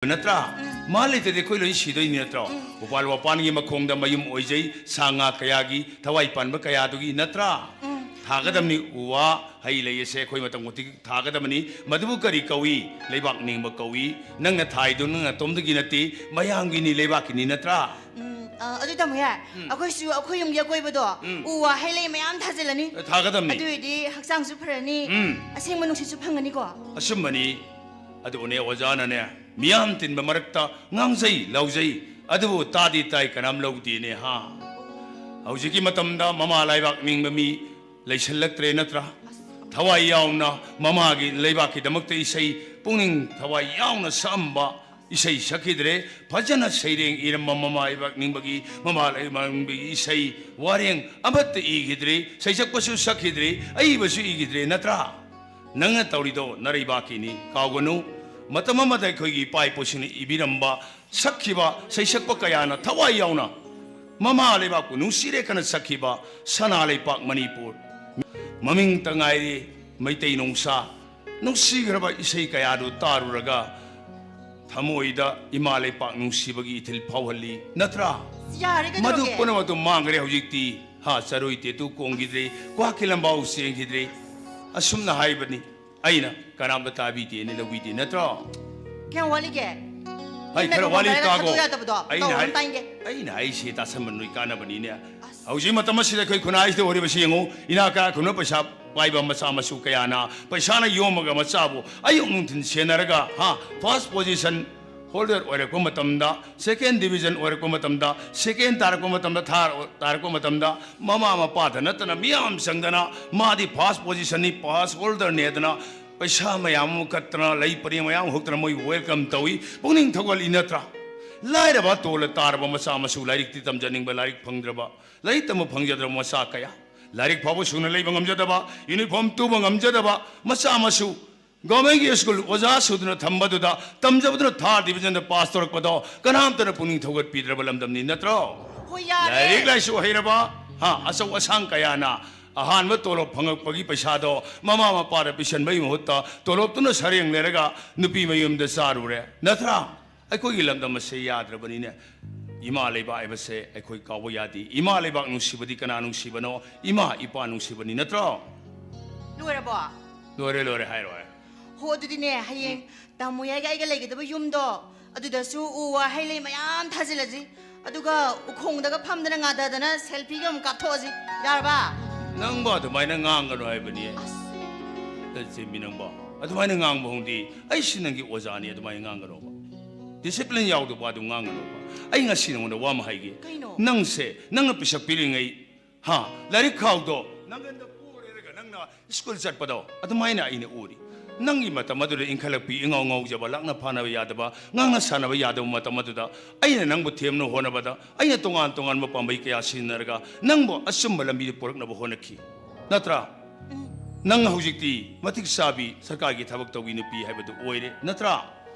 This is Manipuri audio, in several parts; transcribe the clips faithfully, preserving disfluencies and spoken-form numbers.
ꯅꯠꯇ꯭ꯔꯥ? ꯃꯥ ꯂꯩꯇ꯭ꯔꯗꯤ ꯑꯩꯈꯣꯏ ꯂꯣꯏ ꯁꯤꯗꯣꯏꯅꯤ ꯅꯠꯇ꯭ꯔꯣ? ꯎꯄꯥꯜ ꯋꯥꯄꯥꯟꯒꯤ ꯃꯈꯣꯡꯗ ꯃꯌꯨꯝ ꯑꯣꯏꯖꯩ ꯁꯥ ꯉꯥ ꯀꯌꯥꯒꯤ, ꯊꯋꯥꯏ ꯄꯥꯟꯕ ꯀꯌꯥꯗꯨꯒꯤ ꯅꯠꯇ꯭ꯔꯥ? ꯊꯥꯒꯗꯕꯅꯤ꯫ ꯎ ꯋꯥ, ꯍꯩ ꯂꯩ ꯑꯁꯦ ꯑꯩꯈꯣꯏ ꯃꯇꯝ ꯈꯨꯗꯤꯡꯒꯤ ꯊꯥꯒꯗꯕꯅꯤ꯫ ꯃꯗꯨꯕꯨ ꯀꯔꯤ ꯀꯧꯏ? ꯂꯩꯕꯥꯛ ꯅꯤꯡꯕ ꯀꯧꯏ꯫ ꯅꯪꯅ ꯊꯥꯏꯗꯨ ꯅꯪ ꯅꯇꯣꯝꯗꯒꯤ ꯅꯠꯇꯦ, ꯃꯌꯥꯝꯒꯤꯅꯤ, ꯂꯩꯕꯥꯛꯀꯤꯅꯤ ꯅꯠꯇ꯭ꯔꯥ? ꯎꯝ, ꯑ, ꯑꯗꯨ ꯇꯥꯃꯣ ꯌꯥꯏ꯫ ꯎꯝ꯫ ꯑꯩꯈꯣꯏꯁꯨ ꯑꯩꯈꯣꯏ ꯌꯨꯝꯒꯤ ꯑꯀꯣꯏꯕꯗꯣ ꯎꯝ꯫ ꯎ ꯋꯥ, ꯍꯩ ꯂꯩ ꯃꯌꯥꯝ ꯊꯥꯖꯤꯜꯂꯅꯤ꯫ ꯑꯦ, ꯊꯥꯒꯗꯕꯅꯤ꯫ ꯑꯗꯨ ꯑꯣꯏꯔꯗꯤ ꯍꯛꯆꯥꯡꯁꯨ ꯐꯔꯅꯤ꯫ ꯎꯝ꯫ ꯑꯁꯦꯡꯕ ꯅꯨꯡꯁꯤꯠꯁꯨ ꯐꯪꯒꯅꯤꯀꯣ꯫ ꯑꯆꯨꯝꯕꯅꯤ꯫ ꯑꯗꯨꯕꯨꯅꯦ ꯑꯣꯖꯥꯅꯅꯦ, ꯃꯤꯌꯥꯝ ꯇꯤꯟꯕ ꯃꯔꯛꯇ ꯉꯥꯡꯖꯩ ꯂꯥꯎꯖꯩ, ꯑꯗꯨꯕꯨ ꯇꯥꯗꯤ ꯇꯥꯏ, ꯀꯅꯥꯝ ꯂꯧꯗꯦꯅꯦ ꯍꯥ꯫ ꯍꯧꯖꯤꯛꯀꯤ ꯃꯇꯝꯗ ꯃꯃꯥ ꯂꯩꯕꯥꯛ ꯅꯤꯡꯕ ꯃꯤ ꯂꯩꯁꯜꯂꯛꯇ꯭ꯔꯦ ꯅꯠꯇ꯭ꯔꯥ? ꯊꯋꯥꯏ ꯌꯥꯎꯅ ꯃꯃꯥꯒꯤ ꯂꯩꯕꯥꯛꯀꯤꯗꯃꯛꯇ ꯏꯁꯩ ꯄꯨꯛꯅꯤꯡ ꯊꯋꯥꯏ ꯌꯥꯎꯅ ꯁꯛꯑꯝꯕ, ꯏꯁꯩ ꯁꯛꯈꯤꯗ꯭ꯔꯦ꯫ ꯐꯖꯅ ꯁꯩꯔꯦꯡ ꯏꯔꯝꯕ ꯃꯃꯥ ꯂꯩꯕꯥꯛ ꯅꯤꯡꯕꯒꯤ, ꯃꯃꯥ ꯂꯩꯕꯥꯛ ꯅꯤꯡꯕꯒꯤ ꯏꯁꯩ ꯋꯥꯔꯦꯡ ꯑꯃꯠꯇ ꯏꯈꯤꯗ꯭ꯔꯦ꯫ ꯁꯩꯁꯛꯄꯁꯨ ꯁꯛꯈꯤꯗ꯭ꯔꯦ, ꯑꯏꯕꯁꯨ ꯏꯈꯤꯗ꯭ꯔꯦ ꯅꯠꯇ꯭ꯔꯥ? ꯅꯪꯅ ꯇꯧꯔꯤꯗꯣ ꯅꯔꯩꯕꯥꯛꯀꯤꯅꯤ, ꯀꯥꯎꯒꯅꯨ꯫ ꯃꯇꯝ ꯑꯃꯗ ꯑꯩꯈꯣꯏꯒꯤ ꯏꯄꯥ ꯏꯄꯨꯁꯤꯡꯅ ꯏꯕꯤꯔꯝꯕ, ꯁꯛꯈꯤꯕ ꯁꯩꯁꯛꯄ ꯀꯌꯥꯅ ꯊꯋꯥꯏ ꯌꯥꯎꯅ ꯃꯃꯥ ꯂꯩꯕꯥꯛꯄꯨ ꯅꯨꯡꯁꯤꯔꯦ ꯈꯅ ꯁꯛꯈꯤꯕ ꯁꯅꯥ ꯂꯩꯄꯥꯛ ꯃꯅꯤꯄꯨꯔ꯫ ꯃꯃꯤꯡꯇ ꯉꯥꯏꯔꯦ ꯃꯩꯇꯩ ꯅꯣꯡꯁꯥ꯫ ꯅꯨꯡꯁꯤꯈ꯭ꯔꯕ ꯏꯁꯩ ꯀꯌꯥꯗꯨ ꯇꯥꯔꯨꯔꯒ ꯊꯃꯣꯏꯗ ꯏꯃꯥ ꯂꯩꯄꯥꯛ ꯅꯨꯡꯁꯤꯕꯒꯤ ꯏꯊꯤꯜ ꯐꯥꯎꯍꯜꯂꯤ ꯅꯠꯇ꯭ꯔꯥ? ꯌꯥꯔꯦ ꯃꯗꯨ ꯀꯩꯗꯧꯔꯒꯦ? ꯄꯨꯝꯅꯃꯛꯇꯨ ꯃꯥꯡꯈ꯭ꯔꯦ ꯍꯧꯖꯤꯛꯇꯤ꯫ ꯍꯥ, ꯆꯔꯣꯏ ꯇꯦꯇꯨ ꯀꯣꯡꯈꯤꯗ꯭ꯔꯦ, ꯀ꯭ꯋꯥꯛꯀꯤ ꯂꯝꯕꯥꯎ ꯆꯦꯟꯈꯤꯗ꯭ꯔꯦ꯫ ꯑꯁꯨꯝꯅ ꯍꯥꯏꯕꯅꯤ꯫ ꯑꯩꯅ ꯀꯅꯥꯝꯇ ꯇꯥꯕꯤꯗꯦꯅ ꯂꯧꯕꯤꯗꯦ ꯅꯠꯇ꯭ꯔꯣ? ꯀꯌꯥꯝ ꯋꯥꯠꯂꯤꯒꯦ? ꯍꯩ, ꯅꯪꯅ ꯈꯔ ꯋꯥꯠꯂꯤ ꯂꯨꯍꯣꯡꯕ ꯇꯥꯒꯣ꯫ ꯍꯥꯏꯔꯒ ꯈꯠꯇꯣꯛ ꯌꯥꯗꯕꯗꯣ ꯑꯩꯅ ꯇꯧꯔꯣ, ꯍꯥꯏ-, ꯇꯥꯏꯅꯤꯡꯗꯦ꯫ ꯑꯩꯅ ꯍꯥꯏꯁꯤ ꯇꯥꯁꯟꯕ ꯅꯣꯏ ꯀꯥꯟꯅꯕꯅꯤꯅꯦ꯫ ꯑꯁ꯫ ꯍꯧꯖꯤꯛ ꯃꯇꯝ ꯑꯁꯤꯗ ꯑꯩꯈꯣꯏ ꯈꯨꯟꯅꯥꯏꯁꯤꯗ ꯑꯣꯏꯔꯤꯕꯁꯤ ꯌꯦꯡꯉꯨ, ꯏꯅꯥꯛ ꯀꯥ ꯈꯨꯟꯕ ꯄꯩꯁꯥ ꯄꯥꯏꯕ ꯃꯆꯥ ꯃꯁꯨ ꯀꯌꯥꯅ ꯄꯩꯁꯥꯅ ꯌꯣꯝꯃꯒ ꯃꯆꯥꯕꯨ ꯑꯌꯨꯛ ꯅꯨꯡꯊꯤꯟ ꯁꯦꯟꯅꯔꯒ, ꯍꯥ, first position holder ꯑꯣꯏꯔꯛꯄ ꯃꯇꯝꯗ, second division ꯑꯣꯏꯔꯛꯄ ꯃꯇꯝꯗ, second ꯇꯥꯔꯛꯄ ꯃꯇꯝꯗ, third ꯇꯥꯔꯛꯄ ꯃꯇꯝꯗ, ꯃꯃꯥ ꯃꯄꯥꯗ ꯅꯠꯇꯅ ꯃꯤꯌꯥꯝ ꯆꯪꯗꯅ ꯃꯥꯗꯤ first positionꯅꯤ, pass holderꯅꯦꯗꯅ ꯄꯩꯁꯥ ꯃꯌꯥꯝ ꯑꯃ ꯀꯠꯇꯅ, ꯂꯩ ꯄꯔꯦꯡ ꯃꯌꯥꯝ ꯑꯃ ꯍꯨꯛꯇꯅ ꯃꯣꯏ welcome ꯇꯧꯏ, ꯄꯨꯛꯅꯤꯡ ꯊꯧꯒꯠꯂꯤ ꯅꯠꯇ꯭ꯔꯥ? ꯂꯥꯏꯔꯕ ꯇꯣꯜꯂ ꯇꯥꯔꯕ ꯃꯆꯥ ꯃꯁꯨ, ꯂꯥꯏꯔꯤꯛꯇꯤ ꯇꯝꯖꯅꯤꯡꯕ, ꯂꯥꯏꯔꯤꯛ ꯐꯪꯗ꯭ꯔꯕ, ꯂꯥꯏꯔꯤꯛ ꯇꯝꯕ ꯐꯪꯖꯗ꯭ꯔꯕ ꯃꯆꯥ ꯀꯌꯥ, ꯂꯥꯏꯔꯤꯛ ꯐꯥꯎꯕ ꯁꯨꯅ ꯂꯩꯕ ꯉꯝꯖꯗꯕ, uniform ꯇꯨꯕ ꯉꯝꯖꯗꯕ ꯃꯆꯥ ꯃꯁꯨ, governmentꯀꯤ school ꯑꯣꯖꯥ ꯁꯨꯗꯅ ꯊꯝꯕꯗꯨꯗ ꯇꯝꯖꯕꯗꯨꯅ third divisionꯗ pass ꯇꯧꯔꯛꯄꯗꯣ ꯀꯅꯥꯝꯇꯅ ꯄꯨꯛꯅꯤꯡ ꯊꯧꯒꯠꯄꯤꯗ꯭ꯔꯕ ꯂꯝꯗꯝꯅꯤ ꯅꯠꯇ꯭ꯔꯣ? ꯍꯣꯏ, ꯌꯥꯔꯦ꯫ ꯂꯥꯏꯔꯤꯛ ꯂꯥꯏꯁꯨ ꯍꯩꯔꯕ, ꯍꯥ, ꯑꯆꯧ ꯑꯁꯥꯡ ꯀꯌꯥꯅ ꯑꯍꯥꯟꯕ ꯇꯣꯂꯣꯞ ꯐꯪꯉꯛꯄꯒꯤ ꯄꯩꯁꯥꯗꯣ ꯃꯃꯥ ꯃꯄꯥꯗ ꯄꯤꯁꯟꯕꯒꯤ ꯃꯍꯨꯠꯇ ꯇꯣꯂꯣꯞꯇꯨꯅ ꯁꯔꯦꯡ ꯂꯩꯔꯒ ꯅꯨꯄꯤ ꯃꯌꯨꯝꯗ ꯆꯥꯔꯨꯔꯦ, ꯅꯠꯇ꯭ꯔꯥ? ꯑꯩꯈꯣꯏꯒꯤ ꯂꯝꯗꯝ ꯑꯁꯦ ꯌꯥꯗ꯭ꯔꯕꯅꯤꯅꯦ꯫ ꯏꯃꯥ ꯂꯩꯕꯥꯛ ꯍꯥꯏꯕꯁꯦ ꯑꯩꯈꯣꯏ ꯀꯥꯎꯕ ꯌꯥꯗꯦ꯫ ꯏꯃꯥ ꯂꯩꯕꯥꯛ ꯅꯨꯡꯁꯤꯕꯗꯤ ꯀꯅꯥ ꯅꯨꯡꯁꯤꯕꯅꯣ? ꯏꯃꯥ ꯏꯄꯥ ꯅꯨꯡꯁꯤꯕꯅꯤ, ꯅꯠꯇ꯭ꯔꯣ? ꯂꯣꯏꯔꯕꯣ? ꯂꯣꯏꯔꯦ, ꯂꯣꯏꯔꯦ, ꯍꯥꯏꯔꯣ, ꯍꯥꯏꯔꯣ꯫ ꯍꯣ, ꯑꯗꯨꯗꯤꯅꯦ, ꯍꯌꯦꯡ ꯇꯥꯃꯣ ꯌꯥꯏꯒ ꯑꯩꯒ ꯂꯩꯒꯗꯕ ꯌꯨꯝꯗꯣ, ꯑꯗꯨꯗꯁꯨ ꯎ ꯋꯥ ꯍꯩ ꯂꯩ ꯃꯌꯥꯝ ꯊꯥꯖꯤꯜꯂꯁꯤ꯫ ꯑꯗꯨꯒ ꯎꯈꯣꯡꯗꯒ ꯐꯝꯗꯅ ꯉꯥꯗꯗꯅ ꯁꯦꯜꯐꯤꯒ ꯑꯃꯨꯛ ꯀꯥꯞꯊꯣꯛꯑꯁꯤ꯫ ꯌꯥꯔꯕ? ꯅꯪꯕꯨ ꯑꯗꯨꯃꯥꯏꯅ ꯉꯥꯡꯒꯅꯨ ꯍꯥꯏꯕꯅꯤ꯫ ꯑꯁ꯫ ꯆꯦꯃꯤ, ꯅꯪꯕꯨ ꯑꯗꯨꯃꯥꯏꯅ ꯉꯥꯡꯕ ꯍꯧꯅꯗꯤ, ꯑꯩꯁꯤ ꯅꯪꯒꯤ ꯑꯣꯖꯥꯅꯤ, ꯑꯗꯨꯃꯥꯏꯅ ꯉꯥꯡꯒꯅꯣꯕ꯫ ꯗꯤꯁꯤꯄ꯭ꯂꯤꯟ ꯌꯥꯎꯗꯕ ꯑꯗꯨ ꯉꯥꯡꯒꯅꯣꯕ꯫ ꯑꯩ ꯉꯁꯤ ꯅꯉꯣꯟꯗ ꯋꯥ ꯑꯃ ꯍꯥꯏꯒꯦ꯫ ꯀꯩꯅꯣ? ꯅꯪꯁꯦ, ꯅꯪꯅ ꯄꯤꯁꯛ ꯄꯤꯔꯤꯉꯩ, ꯍꯥ, ꯂꯥꯏꯔꯤꯛ ꯈꯥꯎꯗꯣ ꯅꯪꯒꯟꯗ ꯄꯨꯔꯦꯔꯒ ꯅꯪꯅ ꯁ꯭ꯀꯨꯜ ꯆꯠꯄꯗꯣ ꯑꯗꯨꯃꯥꯏꯅ ꯑꯩꯅ ꯎꯔꯤ꯫ ꯅꯪꯒꯤ ꯃꯇꯝ ꯑꯗꯨꯗ ꯏꯟꯈꯠꯂꯛꯄꯤ, ꯏꯉꯥꯎ ꯉꯥꯎꯖꯕ, ꯂꯥꯛꯅ ꯐꯥꯅꯕ ꯌꯥꯗꯕ, ꯉꯥꯡꯅ ꯁꯥꯟꯅꯕ ꯌꯥꯗꯕ ꯃꯇꯝ ꯑꯗꯨꯗ ꯑꯩꯅ ꯅꯪꯕꯨ ꯊꯦꯝꯅꯕ ꯍꯣꯠꯅꯕꯗ ꯑꯩꯅ ꯇꯣꯉꯥꯟ ꯇꯣꯉꯥꯟꯕ ꯄꯥꯝꯕꯩ ꯀꯌꯥ ꯁꯤꯖꯤꯟꯅꯔꯒ ꯅꯪꯕꯨ ꯑꯆꯨꯝꯕ ꯂꯝꯕꯤꯗ ꯄꯨꯔꯛꯅꯕ ꯍꯣꯠꯅꯈꯤ, ꯅꯠꯇ꯭ꯔꯥ? ꯎꯝ꯫ ꯅꯪ ꯍꯧꯖꯤꯛꯇꯤ ꯃꯇꯤꯛ ꯆꯥꯕꯤ ꯁꯔꯀꯥꯔꯒꯤ ꯊꯕꯛ ꯇꯧꯕꯤ ꯅꯨꯄꯤ ꯍꯥꯏꯕꯗꯨ ꯑꯣꯏꯔꯦ, ꯅꯠꯇ꯭ꯔꯥ?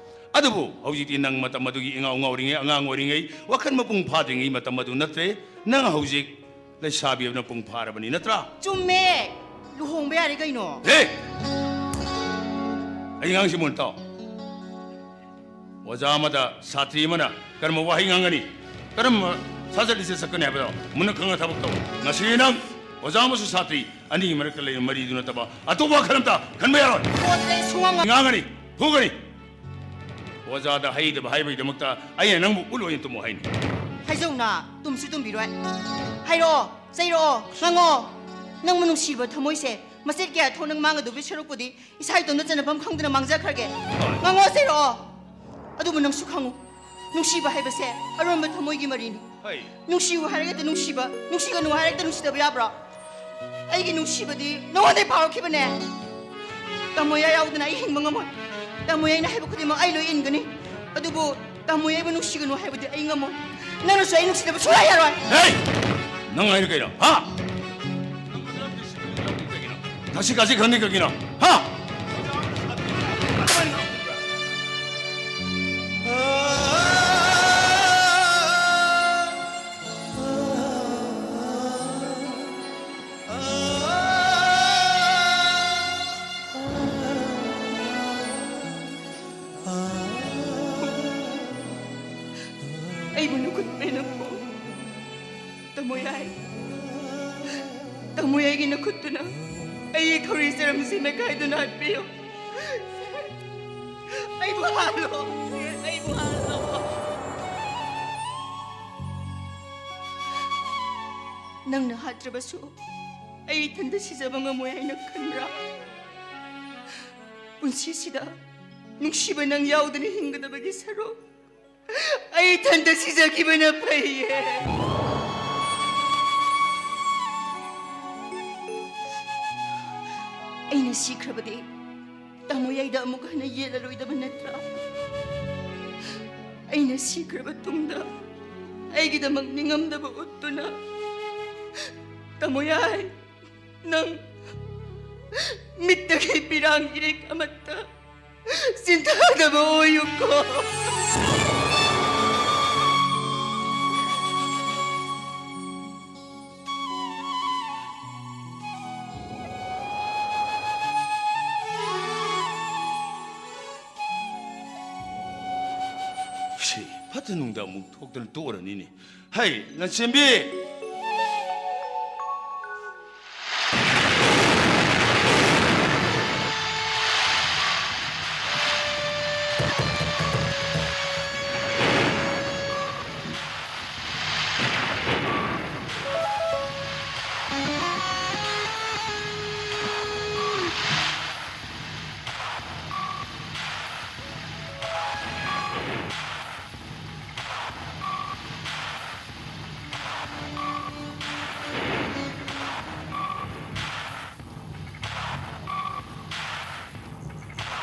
ꯑꯗꯨꯕꯨ ꯍꯧꯖꯤꯛꯇꯤ ꯅꯪ ꯃꯇꯝ ꯑꯗꯨꯒꯤ ꯏꯉꯥꯎ ꯉꯥꯎꯔꯤꯉꯩ, ꯑꯉꯥꯡ ꯑꯣꯏꯔꯤꯉꯩ, ꯋꯥꯈꯜ ꯃꯄꯨꯡ ꯐꯥꯗ꯭ꯔꯤꯉꯩ ꯃꯇꯝ ꯑꯗꯨ ꯅꯠꯇ꯭ꯔꯦ꯫ ꯅꯪ ꯍꯧꯖꯤꯛ ꯂꯩꯁꯥꯕꯤ ꯑꯃꯅ ꯄꯨꯡ ꯐꯥꯔꯕꯅꯤ, ꯅꯠꯇ꯭ꯔꯥ? ꯆꯨꯝꯃꯦ꯫ ꯂꯨꯍꯣꯡꯕ ꯌꯥꯔꯦ ꯀꯩꯅꯣ꯫ ꯍꯦ! ꯑꯩ ꯑꯉꯥꯡꯁꯤ ꯃꯨꯟ ꯇꯥꯎ꯫ ꯑꯣꯖꯥ ꯑꯃꯗ ꯁꯥꯇ꯭ꯔꯤ ꯑꯃꯅ ꯀꯔꯝꯕ ꯋꯥꯍꯩ ꯉꯥꯡꯒꯅꯤ? ꯀꯔꯝꯕ ꯁꯥꯖꯠ ꯂꯤꯆꯠ ꯆꯠꯀꯅꯤ ꯍꯥꯏꯕꯗꯣ ꯃꯨꯟꯅ ꯈꯪꯅ ꯊꯕꯛ ꯇꯧ꯫ ꯉꯁꯤ ꯅꯪ ꯑꯣꯖꯥ ꯑꯃꯁꯨꯡ ꯁꯥꯇ꯭ꯔꯤ ꯑꯅꯤꯒꯤ ꯃꯔꯛꯇ ꯂꯩꯕ ꯃꯔꯤꯗꯨ ꯅꯠꯇꯕ ꯑꯇꯣꯞꯄ ꯋꯥꯈꯜ ꯑꯝꯇ ꯈꯟꯕ ꯌꯥꯔꯣꯏ꯫ ꯄꯣꯠꯇꯨꯗꯤ ꯑꯩ ꯁꯨꯡꯉꯥꯡ ꯉꯥꯡ- ꯉꯥꯡꯒꯅꯤ, ꯐꯨꯒꯅꯤ꯫ ꯑꯣꯖꯥꯗ ꯍꯩꯗꯕ ꯍꯥꯏꯕꯒꯤꯗꯃꯛꯇ ꯑꯩꯅ ꯅꯪꯕꯨ ꯎꯠ ꯑꯣꯏꯅ ꯇꯨꯝꯃꯨ ꯍꯥꯏꯅꯤ꯫ ꯍꯥꯏꯖꯧꯅ, ꯇꯨꯝꯁꯨ ꯇꯨꯝꯕꯤꯔꯣꯏ꯫ ꯍꯥꯏꯔꯛꯑꯣ, ꯆꯩꯔꯛꯑꯣ, ꯉꯥꯡꯉꯛꯑꯣ꯫ ꯅꯪꯕꯨ ꯅꯨꯡꯁꯤꯕ ꯊꯃꯣꯏꯁꯦ ꯃꯆꯦꯠ ꯀꯌꯥ ꯊꯣꯛꯅ ꯃꯥꯡꯒꯗꯧꯕꯒꯤ ꯁꯔꯨꯛꯄꯨꯗꯤ ꯏꯁꯥ ꯏꯇꯣꯝꯇ ꯆꯟꯅꯐꯝ ꯈꯪꯗꯅ ꯃꯥꯡꯖꯈ꯭ꯔꯒꯦ꯫ ꯍꯣꯏ꯫ ꯉꯥꯡꯉꯛꯑꯣ, ꯆꯩꯔꯛꯑꯣ꯫ ꯑꯗꯨꯕꯨ ꯅꯪꯁꯨ ꯈꯪꯉꯨ, ꯅꯨꯡꯁꯤꯕ ꯍꯥꯏꯕꯁꯦ ꯑꯔꯣꯟꯕ ꯊꯃꯣꯏꯒꯤ ꯃꯔꯤꯅꯤ꯫ ꯍꯩ꯫ ꯅꯨꯡꯁꯤꯌꯨ ꯍꯥꯏꯔꯒꯗꯤ ꯅꯨꯡꯁꯤꯕ, ꯅꯨꯡꯁꯤꯒꯅꯨ ꯍꯥꯏꯔꯒꯗꯤ ꯅꯨꯡꯁꯤꯗꯕ ꯌꯥꯕ꯭ꯔꯣ? ꯑꯩꯒꯤ ꯅꯨꯡꯁꯤꯕꯗꯤ ꯅꯉꯣꯟꯗꯩ ꯐꯥꯎꯔꯛꯈꯤꯕꯅꯦ꯫ ꯇꯥꯃꯣ ꯌꯥ ꯌꯥꯎꯗꯅ ꯑꯩ ꯍꯤꯡꯕ ꯉꯝꯃꯣꯏ꯫ ꯇꯥꯃꯣ ꯌꯥꯏꯅ ꯍꯥꯏꯕ ꯈꯨꯗꯤꯡꯃꯛ ꯑꯩ ꯂꯣꯏ ꯏꯟꯒꯅꯤ꯫ ꯑꯗꯨꯕꯨ ꯇꯥꯃꯣ ꯌꯥꯏꯕꯨ ꯅꯨꯡꯁꯤꯒꯅꯨ ꯍꯥꯏꯕꯗꯤ ꯑꯩ ꯉꯝꯃꯣꯏ꯫ ꯅꯪꯅꯁꯨ ꯑꯩ ꯅꯨꯡꯁꯤꯗꯕ ꯁꯨꯡꯌꯥ ꯌꯥꯔꯣꯏ꯫ ꯍꯦ! ꯅꯪ ꯍꯥꯏꯅ ꯀꯩꯅꯣ? ꯍꯥ? ꯊꯛꯁꯤ ꯈꯥꯁꯤ ꯈꯪꯗꯦ ꯀꯩꯒꯤꯅꯣ? ꯍꯥ? ꯑꯩꯕꯨ ꯅꯈꯨꯠ ꯄꯦꯟꯅ ꯄꯨ꯫ ꯇꯥꯃꯣ ꯌꯥꯏ, ꯇꯥꯃꯣ ꯌꯥꯏꯒꯤ ꯅꯈꯨꯠꯇꯨꯅ ꯑꯩꯒꯤ ꯈꯧꯔꯤ ꯆꯔꯝꯁꯤ ꯃꯦꯠꯈꯥꯏꯗꯨꯅ ꯍꯥꯠꯄꯤꯌꯨ꯫ ꯑꯩꯕꯨ ꯍꯥꯠꯂꯣ, ꯑꯩꯕꯨ ꯍꯥꯠꯂꯣ꯫ ꯅꯪꯅ ꯍꯥꯠꯇ꯭ꯔꯕꯁꯨ ꯑꯩ ꯏꯊꯟꯇ ꯁꯤꯖꯕ ꯉꯝꯃꯣꯏ ꯍꯥꯏꯅ ꯈꯟꯕ꯭ꯔꯥ? ꯄꯨꯟꯁꯤꯁꯤꯗ ꯅꯨꯡꯁꯤꯕ ꯅꯪ ꯌꯥꯎꯗꯅ ꯍꯤꯡꯒꯗꯕꯒꯤ ꯁꯔꯨꯛ ꯑꯩ ꯏꯊꯟꯇ ꯁꯤꯖꯈꯤꯕꯅ ꯐꯩꯌꯦ꯫ ꯑꯩꯅ ꯁꯤꯈ꯭ꯔꯕꯗꯤ ꯇꯥꯃꯣ ꯌꯥꯏꯗ ꯑꯃꯨꯛ ꯍꯟꯅ ꯌꯦꯠꯂꯔꯣꯏꯗꯕ ꯅꯠꯇ꯭ꯔꯥ? ꯑꯩꯅ ꯁꯤꯈ꯭ꯔꯕ ꯇꯨꯡꯗ ꯑꯩꯒꯤꯗꯃꯛ ꯅꯤꯡꯉꯝꯗꯕ ꯎꯠꯇꯨꯅ ꯇꯥꯃꯣ ꯌꯥꯏ, ꯅꯪ ꯃꯤꯠꯇꯒꯤ ꯄꯤꯔꯥꯡ ꯏꯔꯤꯛ ꯑꯃꯠꯇ ꯆꯤꯟꯊꯗꯕ ꯑꯣꯏꯌꯨꯀꯣ꯫ ꯁꯤ ꯐꯠꯇ ꯅꯨꯡꯗ ꯑꯃꯨꯛ ꯊꯣꯛꯇꯅ ꯇꯣꯛꯑꯔꯅꯤꯅꯦ꯫ ꯍꯩ, ꯂꯟꯆꯦꯟꯕꯤ!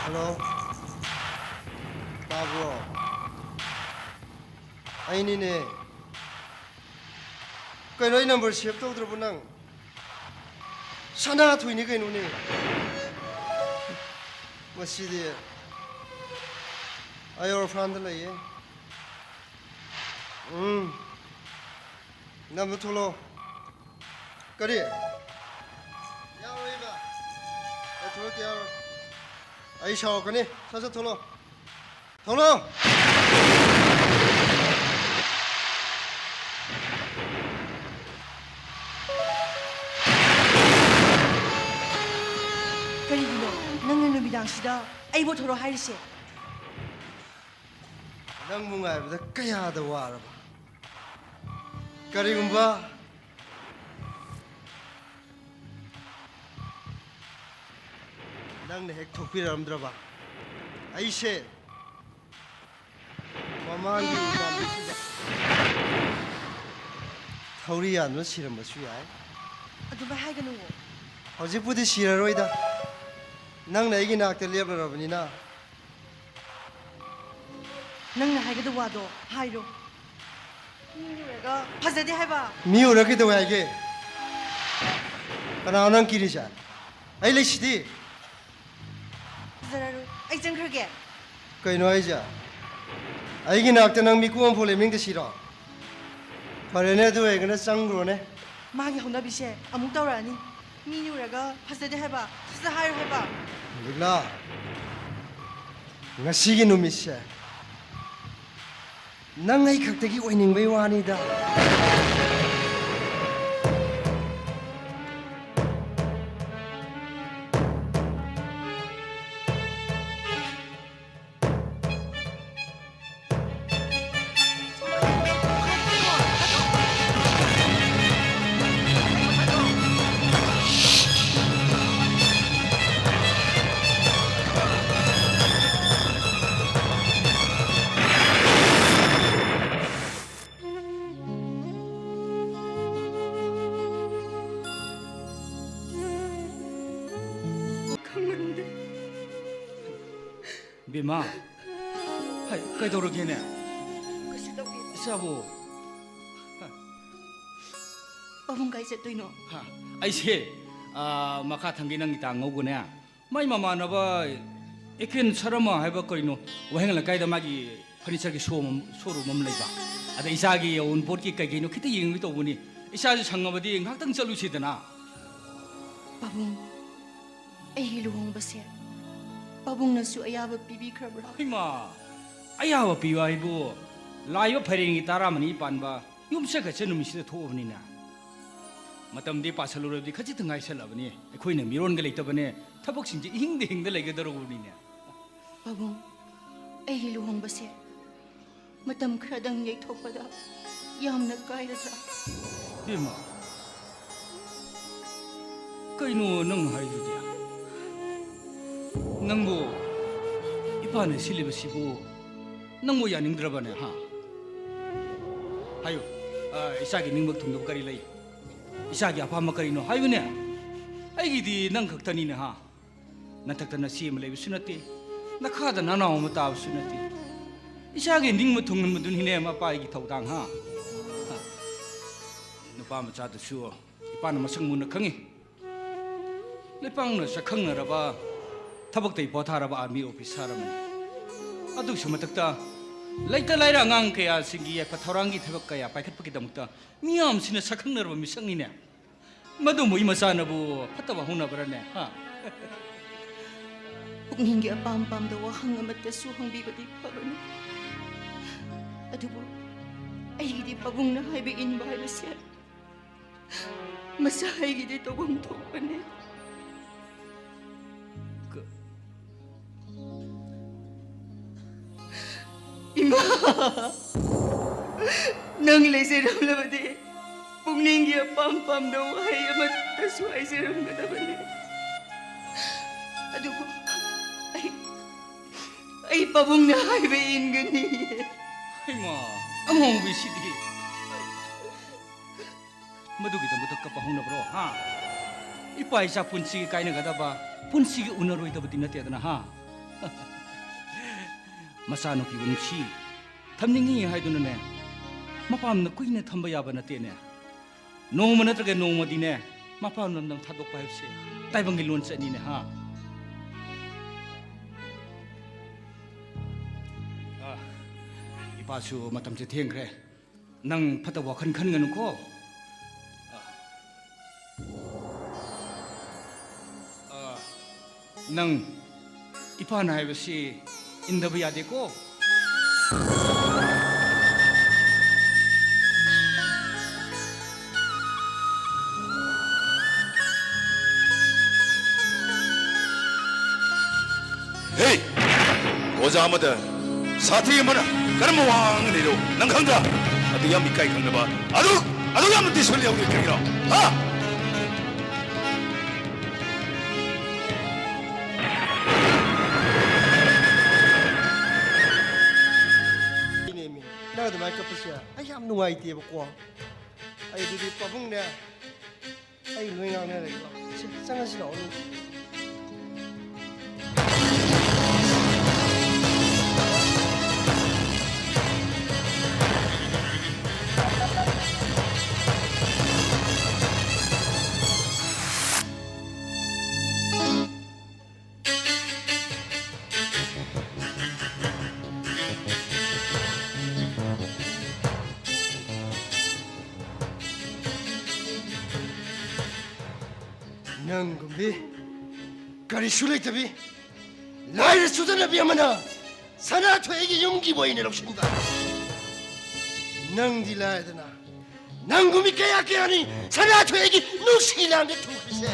ꯍꯜꯂꯣ, ꯇꯥꯕ꯭ꯔꯣ? ꯑꯩꯅꯤꯅꯦ꯫ ꯀꯩꯅꯣ, ꯑꯩ ꯅꯝꯕꯔ ꯁꯦꯚ ꯇꯧꯗ꯭ꯔꯕꯣ ꯅꯪ? ꯁꯅꯥꯊꯣꯏꯅꯤ ꯀꯩꯅꯣꯅꯦ꯫ ꯃꯁꯤꯗꯤ ꯑꯩ ꯑꯣꯔꯐꯥꯟꯗ ꯂꯩꯌꯦ꯫ ꯎꯝ꯫ ꯅꯝꯕ ꯊꯣꯛꯂꯛꯑꯣ꯫ ꯀꯔꯤ? ꯌꯥꯔꯣꯏꯕ꯫ ꯑꯩ ꯊꯣꯛꯂꯛꯀꯦ ꯌꯥꯔꯣꯏ꯫ ꯑꯩ ꯁꯥꯎꯔꯛꯀꯅꯤ꯫ ꯁꯠ ꯁꯠ ꯊꯣꯛꯂꯛꯑꯣ꯫ ꯊꯣꯛꯂꯛꯑꯣ! ꯁꯤꯗ ꯑꯩꯕꯨ ꯊꯣꯔꯛꯑꯣ ꯍꯥꯏꯔꯤꯁꯦ? ꯅꯪꯕꯨ ꯉꯥꯏꯕꯗ ꯀꯌꯥꯗ ꯋꯥꯔꯕ? ꯀꯔꯤꯒꯨꯝꯕ ꯅꯪꯅ ꯍꯦꯛ ꯊꯣꯛꯄꯤꯔꯛꯑꯝꯗ꯭ꯔꯕ, ꯑꯩꯁꯦ ꯃꯃꯥꯡꯒꯤ ꯎꯄꯥꯝꯕꯤꯁꯤꯗ ꯊꯧꯔꯤ ꯌꯥꯟꯗꯨꯅ ꯁꯤꯔꯝꯕꯁꯨ ꯌꯥꯏ꯫ ꯑꯗꯨꯃꯥꯏ ꯍꯥꯏꯒꯅꯨ꯫ ꯍꯧꯖꯤꯛꯄꯨꯗꯤ ꯁꯤꯔꯔꯣꯏꯗ꯫ ꯅꯪꯅ ꯑꯩꯒꯤ ꯅꯥꯛꯇ ꯂꯦꯞꯂꯔꯕꯅꯤꯅ꯫ ꯅꯪꯅ ꯍꯥꯏꯒꯗꯕ ꯋꯥꯗꯣ ꯍꯥꯏꯔꯣ꯫ ꯃꯤ ꯎꯔꯒ ꯐꯖꯗꯦ ꯍꯥꯏꯕ꯫ ꯃꯤ ꯎꯔꯒ ꯀꯩꯗꯧꯋꯦ ꯍꯥꯏꯒꯦ? ꯀꯅꯥꯅꯣ ꯅꯪ ꯀꯤꯔꯤꯁꯦ? ꯑꯩ ꯂꯩꯁꯤꯗꯤ꯫ ꯐꯖꯔꯔꯣꯏ꯫ ꯑꯩ ꯆꯪꯈ꯭ꯔꯒꯦ꯫ ꯀꯩꯅꯣ ꯍꯥꯏꯁꯦ? ꯑꯩꯒꯤ ꯅꯥꯛꯇ ꯅꯪ ꯃꯤꯀꯨꯞ ꯑꯃꯐꯥꯎ ꯂꯦꯞꯅꯤꯡꯗꯦ ꯁꯤꯔꯣ? ꯐꯔꯦꯅꯦ, ꯑꯗꯨ ꯑꯣꯏꯔꯒꯅ ꯆꯪꯈ꯭ꯔꯣꯅꯦ꯫ ꯃꯥꯒꯤ ꯍꯧꯅꯕꯤꯁꯦ ꯑꯃꯨꯛ ꯇꯧꯔꯛꯑꯅꯤ꯫ ꯃꯤ ꯎꯔꯒ ꯐꯖꯗꯦ ꯍꯥꯏꯕ, ꯐꯖ ꯍꯥꯏꯔꯣ ꯍꯥꯏꯕ꯫ ꯂꯤꯛꯂꯥ, ꯉꯁꯤꯒꯤ ꯅꯨꯃꯤꯠꯁꯦ ꯅꯪ ꯑꯩ ꯈꯛꯇꯒꯤ ꯑꯣꯏꯅꯤꯡꯕꯩ ꯋꯥꯅꯤꯗ꯫ ꯕꯦꯝꯃ, ꯍꯩ, ꯀꯩꯗꯧꯔꯒꯦꯅꯦ? ꯀꯩꯁꯨ ꯇꯧꯗꯦ꯫ ꯏꯆꯥꯕꯨ? ꯄꯥꯕꯨꯡ ꯀꯥꯏ ꯆꯠꯇꯣꯏꯅꯣ? ꯍꯥ, ꯑꯩꯁꯦ, ꯑꯥ, ꯃꯈꯥ ꯊꯪꯒꯤ ꯅꯪꯒꯤ ꯇꯥ ꯉꯧꯒꯅꯦ꯫ ꯃꯥꯏ ꯃꯃꯥꯟꯅꯕ ꯑꯦꯀꯦꯟ ꯁꯔꯃ ꯍꯥꯏꯕ ꯀꯔꯤꯅꯣ, ꯋꯥꯍꯦꯡ ꯂꯩꯀꯥꯏꯗ ꯃꯥꯒꯤ furniture ꯒꯤ showroom, showroom ꯑꯃ ꯂꯩꯕ꯫ ꯑꯗ ꯏꯆꯥꯒꯤ ꯑꯎꯟꯄꯣꯠꯀꯤ ꯀꯩ ꯀꯩꯅꯣ ꯈꯤꯇ ꯌꯦꯡꯉꯨꯒꯦ ꯇꯧꯕꯅꯤ꯫ ꯏꯆꯥꯁꯨ ꯁꯪꯉꯕꯗꯤ ꯉꯥꯏꯍꯥꯛꯇꯪ ꯆꯠꯂꯨꯁꯤꯗꯅ꯫ ꯄꯥꯕꯨꯡ, ꯑꯩꯒꯤ ꯂꯨꯍꯣꯡꯕꯁꯦ ꯄꯥꯕꯨꯡꯅꯁꯨ ꯑꯌꯥꯕ ꯄꯤꯕꯤꯈ꯭ꯔꯕ꯭ꯔꯥ? ꯏꯃꯥ, ꯑꯌꯥꯕ ꯄꯤꯕ ꯍꯥꯏꯕꯨ ꯂꯥꯛꯏꯕ ꯐꯩꯔꯦꯟꯒꯤ ꯇꯔꯥꯃꯔꯤ ꯄꯥꯟꯕ ꯌꯨꯝꯁꯀꯩꯁ ꯅꯨꯃꯤꯠꯁꯤꯗ ꯊꯣꯛꯑꯕꯅꯤꯅ꯫ ꯃꯇꯝꯗꯤ ꯄꯥꯁꯜꯂꯨꯔꯕꯗꯤ ꯈꯖꯤꯛꯇ ꯉꯥꯏꯁꯜꯂꯕꯅꯤ꯫ ꯑꯩꯈꯣꯏꯅ ꯃꯤꯔꯣꯟꯒ ꯂꯩꯇꯕꯅꯦ꯫ ꯊꯕꯛꯁꯤꯡꯁꯦ ꯏꯍꯤꯡꯗ ꯍꯤꯡꯗ ꯂꯩꯒꯗꯧꯔꯕꯅꯤꯅꯦ꯫ ꯄꯥꯕꯨꯡ, ꯑꯩꯒꯤ ꯂꯨꯍꯣꯡꯕꯁꯦ ꯃꯇꯝ ꯈꯔꯗꯪ ꯌꯩꯊꯣꯛꯄꯗ ꯌꯥꯝꯅ ꯀꯥꯏꯔꯗ꯭ꯔꯥ? ꯕꯦꯝꯃ, ꯀꯩꯅꯣ ꯅꯪ ꯍꯥꯏꯗꯨꯗꯤ? ꯅꯪꯕꯨ ꯏꯄꯥꯅ ꯁꯤꯜꯂꯤꯕꯁꯤꯕꯨ ꯅꯪꯕꯨ ꯌꯥꯅꯤꯡꯗ꯭ꯔꯕꯅꯦ, ꯍꯥ? ꯍꯥꯏꯌꯨ, ꯑ, ꯏꯆꯥꯒꯤ ꯅꯤꯡꯕ ꯊꯨꯡꯗꯕ ꯀꯔꯤ ꯂꯩ? ꯏꯆꯥꯒꯤ ꯑꯄꯥꯝꯕ ꯀꯔꯤꯅꯣ ꯍꯥꯏꯌꯨꯅꯦ? ꯑꯩꯒꯤꯗꯤ ꯅꯪ ꯈꯛꯇꯅꯤꯅꯦ, ꯍꯥ? ꯅꯊꯛꯇ ꯅꯆꯦ ꯑꯃ ꯂꯩꯕꯁꯨ ꯅꯠꯇꯦ, ꯅꯈꯥꯗ ꯅꯅꯥꯎ ꯑꯃ ꯇꯥꯕꯁꯨ ꯅꯠꯇꯦ꯫ ꯏꯆꯥꯒꯤ ꯅꯤꯡꯕ ꯊꯨꯡꯍꯟꯕꯗꯨꯅꯤꯅꯦ ꯃꯄꯥꯒꯤ ꯊꯧꯗꯥꯡ, ꯍꯥ? ꯅꯨꯄꯥ ꯃꯆꯥꯗꯨꯁꯨ ꯏꯄꯥꯅ ꯃꯁꯛ ꯃꯨꯟꯅ ꯈꯪꯉꯤ꯫ ꯂꯩꯄꯥꯛꯅ ꯁꯛꯈꯪꯅꯔꯕ, ꯊꯕꯛꯇꯩ ꯄꯣꯊꯥꯔꯕ army officer ꯑꯃꯅꯤ꯫ ꯑꯗꯨꯒꯤꯁꯨ ꯃꯊꯛꯇ ꯂꯩꯇ ꯂꯥꯏꯔ ꯑꯉꯥꯡ ꯀꯌꯥꯁꯤꯡꯒꯤ ꯌꯥꯏꯐ ꯊꯧꯔꯥꯡꯒꯤ ꯊꯕꯛ ꯀꯌꯥ ꯄꯥꯏꯈꯠꯄꯒꯤꯗꯃꯛꯇ ꯃꯤꯌꯥꯝꯁꯤꯅ ꯁꯛꯈꯪꯅꯔꯕ ꯃꯤꯁꯛꯅꯤꯅꯦ꯫ ꯃꯗꯨ ꯃꯣꯏ ꯃꯆꯥꯅꯕꯨ ꯐꯠꯇꯕ ꯍꯧꯅꯕ꯭ꯔꯅꯦ, ꯍꯥ? ꯄꯨꯛꯅꯤꯡꯒꯤ ꯑꯄꯥꯝ ꯄꯥꯝꯗ ꯋꯥꯍꯪ ꯑꯃꯠꯇꯁꯨ ꯍꯪꯕꯤꯕꯗꯤ ꯐꯕꯅꯤ꯫ ꯑꯗꯨꯕꯨ ꯑꯩꯒꯤꯗꯤ ꯄꯥꯕꯨꯡꯅ ꯍꯥꯏꯕ ꯏꯟꯕ ꯍꯥꯏꯕꯁꯦ ꯃꯁꯥ ꯑꯩꯒꯤꯗꯤ ꯇꯧꯐꯝ ꯊꯣꯛꯄꯅꯦ꯫ ꯀ- ꯏꯃꯥ, ꯅꯪ ꯂꯩꯖꯔꯝꯂꯕꯗꯤ ꯄꯨꯛꯅꯤꯡꯒꯤ ꯑꯄꯥꯝ ꯄꯥꯝꯗ ꯋꯥꯍꯩ ꯑꯃꯠꯇꯁꯨ ꯍꯥꯏꯖꯔꯝꯒꯗꯕꯅꯤ꯫ ꯑꯗꯨꯕꯨ ꯑꯩ, ꯑꯩ ꯄꯥꯕꯨꯡꯅ ꯍꯥꯏꯕ ꯏꯟꯒꯅꯤ꯫ ꯍꯩꯃꯥ, ꯑꯉꯥꯎꯕꯤꯁꯤꯗꯤ꯫ ꯃꯗꯨꯒꯤꯗꯃꯛꯇ ꯀꯞꯄ ꯍꯧꯅꯕ꯭ꯔꯣ, ꯍꯥ? ꯏꯄꯥ ꯏꯆꯥ ꯄꯨꯟꯁꯤꯒꯤ ꯀꯥꯏꯅꯒꯗꯕ, ꯄꯨꯟꯁꯤꯒꯤ ꯎꯅꯔꯣꯏꯗꯕꯗꯤ ꯅꯠꯇꯦꯗꯅ, ꯍꯥ? ꯃꯆꯥꯅꯨꯄꯤꯕꯨ ꯅꯨꯡꯁꯤ, ꯊꯝꯅꯤꯡꯉꯤ ꯍꯥꯏꯗꯨꯅꯅꯦ, ꯃꯄꯥꯝꯅ ꯀꯨꯏꯅ ꯊꯝꯕ ꯌꯥꯕ ꯅꯠꯇꯦꯅꯦ꯫ ꯅꯣꯡꯃ ꯅꯠꯇ꯭ꯔꯒ ꯅꯣꯡꯃꯗꯤꯅꯦ, ꯃꯄꯥꯝ ꯂꯝꯗꯝ ꯊꯥꯗꯣꯛꯄ ꯍꯥꯏꯕꯁꯦ ꯇꯥꯏꯕꯪꯒꯤ ꯂꯣꯟꯆꯠꯅꯤꯅꯦ, ꯍꯥ? ꯑ, ꯏꯄꯥꯁꯨ ꯃꯇꯝꯁꯦ ꯊꯦꯡꯈ꯭ꯔꯦ꯫ ꯅꯪ ꯐꯠꯇꯕ ꯋꯥꯈꯜ ꯈꯟꯒꯅꯨꯀꯣ꯫ ꯑ, ꯑ, ꯅꯪ ꯏꯄꯥꯅ ꯍꯥꯏꯕꯁꯤ ꯏꯟꯗꯕ ꯌꯥꯗꯦꯀꯣ꯫ ꯑꯣꯖꯥ ꯑꯃꯗ ꯁꯥꯇ꯭ꯔꯤ ꯑꯃꯅ ꯀꯔꯝꯕ ꯋꯥ ꯉꯥꯡꯒꯅꯤꯗꯣ ꯅꯪ ꯈꯪꯗ꯭ꯔꯥ? ꯑꯗꯨ ꯌꯥꯝ ꯏꯀꯥꯏ ꯈꯪꯗꯕ, ꯑꯗꯨ, ꯑꯗꯨ ꯌꯥꯝꯅ ꯗꯤꯁꯤꯄ꯭ꯂꯤꯟ ꯌꯥꯎꯗꯦ ꯀꯔꯤꯒꯤꯅꯣ? ꯍꯥ? ꯅꯪ ꯑꯗꯨꯃꯥꯏꯅ ꯀꯞꯄꯁꯦ ꯑꯩ ꯌꯥꯝ ꯅꯨꯡꯉꯥꯏꯇꯦꯕꯀꯣ꯫ ꯑꯩ ꯑꯗꯨꯗꯤ ꯄꯥꯕꯨꯡꯅꯦ, ꯑꯩ ꯂꯣꯏ ꯉꯥꯡꯅꯔꯒꯦ꯫ ꯁꯤ, ꯆꯪꯉꯁꯤ ꯂꯥꯛꯑꯣ, ꯅꯪ꯫ ꯅꯪꯒꯨꯝꯕꯤ ꯀꯔꯤꯁꯨ ꯂꯩꯇꯕꯤ, ꯂꯥꯏꯔ ꯆꯨꯗꯅꯕꯤ ꯑꯃꯅ ꯁꯅꯥꯊꯣꯏ ꯑꯩꯒꯤ ꯌꯨꯝꯒꯤ ꯑꯣꯏꯅ ꯂꯧꯁꯤꯟꯕ꯫ ꯅꯪꯗꯤ ꯂꯥꯏꯔꯗꯅ, ꯅꯪꯒꯨꯝꯕꯤ ꯀꯌꯥ ꯀꯌꯥꯅꯤ ꯁꯅꯥꯊꯣꯏ ꯑꯩꯒꯤ ꯅꯨꯡꯁꯤ ꯂꯥꯡꯗ ꯊꯨꯈ꯭ꯔꯤꯁꯦ꯫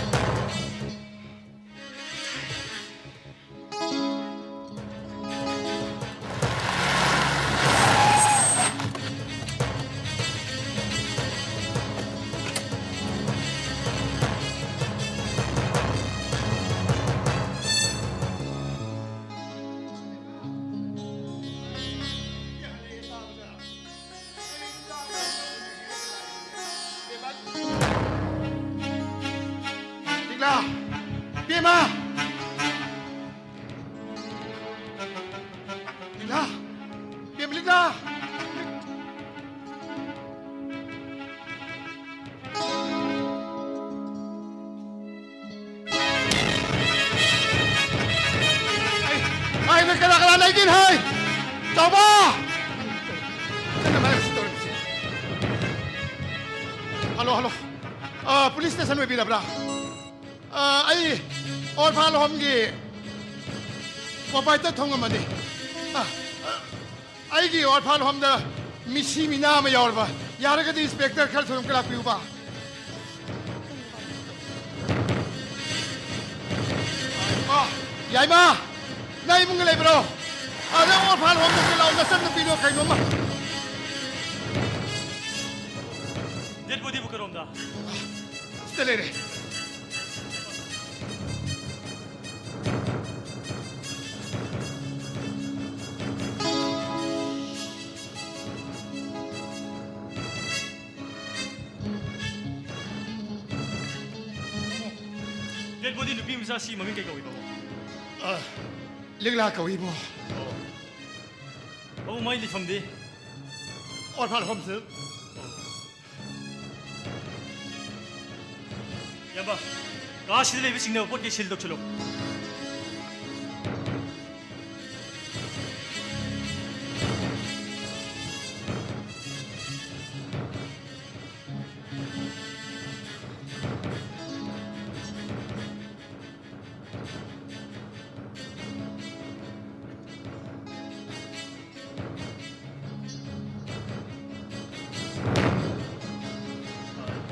ꯂꯤꯛꯂꯥ! ꯏꯕꯦꯝꯃ! ꯂꯤꯛꯂꯥ! ꯏꯕꯦꯝꯃ ꯂꯤꯛꯂꯥ! ꯑꯩ, ꯑꯩꯅ ꯀꯅꯥ ꯀꯅꯥ ꯂꯩꯒꯦꯅ ꯍꯥꯏ? ꯆꯥꯎꯕ! ꯀꯩꯅꯣ ꯃꯥꯅ ꯁꯤ ꯇꯧꯔꯤꯕꯁꯤ? Hello, hello. ꯑ, ꯄꯨꯂꯤꯁ ꯁ꯭ꯇꯦꯁꯟ ꯑꯣꯏꯕꯤꯔꯕ꯭ꯔꯥ? ꯑ, ꯑꯩ ꯑꯣꯔꯐꯥꯟ ꯍꯣꯝꯒꯤ ꯄ꯭ꯔꯣꯄꯥꯏꯇꯔ ꯊꯣꯡꯉꯝꯕꯅꯤ꯫ ꯑ, ꯑ, ꯑꯩꯒꯤ ꯑꯣꯔꯐꯥꯟ ꯍꯣꯝꯗ ꯃꯤꯁꯤ ꯃꯤꯅꯥ ꯑꯃ ꯌꯥꯎꯔꯕ, ꯌꯥꯔꯒꯗꯤ ꯏꯟꯁꯄꯦꯛꯇꯔ ꯈꯔ ꯊꯨꯅ ꯑꯃꯨꯛꯇ ꯂꯥꯛꯄꯤꯌꯨꯕ꯫ ꯑ, ꯌꯥꯏꯃ, ꯅꯪ ꯏꯃꯨꯡꯗ ꯂꯩꯕ꯭ꯔꯣ? ꯑꯗ ꯑꯣꯔꯐꯥꯟ ꯍꯣꯝꯗ ꯆꯦꯜꯂꯛꯑꯣ, ꯅꯆꯟꯅꯨꯄꯤꯗꯣ ꯀꯩꯅꯣꯝꯃ꯫ Dead bodyꯕꯨ ꯀꯔꯣꯝꯗ? ꯁꯤꯗ ꯂꯩꯔꯦ꯫ Dead body ꯅꯨꯄꯤ ꯃꯆꯥꯁꯤ ꯃꯃꯤꯡ ꯀꯩ ꯀꯧꯏ, ꯄꯥꯕꯨꯡ? ꯑ, ꯂꯤꯛꯂꯥ ꯀꯧꯏ, ꯏꯕꯨꯡꯉꯣ꯫ ꯑꯣ꯫ ꯄꯥꯕꯨꯡ, ꯃꯥꯏ ꯂꯩꯐꯝꯗꯤ? Orphan homes. ꯏꯌꯥꯝꯕ, ꯀꯥꯁꯤꯗ ꯂꯩꯕ ꯆꯤꯡꯅꯕ ꯄꯣꯠ ꯀꯩ seal ꯇꯧꯁꯤꯜꯂꯣ꯫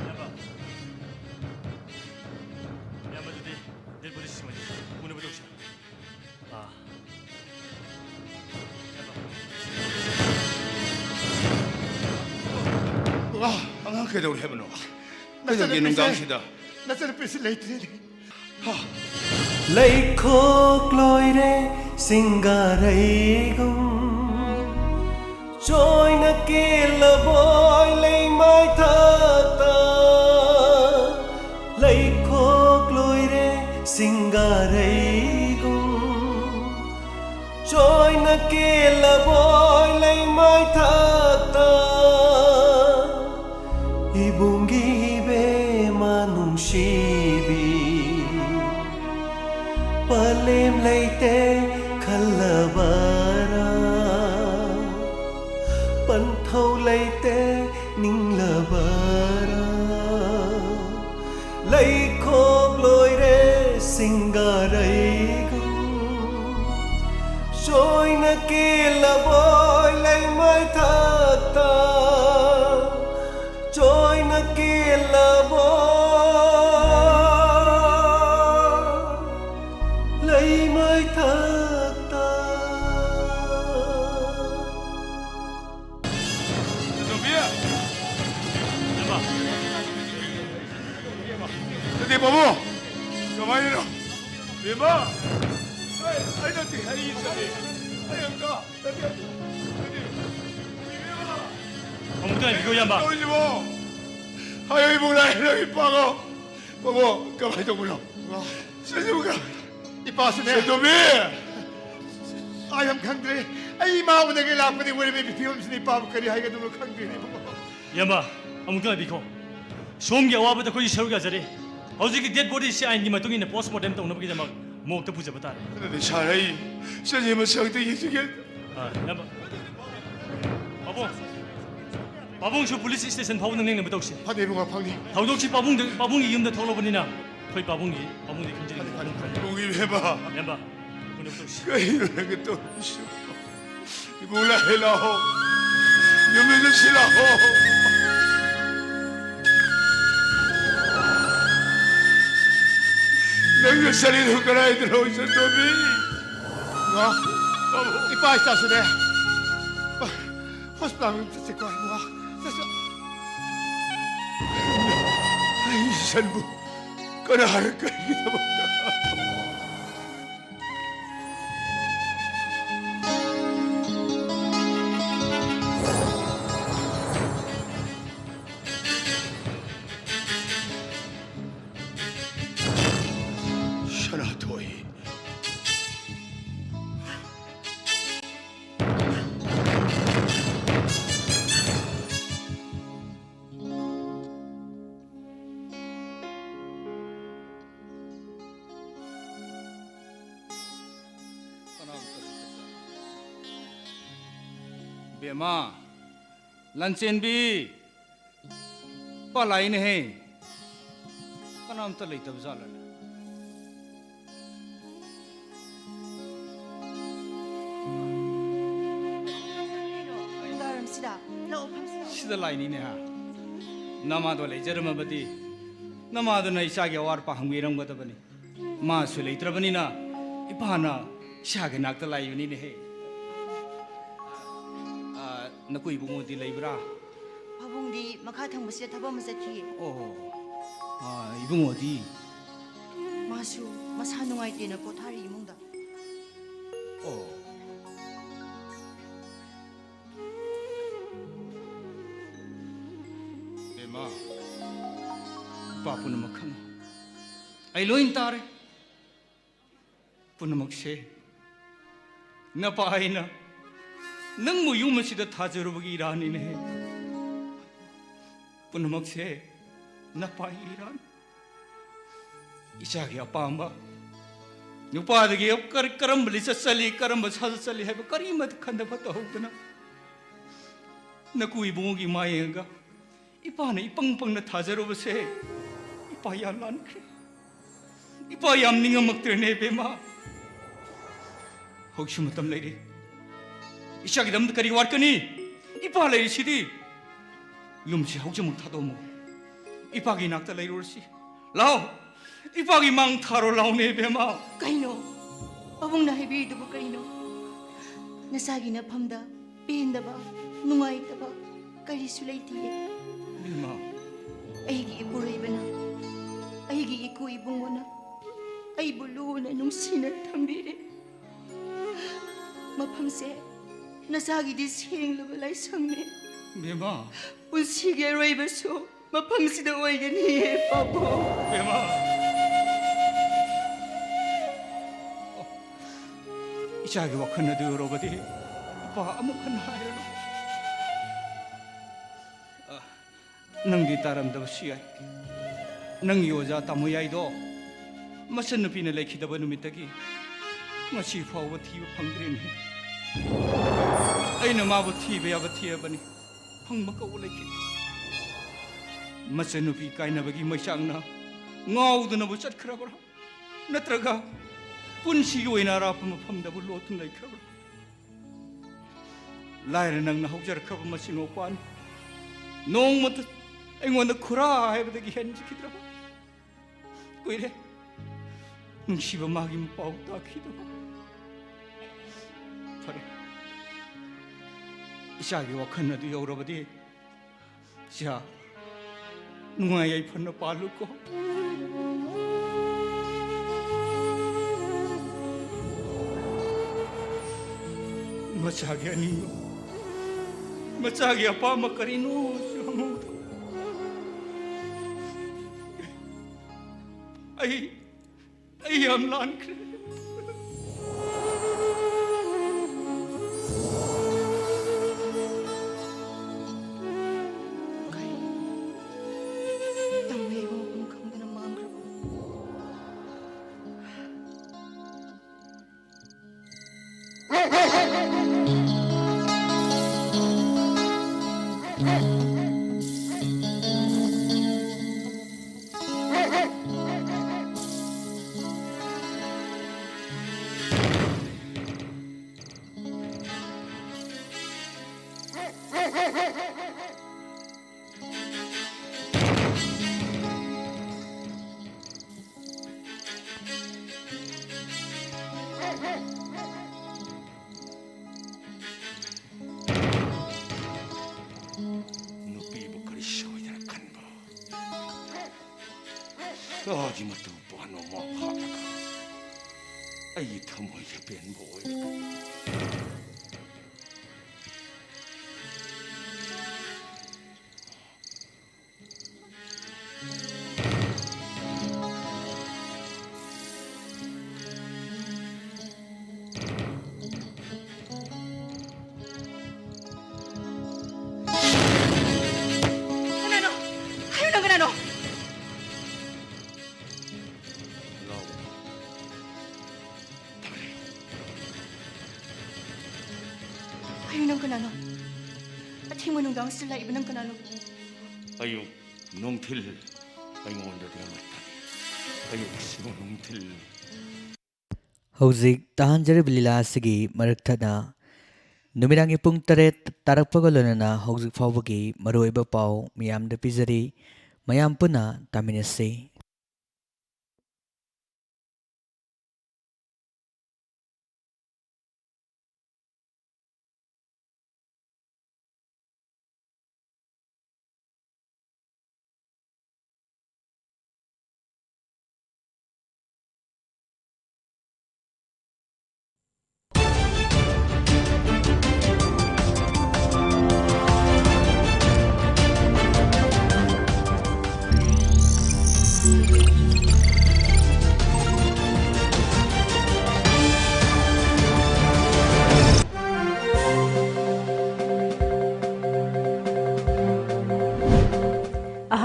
ꯏꯌꯥꯝꯕ꯫ ꯏꯌꯥꯝꯕ, ꯑꯗꯨꯗꯤ dead body ꯁꯤꯡꯁꯦ ꯄꯨꯅꯕ ꯇꯧꯁꯤ꯫ ꯑꯥ꯫ ꯋꯥ, ꯑꯉꯥꯡ ꯀꯩꯗꯧꯔꯦ ꯍꯥꯏꯕꯅꯣ? ꯀꯩꯗꯧꯒꯦ ꯅꯆꯟꯅꯨꯄꯤꯁꯦ, ꯅꯨꯡꯗꯥꯡꯁꯤꯗ? ꯅꯆꯟꯅꯨꯄꯤꯁꯤ ꯂꯩꯇ꯭ꯔꯦꯅꯦ꯫ ꯍꯥ? ꯂꯩꯈꯣꯛ ꯂꯣꯏꯔꯦ ꯁꯤꯡꯒꯥꯔꯩꯒꯨꯝ, ꯆꯣꯏꯅ ꯀꯦꯜꯂꯕꯣꯏ ꯂꯩꯃꯥꯏ ꯊꯥꯛꯇ꯫ ꯂꯩꯈꯣꯛ ꯂꯣꯏꯔꯦ ꯁꯤꯡꯒꯥꯔꯩꯒꯨꯝ, ꯆꯣꯏꯅ ꯀꯦꯜꯂꯕꯣꯏ ꯂꯩꯃꯥꯏ ꯊꯥꯛꯇ꯫ ꯏꯕꯨꯡꯒꯤ ꯏꯕꯦꯝꯃ ꯅꯨꯡꯁꯤꯕꯤ, ꯄꯂꯦꯝ ꯂꯩꯇꯦ ꯈꯜꯂꯕꯔꯥ, ꯄꯟꯊꯧ ꯂꯩꯇꯦ ꯅꯤꯡꯂꯕꯔꯥ? ꯂꯩꯈꯣꯛ ꯂꯣꯏꯔꯦ ꯁꯤꯡꯒꯥꯔꯩꯒꯨꯝ, ꯆꯣꯏꯅ ꯀꯦꯜꯂꯕꯣꯏ ꯂꯩꯃꯥꯏ ꯊꯥꯛꯇ꯫ ꯆꯣꯏꯅ ꯀꯦꯜꯂꯕꯣꯏ ꯂꯩꯃꯥꯏ ꯊꯥꯛꯇ꯫ ꯄꯥꯕꯨꯡ! ꯀꯃꯥꯏꯅꯅꯣ? ꯕꯦꯝꯃ! ꯑꯩ, ꯑꯩ ꯅꯠꯇꯦ, ꯑꯩ ꯏꯆꯟꯅꯤ꯫ ꯑꯩ ꯑꯪꯀ ꯅꯠꯇꯦ, ꯅꯠꯇꯦ꯫ ꯏꯕꯦꯝꯃ! ꯑꯃꯨꯛꯇ ꯉꯥꯏꯕꯤꯈꯣ, ꯏꯌꯥꯝꯕ꯫ ꯇꯧꯔꯤꯁꯤꯕꯣ? ꯍꯥꯏꯌꯣ, ꯏꯕꯨꯡ ꯂꯥꯏ, ꯅꯪ ꯏꯄꯥꯒꯣ꯫ ꯄꯥꯕꯨꯡ, ꯀꯃꯥꯏꯅ ꯇꯧꯕꯅꯣ? ꯏꯆꯟꯁꯤꯕꯨ ꯀ-, ꯏꯄꯥꯁꯨꯅꯦ꯫ ꯁꯦꯟꯗꯣꯝꯕꯤ! ꯑꯩ ꯌꯥꯝ ꯈꯪꯗ꯭ꯔꯦ꯫ ꯑꯩ ꯏꯃꯥ ꯎꯅꯒꯦ ꯂꯥꯛꯄꯅꯤ, ꯋꯥꯔꯤꯕꯒꯤ ꯐꯤꯕꯝꯁꯤꯅ ꯏꯄꯥꯕꯨ ꯀꯔꯤ ꯍꯥꯏꯒꯗꯕꯅꯣ ꯈꯪꯗ꯭ꯔꯦꯅꯦ, ꯏꯕꯨꯡꯉꯣ꯫ ꯏꯌꯥꯝꯕ, ꯑꯃꯨꯛꯇ ꯉꯥꯏꯕꯤꯈꯣ꯫ ꯁꯣꯝꯒꯤ ꯑꯋꯥꯕꯗ ꯑꯩꯈꯣꯏꯁꯨ ꯁꯔꯨꯛ ꯌꯥꯖꯔꯤ꯫ ꯍꯧꯖꯤꯛꯀꯤ dead body ꯁꯤ ꯑꯥꯏꯟꯒꯤ ꯃꯇꯨꯡ ꯏꯟꯅ post mortem ꯇꯧꯅꯕꯒꯤꯗꯃꯛ morgue ꯇ ꯄꯨꯖꯕ ꯇꯥꯔꯦ꯫ ꯑꯗꯨꯗꯤ ꯁꯥꯔ, ꯑꯩ ꯏꯆꯟꯁꯤ ꯃꯁꯛꯇ ꯌꯦꯡꯖꯒꯦ꯫ ꯑꯥ, ꯏꯌꯥꯝꯕ꯫ ꯄꯥꯕꯨꯡ! ꯄꯥꯕꯨꯡꯁꯨ police station ꯐꯥꯎꯕ ꯅꯪ ꯂꯦꯡꯅꯕ ꯇꯧꯁꯤ꯫ ꯐꯅꯤ ꯏꯕꯨꯡꯉꯣ, ꯐꯅꯤ꯫ ꯊꯧꯗꯣꯛꯁꯤ ꯄꯥꯕꯨꯡꯗ, ꯄꯥꯕꯨꯡꯒꯤ ꯌꯨꯝꯗ ꯊꯣꯛꯂꯕꯅꯤꯅ ꯑꯩꯈꯣꯏ ꯄꯥꯕꯨꯡꯒꯤ, ꯄꯥꯕꯨꯡꯗꯤ ꯈꯟꯖꯔꯤ꯫ ꯐꯅꯤ, ꯐꯅꯤ, ꯐꯅꯤ꯫ ꯏꯕꯨꯡ ꯏꯕꯦꯝꯃ꯫ ꯏꯌꯥꯝꯕ, ꯎꯅꯕ ꯇꯧꯁꯤ꯫ ꯀꯩꯅꯣ ꯅꯪꯒ ꯇꯧꯔꯤꯁꯤꯕꯣ? ꯏꯕꯨꯡ ꯂꯥꯛꯑꯦ, ꯂꯥꯛꯑꯣ꯫ ꯌꯨꯝꯗ ꯆꯠꯁꯤ ꯂꯥꯛꯑꯣ꯫ ꯅꯪꯒ ꯆꯠꯂꯤꯗꯨ ꯀꯗꯥꯏꯗꯅꯣ, ꯏꯆꯟꯇꯣꯝꯕꯤ? ꯏꯃꯥ, ꯏꯄꯥ ꯏꯆꯥꯁꯨꯅꯦ꯫ ꯍꯣꯁꯄꯤꯇꯥꯜ ꯆꯠꯁꯤꯀꯣ, ꯏꯃꯥ꯫ ꯆꯠꯁꯤ꯫ ꯑꯩ ꯏꯆꯟꯕꯨ ꯀꯅꯥꯅ ꯀꯔꯤꯒꯤꯗꯃꯛꯇ? ꯁꯅꯥꯊꯣꯏ꯫ ꯕꯦꯝꯃ, ꯂꯟꯆꯦꯟꯕꯤ, ꯄꯂꯥꯏꯅꯦꯍꯦ꯫ ꯀꯅꯥꯝꯇ ꯂꯩꯇꯕ ꯖꯥꯠꯂꯅꯦ? ꯅꯨꯡꯗꯥꯡꯋꯥꯏꯔꯝꯁꯤꯗ ꯂꯧ ꯐꯝꯁꯤꯗ꯫ ꯁꯤꯗ ꯂꯥꯛꯏꯅꯤꯅꯦ ꯍꯥ? ꯅꯃꯥꯗꯣ ꯂꯩꯖꯔꯝꯃꯕꯗꯤ ꯅꯃꯥꯗꯨꯅ ꯏꯆꯥꯒꯤ ꯑꯋꯥꯠ ꯑꯄꯥ ꯍꯪꯕꯤꯔꯝꯒꯗꯕꯅꯤ꯫ ꯃꯥꯁꯨ ꯂꯩꯇ꯭ꯔꯕꯅꯤꯅ ꯏꯄꯥꯅ ꯏꯁꯥꯒꯤ ꯅꯥꯛꯇ ꯂꯥꯛꯏꯕꯅꯤꯅꯦꯍꯦ꯫ ꯑ, ꯅꯀꯨꯏ ꯏꯕꯨꯡꯉꯣꯗꯤ ꯂꯩꯕ꯭ꯔꯥ? ꯄꯥꯕꯨꯡꯗꯤ ꯃꯈꯥ ꯊꯪꯕꯁꯤꯗ ꯊꯕꯛ ꯑꯃ ꯆꯠꯈꯤꯌꯦ꯫ ꯑꯣ꯫ ꯑꯥ, ꯏꯕꯨꯡꯉꯣꯗꯤ? ꯃꯥꯁꯨ ꯃꯁꯥ ꯅꯨꯡꯉꯥꯏꯇꯦꯅ ꯄꯣꯊꯥꯔꯤ ꯏꯃꯨꯡꯗ꯫ ꯑꯣ꯫ ꯕꯦꯝꯃ, ꯏꯄꯥ ꯄꯨꯝꯅꯃꯛ ꯈꯪꯉꯤ꯫ ꯑꯩ ꯂꯣꯏ ꯇꯥꯔꯦ꯫ ꯄꯨꯝꯅꯃꯛꯁꯦ ꯅꯄꯥ ꯑꯩꯅ ꯅꯪꯕꯨ ꯌꯨꯝ ꯑꯁꯤꯗ ꯊꯥꯖꯔꯨꯕꯒꯤ ꯏꯔꯥꯟꯅꯤꯅꯦ꯫ ꯄꯨꯝꯅꯃꯛꯁꯦ ꯅꯄꯥꯒꯤ ꯏꯔꯥꯟ꯫ ꯏꯆꯥꯒꯤ ꯑꯄꯥꯝꯕ ꯅꯨꯄꯥꯗꯒꯤ ꯀꯔ-, ꯀꯔꯝꯕ ꯂꯤꯆꯠ ꯆꯠꯂꯤ, ꯀꯔꯝꯕ ꯁꯥꯖꯠ ꯆꯠꯂꯤ ꯍꯥꯏꯕ ꯀꯔꯤꯃꯠꯇ ꯈꯟꯊꯕ ꯇꯧꯍꯧꯗꯅ, ꯅꯀꯨ ꯏꯕꯨꯡꯉꯣꯒꯤ ꯃꯥ ꯌꯦꯡꯉꯒ ꯏꯄꯥꯅ ꯏꯄꯪ ꯄꯪꯅ ꯊꯥꯖꯔꯨꯕꯁꯦ ꯏꯄꯥ ꯌꯥꯝ ꯂꯥꯟꯈ꯭ꯔꯦ꯫ ꯏꯄꯥ ꯌꯥꯝ ꯅꯤꯡꯉꯝꯃꯛꯇ꯭ꯔꯦꯅꯦ ꯏꯕꯦꯝꯃ꯫ ꯍꯧꯖꯤꯛꯁꯨ ꯃꯇꯝ ꯂꯩꯔꯤ꯫ ꯏꯆꯥꯒꯤꯗꯃꯛꯇ ꯀꯔꯤ ꯋꯥꯠꯀꯅꯤ? ꯏꯄꯥ ꯂꯩꯔꯤꯁꯤꯗꯤ꯫ ꯌꯨꯝꯁꯤ ꯍꯧꯖꯤꯛꯃꯛ ꯊꯥꯗꯣꯛꯑꯝꯃꯨ꯫ ꯏꯄꯥꯒꯤ ꯏꯅꯥꯛꯇ ꯂꯩꯔꯨꯔꯁꯤ꯫ ꯂꯥꯛꯑꯣ, ꯏꯄꯥꯒꯤ ꯃꯥꯡ ꯊꯥꯔꯣ ꯂꯥꯛꯑꯣꯅꯦ ꯏꯕꯦꯝꯃ꯫ ꯀꯩꯅꯣ? ꯄꯥꯕꯨꯡꯅ ꯍꯥꯏꯕꯤꯔꯤꯗꯨꯕꯨ ꯀꯩꯅꯣ? ꯅꯆꯥꯒꯤ ꯅꯐꯝꯗ ꯄꯦꯟꯗꯕ, ꯅꯨꯡꯉꯥꯏꯇꯕ ꯀꯔꯤꯁꯨ ꯂꯩꯇꯤꯌꯦ꯫ ꯏꯃꯥ꯫ ꯑꯩꯒꯤ ꯏꯄꯨꯔꯣꯏꯕꯅ, ꯑꯩꯒꯤ ꯏꯀꯨ ꯏꯕꯨꯡꯉꯣꯅ ꯑꯩꯕꯨ ꯂꯨꯅ ꯅꯨꯡꯁꯤꯅ ꯊꯝꯕꯤꯔꯦ꯫ ꯃꯐꯝꯁꯦ ꯅꯆꯥꯒꯤꯗꯤ ꯁꯦꯡꯂꯕ ꯂꯥꯏꯁꯪꯅꯦ꯫ ꯕꯦꯝꯃ꯫ ꯄꯨꯟꯁꯤꯒꯤ ꯑꯔꯣꯏꯕꯁꯨ ꯃꯐꯝꯁꯤꯗ ꯑꯣꯏꯒꯅꯤꯌꯦ, ꯄꯥꯕꯨꯡ꯫ ꯕꯦꯝꯃ꯫ ꯏꯆꯥꯒꯤ ꯋꯥꯈꯜ ꯑꯗꯨ ꯌꯧꯔꯕꯗꯤ ꯏꯄꯥ ꯑꯃꯨꯛ ꯍꯟꯅ ꯍꯥꯏꯔꯅꯨ꯫ ꯑ, ꯅꯪꯗꯤ ꯇꯥꯔꯝꯗꯕꯁꯨ ꯌꯥꯏ꯫ ꯅꯪꯒꯤ ꯑꯣꯖꯥ ꯇꯥꯃꯣ ꯌꯥꯏꯗꯣ ꯃꯆꯟꯅꯨꯄꯤꯅ ꯂꯩꯈꯤꯗꯕ ꯅꯨꯃꯤꯠꯇꯒꯤ ꯉꯁꯤ ꯐꯥꯎꯕ ꯊꯤꯕ ꯐꯪꯗ꯭ꯔꯤꯅꯤ꯫ ꯑꯩꯅ ꯃꯥꯕꯨ ꯊꯤꯕ ꯌꯥꯕ ꯊꯤꯔꯕꯅꯤ, ꯐꯪꯕ ꯀꯧꯕ ꯂꯩꯈꯤꯗꯦ꯫ ꯃꯆꯟꯅꯨꯄꯤ ꯀꯥꯏꯅꯕꯒꯤ ꯃꯩꯆꯥꯛꯅ ꯉꯥꯎꯗꯨꯅꯕꯨ ꯆꯠꯈ꯭ꯔꯕ꯭ꯔꯥ? ꯅꯠꯇ꯭ꯔꯒ ꯄꯨꯟꯁꯤꯒꯤ ꯑꯣꯏꯅ ꯑꯔꯥꯞꯄ ꯃꯐꯝꯗꯕꯨ ꯂꯣꯠꯇꯨꯅ ꯂꯩꯈ꯭ꯔꯕ꯭ꯔꯥ? ꯂꯥꯏꯔ ꯅꯪꯅ ꯍꯧꯖꯔꯛꯈ꯭ꯔꯕ ꯃꯆꯤꯟ ꯃꯧꯄꯥꯅꯤ꯫ ꯅꯣꯡꯃꯇ ꯑꯩꯉꯣꯟꯗ ꯈꯨꯔꯥ ꯍꯥꯏꯕꯗꯒꯤ ꯍꯦꯟꯖꯈꯤꯗ꯭ꯔꯕ ꯀꯨꯏꯔꯦ꯫ ꯅꯨꯡꯁꯤꯕ ꯃꯥꯒꯤ ꯃꯄꯥꯎ ꯇꯥꯈꯤꯗꯕ꯫ ꯐꯔꯦ, ꯏꯆꯥꯒꯤ ꯋꯥꯈꯜ ꯑꯗꯨ ꯌꯧꯔꯕꯗꯤ, ꯏꯆꯥ, ꯅꯨꯡꯉꯥꯏ ꯌꯥꯏꯐꯅ ꯄꯥꯜꯂꯨꯀꯣ꯫ ꯃꯆꯥꯒꯤ ꯑꯅꯤꯡꯕ, ꯃꯆꯥꯒꯤ ꯑꯄꯥꯝꯕ ꯀꯔꯤꯅꯣꯁꯨ ꯍꯪꯍꯧꯗꯕ꯫ ꯑꯩ ꯑꯩ ꯌꯥꯝ ꯂꯥꯟꯈ꯭ꯔꯦ꯫ ꯀꯩ? ꯇꯝꯕ ꯏꯕꯨꯡ ꯃꯐꯝ ꯈꯪꯗꯅ ꯃꯥꯡꯈ꯭ꯔꯕ? ꯅꯨꯄꯤꯕꯨ ꯀꯔꯤ ꯁꯣꯏꯗꯅ ꯈꯟꯕ? ꯁꯥꯒꯤ ꯃꯇꯨ ꯄꯥꯟꯕ ꯃꯥ ꯍꯥꯠꯂꯒ ꯑꯩꯒꯤ ꯊꯃꯣꯏꯒꯤ ꯑꯄꯦꯟꯕ ꯑꯣꯏꯔꯒ꯫ ꯀꯅꯥꯅꯣ? ꯍꯥꯏꯌꯨ, ꯅꯪ ꯀꯅꯥꯅꯣ? ꯂꯥꯎ꯫ ꯍꯥꯏꯌꯨ, ꯅꯪ ꯀꯅꯥꯅꯣ? ꯑꯊꯦꯡꯕ ꯅꯨꯡꯗꯥꯡꯁꯤꯗ ꯂꯥꯛꯏꯕ ꯅꯪ ꯀꯅꯥꯅꯣ? ꯑꯌꯨꯛ ꯅꯨꯡꯊꯤꯜ ꯑꯩꯉꯣꯟꯗꯗꯤ ꯑꯃꯠꯇꯅꯤ꯫ ꯑꯌꯨꯛꯁꯨ ꯅꯨꯡꯊꯤꯜ꯫ ꯍꯧꯖꯤꯛ ꯇꯥꯍꯟꯖꯔꯤꯕ ꯂꯤꯂꯥ ꯑꯁꯤꯒꯤ ꯃꯔꯛ ꯊꯠꯅ ꯅꯨꯃꯤꯗꯥꯡꯒꯤ ꯄꯨꯡ ꯇꯔꯦꯠ ꯇꯥꯔꯛꯄꯒ ꯂꯣꯏꯅꯅ ꯍꯧꯖꯤꯛ ꯐꯥꯎꯕꯒꯤ ꯃꯔꯨꯑꯣꯏꯕ ꯄꯥꯎ ꯃꯤꯌꯥꯝꯗ ꯄꯤꯖꯔꯤ꯫ ꯃꯌꯥꯝ ꯄꯨꯟꯅ ꯇꯥꯃꯤꯟꯅꯁꯤ꯫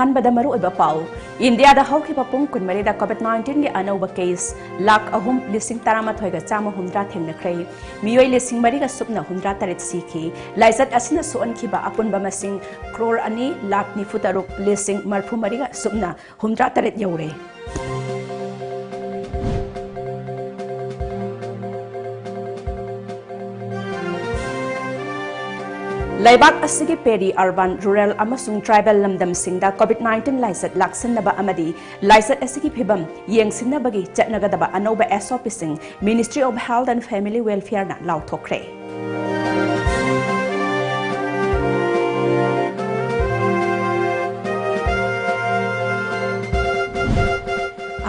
ꯑꯍꯥꯟꯕꯗ ꯃꯔꯨꯑꯣꯏꯕ ꯄꯥꯎ꯫ ꯏꯟꯗꯤꯌꯥꯗ ꯍꯧꯈꯤꯕ ꯄꯨꯡ ꯀꯨꯟꯃꯔꯤꯗ COVID nineteen ꯒꯤ ꯑꯅꯧꯕ ꯀꯦꯁ ꯂꯥꯈ ꯑꯍꯨꯝ ꯂꯤꯁꯤꯡ ꯇꯔꯥꯃꯥꯊꯣꯏꯒ ꯆꯥꯝꯃ ꯍꯨꯝꯗ꯭ꯔꯥ ꯊꯦꯡꯅꯈ꯭ꯔꯦ꯫ ꯃꯤꯑꯣꯏ ꯂꯤꯁꯤꯡ ꯃꯔꯤꯒ ꯁꯨꯞꯅ ꯍꯨꯝꯗ꯭ꯔꯥ ꯇꯔꯦꯠ ꯁꯤꯈꯤ꯫ ꯂꯥꯏꯆꯠ ꯑꯁꯤꯅ ꯁꯣꯛꯍꯟꯈꯤꯕ ꯑꯄꯨꯟꯕ ꯃꯁꯤꯡ ꯀ꯭ꯔꯣꯔ ꯑꯅꯤ ꯂꯥꯈ ꯅꯤꯐꯨ ꯇꯔꯨꯛ ꯂꯤꯁꯤꯡ ꯃꯔꯤꯐꯨ ꯃꯔꯤꯒ ꯁꯨꯞꯅ ꯍꯨꯝꯗ꯭ꯔꯥ ꯇꯔꯦꯠ ꯌꯧꯔꯦ꯫ ꯂꯩꯕꯥꯛ ꯑꯁꯤꯒꯤ ꯄꯦꯔꯤ ꯑꯔꯕꯥꯟ, ꯔꯨꯔꯦꯜ ꯑꯃꯁꯨꯡ ꯇ꯭ꯔꯥꯏꯕꯦꯜ ꯂꯝꯗꯝꯁꯤꯡꯗ COVID nineteen ꯂꯥꯏꯆꯠ ꯂꯥꯛꯁꯤꯟꯅꯕ ꯑꯃꯗꯤ ꯂꯥꯏꯆꯠ ꯑꯁꯤꯒꯤ ꯐꯤꯕꯝ ꯌꯦꯡꯁꯤꯟꯅꯕꯒꯤ ꯆꯠꯅꯒꯗꯕ ꯑꯅꯧꯕ SOP ꯁꯤꯡ Ministry of Health and Family Welfare ꯅ ꯂꯥꯎꯊꯣꯛꯈ꯭ꯔꯦ꯫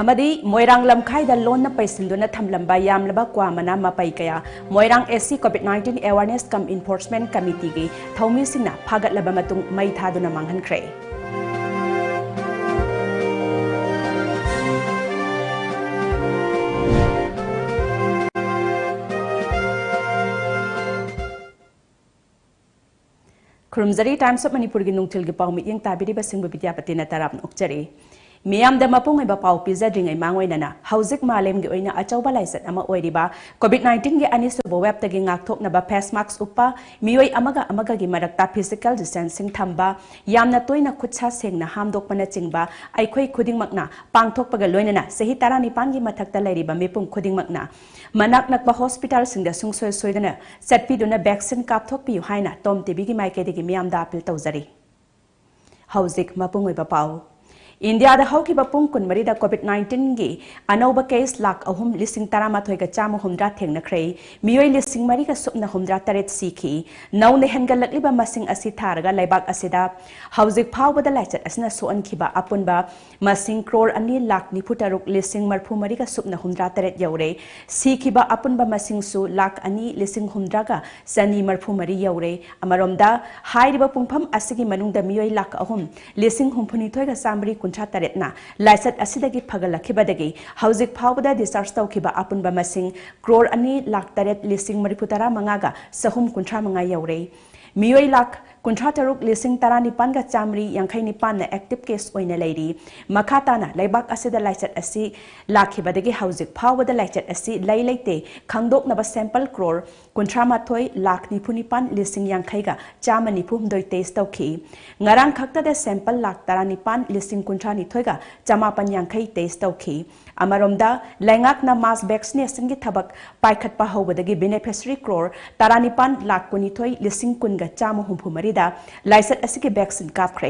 ꯑꯃꯗꯤ ꯃꯣꯏꯔꯥꯡ ꯂꯝꯈꯥꯏꯗ ꯂꯣꯟꯅ ꯄꯩꯁꯤꯟꯗꯨꯅ ꯊꯝꯂꯝꯕ ꯌꯥꯝꯂꯕ ꯀ꯭ꯋꯥ ꯃꯅꯥ ꯃꯄꯩ ꯀꯌꯥ ꯃꯣꯏꯔꯥꯡ AC COVID nineteen Awareness cum Enforcement Committee ꯒꯤ ꯊꯧꯃꯤꯁꯤꯡꯅ ꯐꯥꯒꯠꯂꯕ ꯃꯇꯨꯡ ꯃꯩ ꯊꯥꯗꯨꯅ ꯃꯥꯡꯍꯟꯈ꯭ꯔꯦ꯫ ꯈꯨꯔꯨꯝꯖꯔꯤ꯫ Times of ꯃꯅꯤꯄꯨꯔꯒꯤ ꯅꯨꯡꯊꯤꯜꯒꯤ ꯄꯥꯎ ꯃꯤꯠꯌꯦꯡ ꯇꯥꯕꯤꯔꯤꯕꯁꯤꯡꯕꯨ ꯕꯤꯗ꯭ꯌꯥꯄꯇꯤꯅ ꯇꯔꯥꯝꯅ ꯑꯣꯛꯆꯔꯤ꯫ ꯃꯤꯌꯥꯝꯗ ꯃꯄꯨꯡ ꯑꯣꯏꯕ ꯄꯥꯎ ꯄꯤꯖꯗ꯭ꯔꯤꯉꯩ ꯃꯥꯡꯑꯣꯏꯅꯅ ꯍꯧꯖꯤꯛ ꯃꯥꯂꯦꯝꯒꯤ ꯑꯣꯏꯅ ꯑꯆꯧꯕ ꯂꯥꯏꯆꯠ ꯑꯃ ꯑꯣꯏꯔꯤꯕ COVID nineteen ꯒꯤ ꯑꯅꯤꯁꯨꯕ wave ꯇꯒꯤ ꯉꯥꯛꯊꯣꯛꯅꯕ face mask ꯎꯞꯄ, ꯃꯤꯑꯣꯏ ꯑꯃꯒ ꯑꯃꯒꯒꯤ ꯃꯔꯛꯇ physical distancing ꯊꯝꯕ, ꯌꯥꯝꯅ ꯇꯣꯏꯅ ꯈꯨꯠ ꯁꯥ ꯁꯦꯡꯅ ꯍꯥꯝꯗꯣꯛꯄꯅꯆꯤꯡꯕ ꯑꯩꯈꯣꯏ ꯈꯨꯗꯤꯡꯃꯛꯅ ꯄꯥꯡꯊꯣꯛꯄꯒ ꯂꯣꯏꯅꯅ ꯆꯍꯤ ꯇꯔꯥꯅꯤꯄꯥꯟꯒꯤ ꯃꯊꯛꯇ ꯂꯩꯔꯤꯕ ꯃꯤꯄꯨꯝ ꯈꯨꯗꯤꯡꯃꯛꯅ ꯃꯅꯥꯛ ꯅꯛꯄ hospital ꯁꯤꯡꯗ ꯁꯨꯡꯁꯣꯏ ꯁꯣꯏꯗꯅ ꯆꯠꯄꯤꯗꯨꯅ vaccine ꯀꯥꯞꯊꯣꯛꯄꯤꯌꯨ ꯍꯥꯏꯅ Tom TV ꯒꯤ ꯃꯥꯏꯀꯩꯗꯒꯤ ꯃꯤꯌꯥꯝꯗ appeal ꯇꯧꯖꯔꯤ꯫ ꯍꯧꯖꯤꯛ ꯃꯄꯨꯡ ꯑꯣꯏꯕ ꯄꯥꯎ꯫ ꯏꯟꯗꯤꯌꯥꯗ ꯍꯧꯈꯤꯕ ꯄꯨꯡ ꯀꯨꯟꯃꯔꯤꯗ COVID nineteen ꯒꯤ ꯑꯅꯧꯕ ꯀꯦꯁ ꯂꯥꯈ ꯑꯍꯨꯝ ꯂꯤꯁꯤꯡ ꯇꯔꯥꯃꯥꯊꯣꯏꯒ ꯆꯥꯝꯃ ꯍꯨꯝꯗ꯭ꯔꯥ ꯊꯦꯡꯅꯈ꯭ꯔꯦ꯫ ꯃꯤꯑꯣꯏ ꯂꯤꯁꯤꯡ ꯃꯔꯤꯒ ꯁꯨꯞꯅ ꯍꯨꯝꯗ꯭ꯔꯥ ꯇꯔꯦꯠ ꯁꯤꯈꯤ꯫ ꯅꯧꯅ ꯍꯦꯟꯒꯠꯂꯛꯂꯤꯕ ꯃꯁꯤꯡ ꯑꯁꯤ ꯊꯥꯔꯒ ꯂꯩꯕꯥꯛ ꯑꯁꯤꯗ ꯍꯧꯖꯤꯛ ꯐꯥꯎꯕꯗ ꯂꯥꯏꯆꯠ ꯑꯁꯤꯅ ꯁꯣꯛꯍꯟꯈꯤꯕ ꯑꯄꯨꯟꯕ ꯃꯁꯤꯡ ꯀ꯭ꯔꯣꯔ ꯑꯅꯤ ꯂꯥꯈ ꯅꯤꯐꯨ ꯇꯔꯨꯛ ꯂꯤꯁꯤꯡ ꯃꯔꯤꯐꯨ ꯃꯔꯤꯒ ꯁꯨꯞꯅ ꯍꯨꯝꯗ꯭ꯔꯥ ꯇꯔꯦꯠ ꯌꯧꯔꯦ꯫ ꯁꯤꯈꯤꯕ ꯑꯄꯨꯟꯕ ꯃꯁꯤꯡꯁꯨ ꯂꯥꯈ ꯑꯅꯤ ꯂꯤꯁꯤꯡ ꯍꯨꯝꯗ꯭ꯔꯥꯒ ꯆꯅꯤ ꯃꯔꯤꯐꯨ ꯃꯔꯤ ꯌꯧꯔꯦ꯫ ꯑꯃꯔꯣꯝꯗ, ꯍꯥꯏꯔꯤꯕ ꯄꯨꯡꯐꯝ ꯑꯁꯤꯒꯤ ꯃꯅꯨꯡꯗ ꯃꯤꯑꯣꯏ ꯂꯥꯈ ꯑꯍꯨꯝ ꯂꯤꯁꯤꯡ ꯍꯨꯝꯐꯨꯅꯤꯊꯣꯏꯒ ꯆꯥꯝꯃꯔꯤ ꯀꯨꯟꯊ꯭ꯔꯥ ꯇꯔꯦꯠꯅ ꯂꯥꯏꯆꯠ ꯑꯁꯤꯗꯒꯤ ꯐꯒꯠꯂꯛꯈꯤꯕꯗꯒꯤ ꯍꯧꯖꯤꯛ ꯐꯥꯎꯕꯗ discharge ꯇꯧꯈꯤꯕ ꯑꯄꯨꯟꯕ ꯃꯁꯤꯡ ꯀ꯭ꯔꯣꯔ ꯑꯅꯤ ꯂꯥꯈ ꯇꯔꯦꯠ ꯂꯤꯁꯤꯡ ꯃꯔꯤꯐꯨ ꯇꯔꯥ ꯃꯉꯥꯒ ꯆꯍꯨꯝ ꯀꯨꯟꯊ꯭ꯔꯥ ꯃꯉꯥ ꯌꯧꯔꯦ꯫ ꯃꯤꯑꯣꯏ ꯂꯥꯈ ꯀꯨꯟꯊ꯭ꯔꯥ ꯇꯔꯨꯛ ꯂꯤꯁꯤꯡ ꯇꯔꯥꯅꯤꯄꯥꯟꯒ ꯆꯥꯃꯔꯤ ꯌꯥꯡꯈꯩ ꯅꯤꯄꯥꯟꯅ active case ꯑꯣꯏꯅ ꯂꯩꯔꯤ꯫ ꯃꯈꯥ ꯇꯥꯅ ꯂꯩꯕꯥꯛ ꯑꯁꯤꯗ ꯂꯥꯏꯆꯠ ꯑꯁꯤ ꯂꯥꯛꯈꯤꯕꯗꯒꯤ ꯍꯧꯖꯤꯛ ꯐꯥꯎꯕꯗ ꯂꯥꯏꯆꯠ ꯑꯁꯤ ꯂꯩ ꯂꯩꯇꯦ ꯈꯪꯗꯣꯛꯅꯕ sample crore ꯀꯨꯟꯊ꯭ꯔꯥ ꯃꯥꯊꯣꯏ ꯂꯥꯈ ꯅꯤꯐꯨ ꯅꯤꯄꯥꯟ ꯂꯤꯁꯤꯡ ꯌꯥꯡꯈꯩꯒ ꯆꯥꯝꯃ ꯅꯤꯐꯨ ꯍꯨꯝꯗꯣꯏ test ꯇꯧꯈꯤ꯫ ꯉꯔꯥꯡ ꯈꯛꯇꯗ sample ꯂꯥꯈ ꯇꯔꯥꯅꯤꯄꯥꯟ ꯂꯤꯁꯤꯡ ꯀꯨꯟꯊ꯭ꯔꯥ ꯅꯤꯊꯣꯏꯒ ꯆꯃꯥꯄꯟ ꯌꯥꯡꯈꯩ test ꯇꯧꯈꯤ꯫ ꯑꯃꯔꯣꯝꯗ, ꯂꯩꯉꯥꯛꯅ mass vaccinationꯒꯤ ꯊꯕꯛ ꯄꯥꯏꯈꯠꯄ ꯍꯧꯕꯗꯒꯤ beneficiary crore ꯇꯔꯥꯅꯤꯄꯥꯟ ꯂꯥꯈ ꯀꯨꯟꯅꯤꯊꯣꯏ ꯂꯤꯁꯤꯡ ꯀꯨꯟꯒ ꯆꯥꯝꯃ ꯍꯨꯝꯐꯨ ꯃꯔꯤꯗ ꯂꯥꯏꯆꯠ ꯑꯁꯤꯒꯤ vaccine ꯀꯥꯞꯈ꯭ꯔꯦ꯫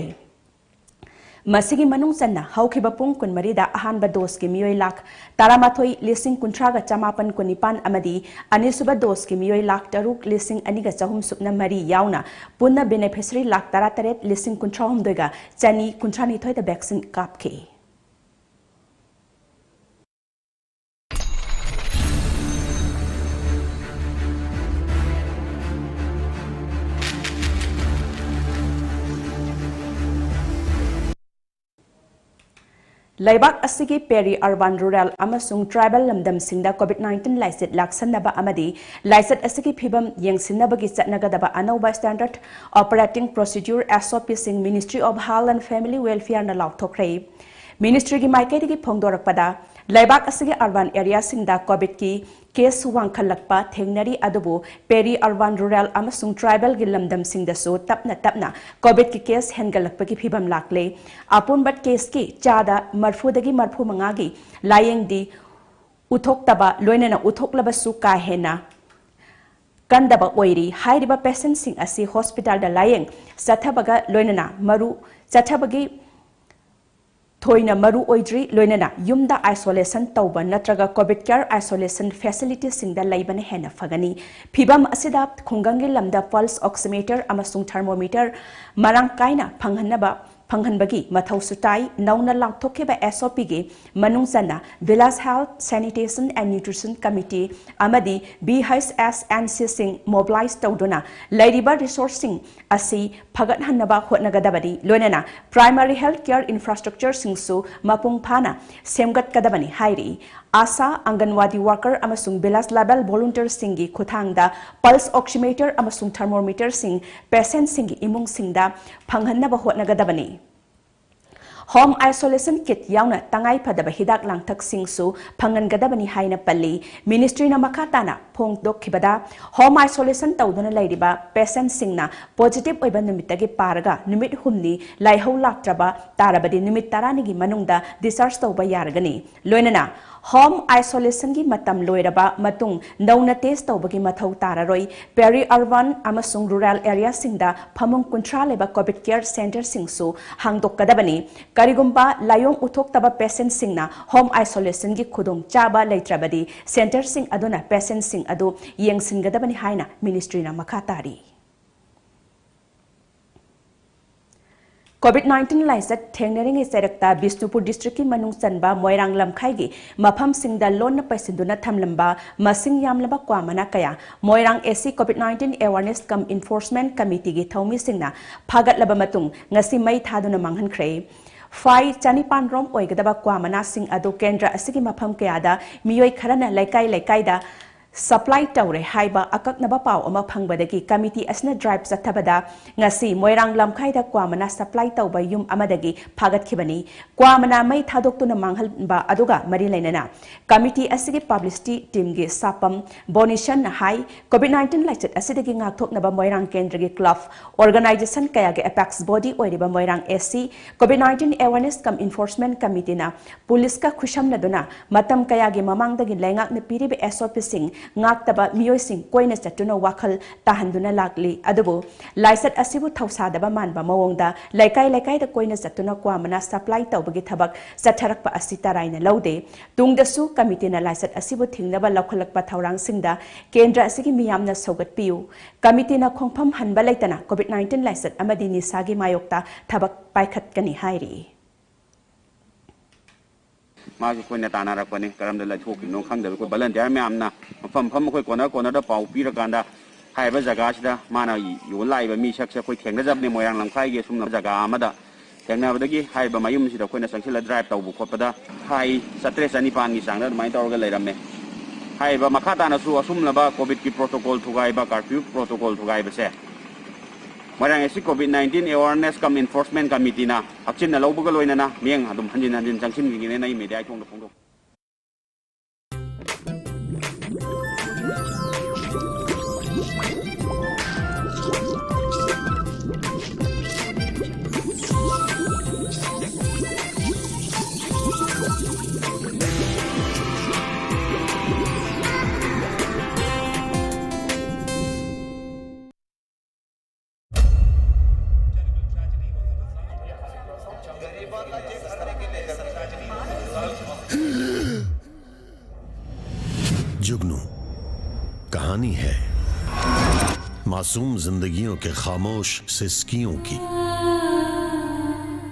ꯃꯁꯤꯒꯤ ꯃꯅꯨꯡ ꯆꯟꯅ ꯍꯧꯈꯤꯕ ꯄꯨꯡ ꯀꯨꯟꯃꯔꯤꯗ ꯑꯍꯥꯟꯕ doseꯀꯤ ꯃꯤꯑꯣꯏ ꯂꯥꯈ ꯇꯔꯥꯃꯥꯊꯣꯏ ꯂꯤꯁꯤꯡ ꯀꯨꯟꯊ꯭ꯔꯥꯒ ꯆꯃꯥꯄꯟ ꯀꯨꯟꯅꯤꯄꯥꯟ ꯑꯃꯗꯤ ꯑꯅꯤꯁꯨꯕ doseꯀꯤ ꯃꯤꯑꯣꯏ ꯂꯥꯈ ꯇꯔꯨꯛ ꯂꯤꯁꯤꯡ ꯑꯅꯤꯒ ꯆꯍꯨꯝ ꯁꯨꯞꯅ ꯃꯔꯤ ꯌꯥꯎꯅ ꯄꯨꯟꯅ beneficiary ꯂꯥꯈ ꯇꯔꯥꯇꯔꯦꯠ ꯂꯤꯁꯤꯡ ꯀꯨꯟꯊ꯭ꯔꯥꯍꯨꯝꯗꯣꯏꯒ ꯆꯅꯤ ꯀꯨꯟꯊ꯭ꯔꯥꯅꯤꯊꯣꯏꯗ vaccine ꯀꯥꯞꯈꯤ꯫ ꯂꯩꯕꯥꯛ ꯑꯁꯤꯒꯤ peri urban, rural ꯑꯃꯁꯨꯡ tribal ꯂꯝꯗꯝꯁꯤꯡꯗ COVID nineteen ꯂꯥꯏꯆꯠ ꯂꯥꯛꯁꯟꯅꯕ ꯑꯃꯗꯤ ꯂꯥꯏꯆꯠ ꯑꯁꯤꯒꯤ ꯐꯤꯕꯝ ꯌꯦꯡꯁꯤꯟꯅꯕꯒꯤ ꯆꯠꯅꯒꯗꯕ ꯑꯅꯧꯕ standard operating procedure, SOPꯁꯤꯡ Ministry of Health and Family Welfareꯅ ꯂꯥꯎꯊꯣꯛꯈ꯭ꯔꯦ꯫ Ministryꯒꯤ ꯃꯥꯏꯀꯩꯗꯒꯤ ꯐꯣꯡꯗꯣꯔꯛꯄꯗ, ꯂꯩꯕꯥꯛ ꯑꯁꯤꯒꯤ urban areaꯁꯤꯡꯗ COVIDꯀꯤ case ꯋꯥꯡꯈꯠꯂꯛꯄ ꯊꯦꯡꯅꯔꯤ, ꯑꯗꯨꯕꯨ peri urban, rural ꯑꯃꯁꯨꯡ tribalꯒꯤ ꯂꯝꯗꯝꯁꯤꯡꯗꯁꯨ ꯇꯞꯅ ꯇꯞꯅ COVIDꯀꯤ case ꯍꯦꯟꯒꯠꯂꯛꯄꯒꯤ ꯐꯤꯕꯝ ꯂꯥꯛꯂꯦ꯫ ꯑꯄꯨꯟꯕ caseꯀꯤ ꯆꯥꯗ ꯃꯔꯐꯨꯗꯒꯤ ꯃꯔꯐꯨ ꯃꯉꯥꯒꯤ ꯂꯥꯌꯦꯡꯗꯤ ꯎꯠꯊꯣꯛꯇꯕ, ꯂꯣꯏꯅꯅ ꯎꯠꯊꯣꯛꯂꯕꯁꯨ ꯀꯥ ꯍꯦꯟꯅ ꯀꯟꯗꯕ ꯑꯣꯏꯔꯤ꯫ ꯍꯥꯏꯔꯤꯕ patientꯁꯤꯡ ꯑꯁꯤ hospitalꯗ ꯂꯥꯌꯦꯡ ꯆꯠꯊꯕꯒ ꯂꯣꯏꯅꯅ ꯃꯔꯨ ꯆꯠꯊꯕꯒꯤ ꯊꯣꯏꯅ ꯃꯔꯨ ꯑꯣꯏꯗ꯭ꯔꯤ, ꯂꯣꯏꯅꯅ ꯌꯨꯝꯗ isolation ꯇꯧꯕ ꯅꯠꯇ꯭ꯔꯒ COVID care isolation facilityꯁꯤꯡꯗ ꯂꯩꯕꯅ ꯍꯦꯟꯅ ꯐꯒꯅꯤ꯫ ꯐꯤꯚꯝ ꯑꯁꯤꯗ ꯈꯨꯡꯒꯪꯒꯤ ꯂꯝꯗ pulse oximeter ꯑꯃꯁꯨꯡ thermometer ꯃꯔꯥꯡ ꯀꯥꯏꯅ ꯐꯪꯍꯟꯅꯕ ꯐꯪꯍꯟꯕꯒꯤ ꯃꯊꯧꯁꯨ ꯇꯥꯏ꯫ ꯅꯧꯅ ꯂꯥꯎꯊꯣꯛꯈꯤꯕ S O P ꯒꯤ ꯃꯅꯨꯡ ꯆꯟꯅ Village Health, Sanitation and Nutrition Committee ꯑꯃꯗꯤ B H S N C ꯁꯤꯡ mobilize ꯇꯧꯗꯨꯅ ꯂꯩꯔꯤꯕ resource ꯁꯤꯡ ꯑꯁꯤ ꯐꯒꯠꯍꯟꯅꯕ ꯍꯣꯠꯅꯒꯗꯕꯅꯤ꯫ ꯂꯣꯏꯅꯅ primary health care infrastructure ꯁꯤꯡꯁꯨ ꯃꯄꯨꯡ ꯐꯥꯅ ꯁꯦꯝꯒꯠꯀꯗꯕꯅꯤ ꯍꯥꯏꯔꯤ꯫ ASHA, Anganwadi worker ꯑꯃꯁꯨꯡ village level volunteer ꯁꯤꯡꯒꯤ ꯈꯨꯠꯊꯥꯡꯗ pulse oximeter ꯑꯃꯁꯨꯡ thermometer ꯁꯤꯡ patient ꯁꯤꯡꯒꯤ ꯏꯃꯨꯡꯁꯤꯡꯗ ꯐꯪꯍꯟꯅꯕ ꯍꯣꯠꯅꯒꯗꯕꯅꯤ꯫ Home isolation kit ꯌꯥꯎꯅ ꯇꯉꯥꯏ ꯐꯗꯕ ꯍꯤꯗꯥꯛ ꯂꯥꯡꯊꯛꯁꯤꯡꯁꯨ ꯐꯪꯍꯟꯒꯗꯕꯅꯤ ꯍꯥꯏꯅ ꯄꯜꯂꯤ꯫ Ministry ꯅ ꯃꯈꯥ ꯇꯥꯅ ꯐꯣꯡꯗꯣꯛꯈꯤꯕꯗ, home isolation ꯇꯧꯗꯨꯅ ꯂꯩꯔꯤꯕ patient ꯁꯤꯡꯅ positive ꯑꯣꯏꯕ ꯅꯨꯃꯤꯠꯇꯒꯤ ꯄꯥꯔꯒ ꯅꯨꯃꯤꯠ ꯍꯨꯝꯅꯤ ꯂꯥꯏꯍꯧ ꯂꯥꯛꯇ꯭ꯔꯕ ꯇꯥꯔꯕꯗꯤ ꯅꯨꯃꯤꯠ ꯇꯔꯥꯅꯤꯒꯤ ꯃꯅꯨꯡꯗ discharge ꯇꯧꯕ ꯌꯥꯔꯒꯅꯤ꯫ ꯂꯣꯏꯅꯅ home isolation ꯒꯤ ꯃꯇꯝ ꯂꯣꯏꯔꯕ ꯃꯇꯨꯡ ꯅꯧꯅ test ꯇꯧꯕꯒꯤ ꯃꯊꯧ ꯇꯥꯔꯔꯣꯏ꯫ Peri urban ꯑꯃꯁꯨꯡ rural area ꯁꯤꯡꯗ ꯐꯃꯨꯡ ꯀꯨꯟꯊ꯭ꯔꯥ ꯂꯩꯕ COVID care center ꯁꯤꯡꯁꯨ ꯍꯥꯡꯗꯣꯛꯀꯗꯕꯅꯤ꯫ ꯀꯔꯤꯒꯨꯝꯕ ꯂꯥꯏꯑꯣꯡ ꯎꯠꯊꯣꯛꯇꯕ patient ꯁꯤꯡꯅ home isolation ꯒꯤ ꯈꯨꯗꯣꯡꯆꯥꯕ ꯂꯩꯇ꯭ꯔꯕꯗꯤ center ꯁꯤꯡ ꯑꯗꯨꯅ patient ꯁꯤꯡ ꯑꯗꯨ ꯌꯦꯡꯁꯤꯟꯒꯗꯕꯅꯤ ꯍꯥꯏꯅ ministry ꯅ ꯃꯈꯥ ꯇꯥꯔꯤ꯫ COVID nineteen ꯂꯥꯏꯆꯠ ꯊꯦꯡꯅꯔꯤꯉꯩ ꯆꯩꯔꯛꯇ ꯕꯤꯁꯅꯨꯄꯨꯔ district ꯀꯤ ꯃꯅꯨꯡ ꯆꯟꯕ ꯃꯣꯏꯔꯥꯡ ꯂꯝꯈꯥꯏꯒꯤ ꯃꯐꯝꯁꯤꯡꯗ ꯂꯣꯟꯅ ꯄꯩꯁꯤꯟꯗꯨꯅ ꯊꯝꯂꯝꯕ ꯃꯁꯤꯡ ꯌꯥꯝꯂꯕ ꯀ꯭ꯋꯥ ꯃꯅꯥ ꯀꯌꯥ ꯃꯣꯏꯔꯥꯡ A C COVID nineteen Awareness cum Enforcement Committee ꯒꯤ ꯊꯧꯃꯤꯁꯤꯡꯅ ꯐꯥꯒꯠꯂꯕ ꯃꯇꯨꯡ ꯉꯁꯤ ꯃꯩ ꯊꯥꯗꯨꯅ ꯃꯥꯡꯍꯟꯈ꯭ꯔꯦ꯫ ꯐꯥꯏ ꯆꯅꯤꯄꯥꯟ ꯔꯣꯝ ꯑꯣꯏꯒꯗꯕ ꯀ꯭ꯋꯥ ꯃꯅꯥꯁꯤꯡ ꯑꯗꯨ ꯀꯦꯟꯗ꯭ꯔ ꯑꯁꯤꯒꯤ ꯃꯐꯝ ꯀꯌꯥꯗ ꯃꯤꯑꯣꯏ ꯈꯔꯅ ꯂꯩꯀꯥꯏ ꯂꯩꯀꯥꯏꯗ supply ꯇꯧꯔꯦ ꯍꯥꯏꯕ ꯑꯀꯛꯅꯕ ꯄꯥꯎ ꯑꯃ ꯐꯪꯕꯗꯒꯤ committee ꯑꯁꯤꯅ drive ꯆꯠꯊꯕꯗ ꯉꯁꯤ ꯃꯣꯏꯔꯥꯡ ꯂꯝꯈꯥꯏꯗ ꯀ꯭ꯋꯥ ꯃꯅꯥ supply ꯇꯧꯕ ꯌꯨꯝ ꯑꯃꯗꯒꯤ ꯐꯥꯒꯠꯈꯤꯕꯅꯤ꯫ ꯀ꯭ꯋꯥ ꯃꯅꯥ ꯃꯩ ꯊꯥꯗꯣꯛꯇꯨꯅ ꯃꯥꯡꯍꯟꯕ ꯑꯗꯨꯒ ꯃꯔꯤ ꯂꯩꯅꯅ committee ꯑꯁꯤꯒꯤ publicity team ꯒꯤ ꯁꯥꯄꯝ ꯕꯣꯅꯤꯁꯟꯅ ꯍꯥꯏ, COVID nineteen ꯂꯥꯏꯆꯠ ꯑꯁꯤꯗꯒꯤ ꯉꯥꯛꯊꯣꯛꯅꯕ ꯃꯣꯏꯔꯥꯡ ꯀꯦꯟꯗ꯭ꯔꯒꯤ club, organization ꯀꯌꯥꯒꯤ apex body ꯑꯣꯏꯔꯤꯕ ꯃꯣꯏꯔꯥꯡ A C COVID nineteen Awareness cum Enforcement Committee ꯅ police ꯀ ꯈꯨꯠꯁꯝꯅꯗꯨꯅ ꯃꯇꯝ ꯀꯌꯥꯒꯤ ꯃꯃꯥꯡꯗꯒꯤ ꯂꯩꯉꯥꯛꯅ ꯄꯤꯔꯤꯕ S O P ꯁꯤꯡ ꯉꯥꯛꯇꯕ ꯃꯤꯑꯣꯏꯁꯤꯡ ꯀꯣꯏꯅ ꯆꯠꯇꯨꯅ ꯋꯥꯈꯜ ꯇꯥꯍꯟꯗꯨꯅ ꯂꯥꯛꯂꯤ꯫ ꯑꯗꯨꯕꯨ ꯂꯥꯏꯆꯠ ꯑꯁꯤꯕꯨ ꯊꯧꯁꯥꯗꯕ ꯃꯥꯟꯕ ꯃꯑꯣꯡꯗ ꯂꯩꯀꯥꯏ ꯂꯩꯀꯥꯏꯗ ꯀꯣꯏꯅ ꯆꯠꯇꯨꯅ ꯀ꯭ꯋꯥ ꯃꯅꯥ supply ꯇꯧꯕꯒꯤ ꯊꯕꯛ ꯆꯠꯊꯔꯛꯄ ꯑꯁꯤ ꯇꯔꯥꯏꯅ ꯂꯧꯗꯦ꯫ ꯇꯨꯡꯗꯁꯨ ꯀꯃꯤꯇꯤꯅ ꯂꯥꯏꯆꯠ ꯑꯁꯤꯕꯨ ꯊꯤꯡꯅꯕ ꯂꯧꯈꯠꯂꯛꯄ ꯊꯧꯔꯥꯡꯁꯤꯡꯗ ꯀꯦꯟꯗ꯭ꯔ ꯑꯁꯤꯒꯤ ꯃꯤꯌꯥꯝꯅ ꯁꯧꯒꯠꯄꯤꯌꯨ꯫ ꯀꯃꯤꯇꯤꯅ ꯈꯣꯡꯐꯝ ꯍꯟꯕ ꯂꯩꯇꯅ COVID nineteen ꯂꯥꯏꯆꯠ ꯑꯃꯗꯤ ꯅꯤꯁꯥꯒꯤ ꯃꯥꯌꯣꯛꯇ ꯊꯕꯛ ꯄꯥꯏꯈꯠꯀꯅꯤ ꯍꯥꯏꯔꯤ꯫ ꯃꯥꯁꯨ ꯑꯩꯈꯣꯏꯅ ꯇꯥꯟꯅꯔꯛꯄꯅꯤ, ꯀꯔꯝꯗ ꯂꯩꯊꯣꯛꯈꯤꯕꯅꯣ ꯈꯪꯗꯕ꯫ ꯑꯩꯈꯣꯏ volunteer ꯃꯌꯥꯝꯅ ꯃꯐꯝ ꯃꯐꯝ ꯑꯩꯈꯣꯏ corner cornerꯗ ꯄꯥꯎ ꯄꯤꯔꯀꯥꯟꯗ ꯍꯥꯏꯔꯤꯕ ꯖꯒꯥꯁꯤꯗ ꯃꯥꯅ ꯌꯣꯜ ꯂꯥꯛꯏꯕ ꯃꯤꯁꯛꯁꯦ ꯑꯩꯈꯣꯏ ꯊꯦꯡꯅꯖꯕꯅꯤ꯫ ꯃꯣꯏꯔꯥꯡ ꯂꯝꯈꯥꯏꯒꯤ ꯑꯁꯨꯝꯅ ꯖꯒꯥ ꯑꯃꯗ ꯊꯦꯡꯅꯕꯗꯒꯤ ꯍꯥꯏꯔꯤꯕ ꯃꯌꯨꯝꯁꯤꯗ ꯑꯩꯈꯣꯏꯅ ꯆꯪꯁꯤꯜꯂ drive ꯇꯧꯕ ꯈꯣꯠꯄꯗ ꯍꯥꯏ ꯆꯥꯇ꯭ꯔꯦꯠ ꯆꯅꯤꯄꯥꯟꯒꯤ ꯆꯥꯡꯗ ꯑꯗꯨꯃꯥꯏꯅ ꯇꯧꯔꯒ ꯂꯩꯔꯝꯃꯦ꯫ ꯍꯥꯏꯔꯤꯕ ꯃꯈꯥ ꯇꯥꯅꯁꯨ ꯑꯁꯨꯝꯂꯕ COVIDꯀꯤ protocol ꯊꯨꯒꯥꯏꯕ, curfew protocol ꯊꯨꯒꯥꯏꯕꯁꯦ ꯃꯣꯏꯔꯥꯡ S C COVID nineteen awareness cum enforcement committeeꯅ ꯍꯛꯆꯤꯟꯅ ꯂꯧꯕꯒ ꯂꯣꯏꯅꯅ ꯃꯤꯠꯌꯦꯡ ꯑꯗꯨꯝ ꯍꯟꯖꯤꯟ ꯍꯟꯖꯤꯟ ꯆꯪꯁꯤꯟꯈꯤꯒꯅꯤꯅ ꯑꯩ media ꯊꯣꯡꯗ ꯐꯣꯡꯗꯣꯛ जुगनू कहानी है मासूम जिंदगियों के खामोश सिसकियों की,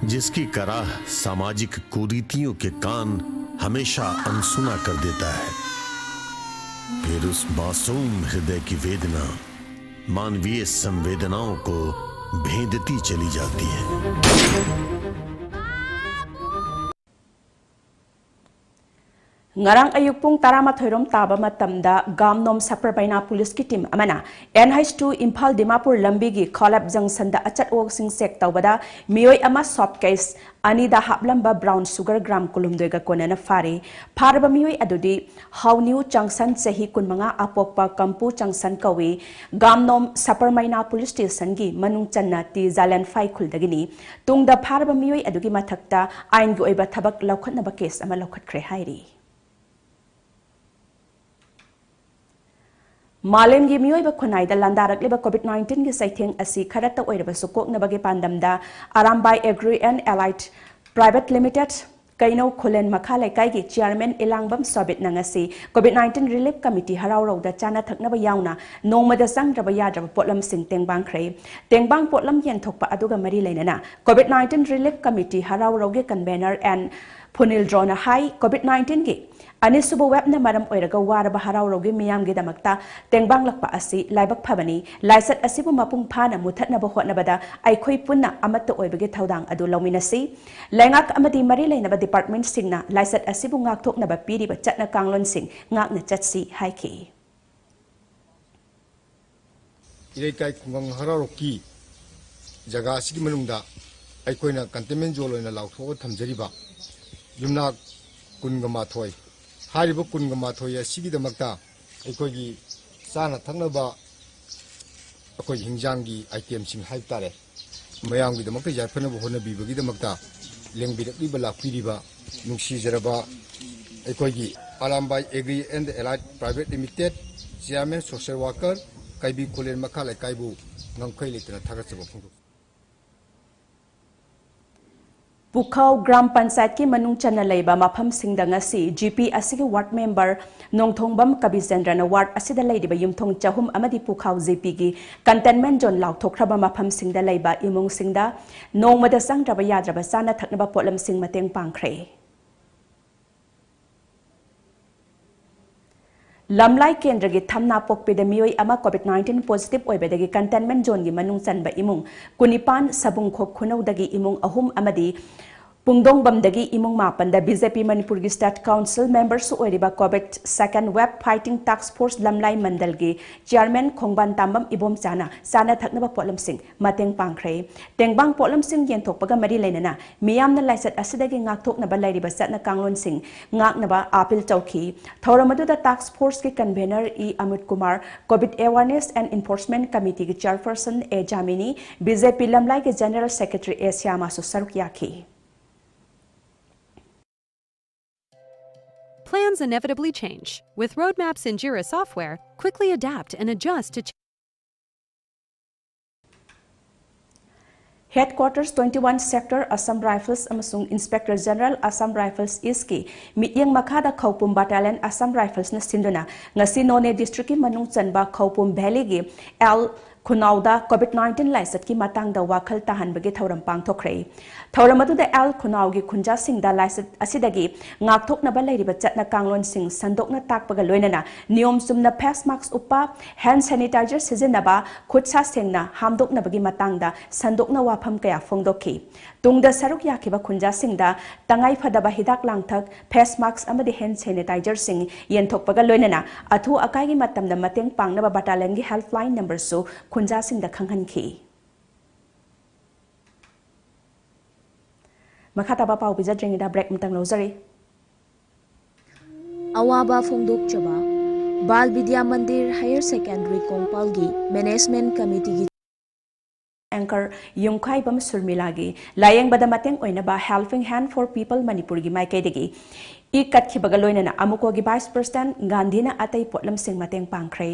जिसकी कराह सामाजिक कुरीतियों के कान हमेशा अनसुना कर देता है। फिर उस मासूम हृदय की वेदना मानवीय संवेदनाओं को भेदती चली जाती है। ꯉꯔꯥꯡ ꯑꯌꯨꯛ ꯄꯨꯡ ꯇꯔꯥꯃꯥꯊꯣꯏ ꯔꯣꯝ ꯇꯥꯕ ꯃꯇꯝꯗ ꯒꯥꯝꯅꯣꯝ ꯁꯄꯔꯕꯩꯅꯥ ꯄꯨꯂꯤꯁꯀꯤ ꯇꯤꯝ ꯑꯃꯅ NH two ꯏꯝꯐꯥꯜ ꯗꯤꯃꯥꯄꯨꯔ ꯂꯝꯕꯤꯒꯤ ꯈꯣꯂꯥꯞ ꯖꯪꯁꯟꯗ ꯑꯆꯠ ꯑꯣꯛꯁꯤꯡ ꯆꯦꯛ ꯇꯧꯕꯗ ꯃꯤꯑꯣꯏ ꯑꯃ ꯁꯣꯞ ꯀꯦꯁ ꯑꯅꯤꯗ ꯍꯥꯞꯂꯝꯕ ꯕ꯭ꯔꯥꯎꯟ ꯁꯨꯒꯔ ꯒ꯭ꯔꯥꯝ ꯀꯨꯟꯍꯨꯝꯗꯣꯏꯒ ꯀꯣꯟꯅꯅ ꯐꯥꯔꯦ꯫ ꯐꯥꯔꯕ ꯃꯤꯑꯣꯏ ꯑꯗꯨꯗꯤ ꯍꯥꯎꯅꯤꯎ ꯆꯪꯁꯟ, ꯆꯍꯤ ꯀꯨꯟꯃꯉꯥ, ꯑꯄꯣꯛꯄ ꯀꯝꯄꯨ ꯆꯪꯁꯟ ꯀꯧꯏ꯫ ꯒꯥꯝꯅꯣꯝ ꯁꯄꯔꯃꯩꯅꯥ ꯄꯨꯂꯤꯁ ꯁ꯭ꯇꯦꯁꯟꯒꯤ ꯃꯅꯨꯡ ꯆꯟꯅ ꯇꯤ ꯖꯥꯂꯦꯟꯐꯥꯏ ꯈꯨꯜꯗꯒꯤꯅꯤ꯫ ꯇꯨꯡꯗ ꯐꯥꯔꯕ ꯃꯤꯑꯣꯏ ꯑꯗꯨꯒꯤ ꯃꯊꯛꯇ ꯑꯥꯏꯟꯒꯤ ꯑꯣꯏꯕ ꯊꯕꯛ ꯂꯧꯈꯠꯅꯕ ꯀꯦꯁ ꯑꯃ ꯂꯧꯈꯠꯈ꯭ꯔꯦ ꯍꯥꯏꯔꯤ꯫ ꯃꯥꯂꯦꯝꯒꯤ ꯃꯤꯑꯣꯏꯕ ꯈꯨꯟꯅꯥꯏꯗ ꯂꯥꯟꯗꯥꯔꯛꯂꯤꯕ COVID nineteen ꯒꯤ ꯆꯩꯊꯦꯡ ꯑꯁꯤ ꯈꯔꯇ ꯑꯣꯏꯔꯕꯁꯨ ꯀꯣꯛꯅꯕꯒꯤ ꯄꯥꯟꯗꯝꯗ Arambai Agri and Allied Private Limited, ꯀꯩꯅꯧ ꯈꯨꯂꯦꯟ ꯃꯈꯥ ꯂꯩꯀꯥꯏꯒꯤ chairman ꯏꯂꯥꯡꯕꯝ ꯁꯣꯕꯤꯠꯅ ꯉꯁꯤ COVID nineteen relief committee ꯍꯔꯥꯎꯔꯧꯗ ꯆꯥꯅ ꯊꯛꯅꯕ ꯌꯥꯎꯅ ꯅꯣꯡꯃꯗ ꯆꯪꯗ꯭ꯔꯕ ꯌꯥꯗ꯭ꯔꯕ ꯄꯣꯠꯂꯝꯁꯤꯡ ꯇꯦꯡꯕꯥꯡꯈ꯭ꯔꯦ꯫ ꯇꯦꯡꯕꯥꯡ ꯄꯣꯠꯂꯝ ꯌꯦꯟꯊꯣꯛꯄ ꯑꯗꯨꯒ ꯃꯔꯤ ꯂꯩꯅꯅ COVID nineteen relief committee ꯍꯔꯥꯎꯔꯧꯒꯤ convener N ꯐꯨꯅꯤꯜꯗ꯭ꯔꯣꯅ ꯍꯥꯏ, COVID nineteen ꯒꯤ ꯑꯅꯤꯁꯨꯕ wave ꯅ ꯃꯔꯝ ꯑꯣꯏꯔꯒ ꯋꯥꯔꯕ ꯍꯔꯥꯎꯔꯧꯒꯤ ꯃꯤꯌꯥꯝꯒꯤꯗꯃꯛꯇ ꯇꯦꯡꯕꯥꯡꯂꯛꯄ ꯑꯁꯤ ꯂꯥꯏꯕꯛ ꯐꯕꯅꯤ꯫ ꯂꯥꯏꯆꯠ ꯑꯁꯤꯕꯨ ꯃꯄꯨꯡ ꯐꯥꯅ ꯃꯨꯊꯠꯅꯕ ꯍꯣꯠꯅꯕꯗ ꯑꯩꯈꯣꯏ ꯄꯨꯟꯅ ꯑꯃꯠꯇ ꯑꯣꯏꯕꯒꯤ ꯊꯧꯗꯥꯡ ꯑꯗꯨ ꯂꯧꯃꯤꯟꯅꯁꯤ꯫ ꯂꯩꯉꯥꯛ ꯑꯃꯗꯤ ꯃꯔꯤ ꯂꯩꯅꯕ department ꯁꯤꯡꯅ ꯂꯥꯏꯆꯠ ꯑꯁꯤꯕꯨ ꯉꯥꯛꯊꯣꯛꯅꯕ ꯄꯤꯔꯤꯕ ꯆꯠꯅ ꯀꯥꯡꯂꯣꯟꯁꯤꯡ ꯉꯥꯛꯅ ꯆꯠꯁꯤ ꯍꯥꯏꯈꯤ꯫ ꯏꯔꯩꯀꯥꯏ ꯈꯨꯡꯒꯪ ꯍꯔꯥꯎꯔꯣꯛꯀꯤ ꯖꯒꯥ ꯑꯁꯤꯒꯤ ꯃꯅꯨꯡꯗ ꯑꯩꯈꯣꯏꯅ containment zone ꯑꯣꯏꯅ ꯂꯥꯎꯊꯣꯛꯑꯒ ꯊꯝꯖꯔꯤꯕ ꯌꯨꯝꯅꯥꯛ ꯀꯨꯟꯒ ꯃꯥꯊꯣꯏ, ꯍꯥꯏꯔꯤꯕ ꯀꯨꯟꯒ ꯃꯥꯊꯣꯏ ꯑꯁꯤꯒꯤꯗꯃꯛꯇ ꯑꯩꯈꯣꯏꯒꯤ ꯆꯥꯅ ꯊꯛꯅꯕ ꯑꯩꯈꯣꯏ ꯍꯤꯟꯖꯥꯡꯒꯤ item ꯁꯤꯡ ꯍꯥꯏꯕ ꯇꯥꯔꯦ, ꯃꯌꯥꯝꯒꯤꯗꯃꯛꯇ ꯌꯥꯏꯐꯅꯕ ꯍꯣꯠꯅꯕꯤꯕꯒꯤꯗꯃꯛꯇ ꯂꯦꯡꯕꯤꯔꯛꯂꯤꯕ, ꯂꯥꯛꯄꯤꯔꯤꯕ ꯅꯨꯡꯁꯤꯖꯔꯕ ꯑꯩꯈꯣꯏꯒꯤ Arambai Agri and Allied Private Limited chairman, social worker, ꯀꯩꯕꯤ ꯈꯨꯂꯦꯟ ꯃꯈꯥ ꯂꯩꯀꯥꯏꯕꯨ ꯉꯝꯈꯩ ꯂꯩꯇꯅ ꯊꯥꯒꯠꯆꯕ ꯐꯣꯡꯗꯣꯛꯆꯔꯤ꯫ ꯄꯨꯈꯥꯎ ꯒ꯭ꯔꯥꯝ ꯄꯟꯆꯥꯌꯠꯀꯤ ꯃꯅꯨꯡ ꯆꯟꯅ ꯂꯩꯕ ꯃꯐꯝꯁꯤꯡꯗ ꯉꯁꯤ ꯖꯤꯄꯤ ꯑꯁꯤꯒꯤ ward member ꯅꯣꯡꯊꯣꯡꯕꯝ ꯀꯕꯤꯆꯟꯗ꯭ꯔꯅ ward ꯑꯁꯤꯗ ꯂꯩꯔꯤꯕ ꯌꯨꯝꯊꯣꯡ ꯆꯍꯨꯝ ꯑꯃꯗꯤ ꯄꯨꯈꯥꯎ ꯖꯤꯄꯤꯒꯤ containment zone ꯂꯥꯎꯊꯣꯛꯈ꯭ꯔꯕ ꯃꯐꯝꯁꯤꯡꯗ ꯂꯩꯕ ꯏꯃꯨꯡꯁꯤꯡꯗ ꯅꯣꯡꯃꯗ ꯆꯪꯗ꯭ꯔꯕ ꯌꯥꯗ꯭ꯔꯕ ꯆꯥꯅ ꯊꯛꯅꯕ ꯄꯣꯠꯂꯝꯁꯤꯡ ꯃꯇꯦꯡ ꯄꯥꯡꯈ꯭ꯔꯦ꯫ ꯂꯝꯂꯥꯏ ꯀꯦꯟꯗ꯭ꯔꯒꯤ ꯊꯝꯅꯥꯄꯣꯛꯄꯤꯗ ꯃꯤꯑꯣꯏ ꯑꯃ COVID nineteen positive ꯑꯣꯏꯕꯗꯒꯤ containment zoneꯒꯤ ꯃꯅꯨꯡ ꯆꯟꯕ ꯏꯃꯨꯡ ꯀꯨꯟꯅꯤꯄꯥꯟ, ꯁꯕꯨꯡꯈꯣꯛ ꯈꯨꯅꯧꯗꯒꯤ ꯏꯃꯨꯡ ꯑꯍꯨꯝ ꯑꯃꯗꯤ ꯄꯨꯡꯗꯣꯡꯕꯝꯗꯒꯤ ꯏꯃꯨꯡ ꯃꯥꯄꯟꯗ BJP ꯃꯅꯤꯄꯨꯔꯒꯤ state council memberꯁꯨ ꯑꯣꯏꯔꯤꯕ COVID second wave fighting task force ꯂꯝꯂꯥꯏ ꯃꯟꯗꯜꯒꯤ chairman ꯈꯣꯡꯕꯥꯟ ꯇꯥꯝꯕꯝ ꯏꯕꯣꯝꯆꯥꯅ ꯆꯥꯅ ꯊꯛꯅꯕ ꯄꯣꯠꯂꯝꯁꯤꯡ ꯃꯇꯦꯡ ꯄꯥꯡꯈ꯭ꯔꯦ꯫ ꯇꯦꯡꯕꯥꯡ ꯄꯣꯠꯂꯝꯁꯤꯡ ꯌꯦꯟꯊꯣꯛꯄꯒ ꯃꯔꯤ ꯂꯩꯅꯅ ꯃꯤꯌꯥꯝꯅ ꯂꯥꯏꯆꯠ ꯑꯁꯤꯗꯒꯤ ꯉꯥꯛꯊꯣꯛꯅꯕ ꯂꯩꯔꯤꯕ ꯆꯠꯅ ꯀꯥꯡꯂꯣꯟꯁꯤꯡ ꯉꯥꯛꯅꯕ appeal ꯇꯧꯈꯤ꯫ ꯊꯧꯔꯝ ꯑꯗꯨꯗ task forceꯀꯤ convener E Amit Kumar, COVID awareness and enforcement committeeꯒꯤ chairperson ꯑꯦ ꯖꯥꯃꯤꯅꯤ, BJP ꯂꯝꯂꯥꯏꯒꯤ general secretary ꯑꯦ ꯁ꯭ꯌꯥꯃꯥꯁꯨ ꯁꯔꯨꯛ ꯌꯥꯈꯤ꯫ Plan inevitably change. With roadmaps in Jira software, quickly adapt and adjust to Headquarters twenty one Sector Assam Rifles ꯑꯃꯁꯨꯡ Inspector General Assam Rifles East ꯀꯤ ꯃꯤꯠꯌꯦꯡ ꯃꯈꯥꯗ ꯈꯧꯄꯨꯝ Battalion Assam Rifles ꯅ ꯁꯤꯟꯗꯨꯅ ꯉꯁꯤ ꯅꯣꯅꯦ district ꯀꯤ ꯃꯅꯨꯡ ꯆꯟꯕ ꯈꯧꯄꯨꯝ Valley ꯒꯤ ꯑꯦꯜ ꯈꯨꯅꯥꯎꯗ COVID nineteen ꯂꯥꯏꯆꯠꯀꯤ ꯃꯇꯥꯡꯗ ꯋꯥꯈꯜ ꯇꯥꯍꯟꯕꯒꯤ ꯊꯧꯔꯝ ꯄꯥꯡꯊꯣꯛꯈ꯭ꯔꯦ꯫ ꯊꯧꯔꯝ ꯑꯗꯨꯗ ꯑꯦꯜ ꯈꯨꯅꯥꯎꯒꯤ ꯈꯨꯟꯖꯥꯁꯤꯡꯗ ꯂꯥꯏꯆꯠ ꯑꯁꯤꯗꯒꯤ ꯉꯥꯛꯊꯣꯛꯅꯕ ꯂꯩꯔꯤꯕ ꯆꯠꯅ ꯀꯥꯡꯂꯣꯟꯁꯤꯡ ꯁꯟꯗꯣꯛꯅ ꯇꯥꯛꯄꯒ ꯂꯣꯏꯅꯅ ꯅꯤꯌꯣꯝ ꯆꯨꯝꯅ face mask ꯎꯞꯄ, hand sanitizer ꯁꯤꯖꯤꯟꯅꯕ, ꯈꯨꯠ ꯁꯥ ꯁꯦꯡꯅ ꯍꯥꯝꯗꯣꯛꯅꯕꯒꯤ ꯃꯇꯥꯡꯗ ꯁꯟꯗꯣꯛꯅ ꯋꯥꯐꯝ ꯀꯌꯥ ꯐꯣꯡꯗꯣꯛꯈꯤ꯫ ꯇꯨꯡꯗ ꯁꯔꯨꯛ ꯌꯥꯈꯤꯕ ꯈꯨꯟꯖꯥꯁꯤꯡꯗ ꯇꯉꯥꯏ ꯐꯗꯕ ꯍꯤꯗꯥꯛ ꯂꯥꯡꯊꯛ, face mask ꯑꯃꯗꯤ hand sanitizer ꯁꯤꯡ ꯌꯦꯟꯊꯣꯛꯄꯒ ꯂꯣꯏꯅꯅ ꯑꯊꯨ ꯑꯀꯥꯏꯒꯤ ꯃꯇꯝꯗ ꯃꯇꯦꯡ ꯄꯥꯡꯅꯕ battalion ꯒꯤ helpline number ꯁꯨ ꯈꯨꯟꯖꯥꯁꯤꯡꯗ ꯈꯪꯍꯟꯈꯤ꯫ ꯃꯈꯥ ꯇꯥꯕ ꯄꯥꯎ ꯄꯤꯖꯗ꯭ꯔꯤꯉꯩꯗ break ꯑꯃꯇꯪ ꯂꯧꯖꯔꯤ꯫ ꯑꯋꯥꯕ ꯐꯣꯡꯗꯣꯛꯆꯕ ꯕꯥꯜ ꯕꯤꯗ꯭ꯌꯥ ꯃꯟꯗꯤꯔ ꯍꯥꯌꯔ ꯁꯦꯀꯦꯟꯗꯔꯤ ꯀꯣꯡꯄꯥꯜꯒꯤ management committee ꯒꯤ Anchor ꯌꯨꯝꯈꯥꯏꯕꯝ ꯁꯨꯔꯃꯤꯂꯥꯒꯤ ꯂꯥꯌꯦꯡꯕꯗ ꯃꯇꯦꯡ ꯑꯣꯏꯅꯕ Helping Hand for People ꯃꯅꯤꯄꯨꯔꯒꯤ ꯃꯥꯏꯀꯩꯗꯒꯤ ꯏ ꯀꯠꯈꯤꯕꯒ ꯂꯣꯏꯅꯅ ꯑꯃꯨꯀꯣꯒꯤ vice president ꯒꯥꯟꯙꯤꯅ ꯑꯇꯩ ꯄꯣꯠꯂꯝꯁꯤꯡ ꯃꯇꯦꯡ ꯄꯥꯡꯈ꯭ꯔꯦ꯫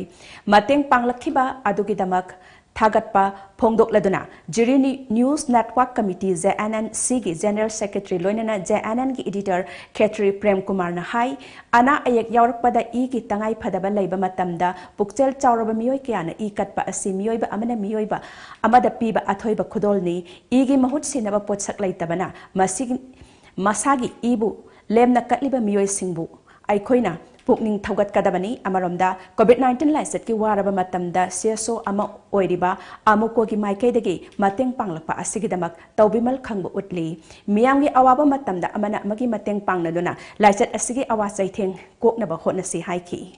ꯃꯇꯦꯡ ꯄꯥꯡꯂꯛꯈꯤꯕ ꯑꯗꯨꯒꯤꯗꯃꯛ ꯊꯥꯒꯠꯄ ꯐꯣꯡꯗꯣꯛꯂꯗꯨꯅ ꯖꯤꯔꯤ ꯅꯤ-, News Network Committee, J N N ꯁꯤꯒꯤ General Secretary ꯂꯣꯏꯅꯅ ꯖꯦ ꯑꯦꯟ ꯑꯦꯟꯒꯤ editor ꯈꯦꯇ꯭ꯔꯤ ꯄ꯭ꯔꯦꯝ ꯀꯨꯃꯥꯔꯅ ꯍꯥꯏ, ꯑꯅꯥ ꯑꯌꯦꯛ ꯌꯥꯎꯔꯛꯄꯗ ꯏꯒꯤ ꯇꯉꯥꯏ ꯐꯗꯕ ꯂꯩꯕ ꯃꯇꯝꯗ ꯄꯨꯛꯆꯦꯜ ꯆꯥꯎꯔꯕ ꯃꯤꯑꯣꯏ ꯀꯌꯥꯅ ꯏ ꯀꯠꯄ ꯑꯁꯤ ꯃꯤꯑꯣꯏꯕ ꯑꯃꯅ ꯃꯤꯑꯣꯏꯕ ꯑꯃꯗ ꯄꯤꯕ ꯑꯊꯣꯏꯕ ꯈꯨꯗꯣꯜꯅꯤ꯫ ꯏꯒꯤ ꯃꯍꯨꯠ ꯁꯤꯟꯅꯕ ꯄꯣꯠꯁꯛ ꯂꯩꯇꯕꯅ ꯃꯁꯤꯒꯤ, ꯃꯁꯥꯒꯤ ꯏꯕꯨ ꯂꯦꯝꯅ ꯀꯠꯂꯤꯕ ꯃꯤꯑꯣꯏꯁꯤꯡꯕꯨ ꯑꯩꯈꯣꯏꯅ ꯄꯨꯛꯅꯤꯡ ꯊꯧꯒꯠꯀꯗꯕꯅꯤ꯫ ꯑꯃꯔꯣꯝꯗ COVID nineteen ꯂꯥꯏꯆꯠꯀꯤ ꯋꯥꯔꯕ ꯃꯇꯝꯗ ꯁꯤ ꯑꯦꯁ ꯑꯣ ꯑꯃ ꯑꯣꯏꯔꯤꯕ ꯑꯃꯨꯀꯣꯒꯤ ꯃꯥꯏꯀꯩꯗꯒꯤ ꯃꯇꯦꯡ ꯄꯥꯡꯂꯛꯄ ꯑꯁꯤꯒꯤꯗꯃꯛ ꯇꯧꯕꯤꯃꯜ ꯈꯪꯕ ꯎꯠꯂꯤ꯫ ꯃꯤꯌꯥꯝꯒꯤ ꯑꯋꯥꯕ ꯃꯇꯝꯗ ꯑꯃꯅ ꯑꯃꯒꯤ ꯃꯇꯦꯡ ꯄꯥꯡꯅꯗꯨꯅ ꯂꯥꯏꯆꯠ ꯑꯁꯤꯒꯤ ꯑꯋꯥ ꯆꯩꯊꯦꯡ ꯀꯣꯛꯅꯕ ꯍꯣꯠꯅꯁꯤ ꯍꯥꯏꯈꯤ꯫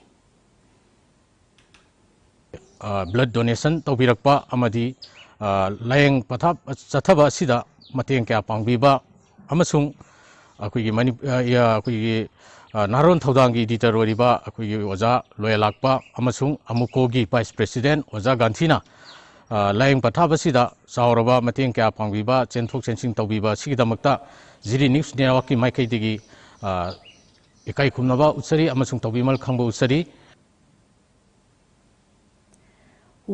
ꯑ, blood donation ꯇꯧꯕꯤꯔꯛꯄ ꯑꯃꯗꯤ, ꯑ, ꯂꯥꯌꯦꯡ ꯄꯊꯥꯞ ꯆꯠꯊꯕ ꯑꯁꯤꯗ ꯃꯇꯦꯡ ꯀꯌꯥ ꯄꯥꯡꯕꯤꯕ ꯑꯃꯁꯨꯡ ꯑꯩꯈꯣꯏꯒꯤ ꯃꯅꯤ-, ꯑ, ꯑ, ꯑꯩꯈꯣꯏꯒꯤ, ꯑ, ꯅꯍꯥꯔꯣꯟ ꯊꯧꯗꯥꯡꯒꯤ editor ꯑꯣꯏꯔꯤꯕ ꯑꯩꯈꯣꯏꯒꯤ ꯑꯣꯖꯥ ꯂꯣꯌꯥꯂꯥꯛꯄ ꯑꯃꯁꯨꯡ ꯑꯃꯨꯀꯣꯒꯤ vice president ꯑꯣꯖꯥ ꯒꯥꯟꯊꯤꯅ, ꯑ, ꯂꯥꯌꯦꯡ ꯄꯊꯥꯞ ꯑꯁꯤꯗ ꯆꯥꯎꯔꯕ ꯃꯇꯦꯡ ꯀꯌꯥ ꯄꯥꯡꯕꯤꯕ, ꯆꯦꯟꯊꯣꯛ ꯆꯦꯟꯁꯤꯟ ꯇꯧꯕꯤꯕ ꯑꯁꯤꯒꯤꯗꯃꯛꯇ ꯖꯤꯔꯤ News Networkꯀꯤ ꯃꯥꯏꯀꯩꯗꯒꯤ, ꯑ, ꯏꯀꯥꯏ ꯈꯨꯝꯅꯕ ꯎꯠꯆꯔꯤ ꯑꯃꯁꯨꯡ ꯇꯧꯕꯤꯃꯜ ꯈꯪꯕ ꯎꯠꯆꯔꯤ꯫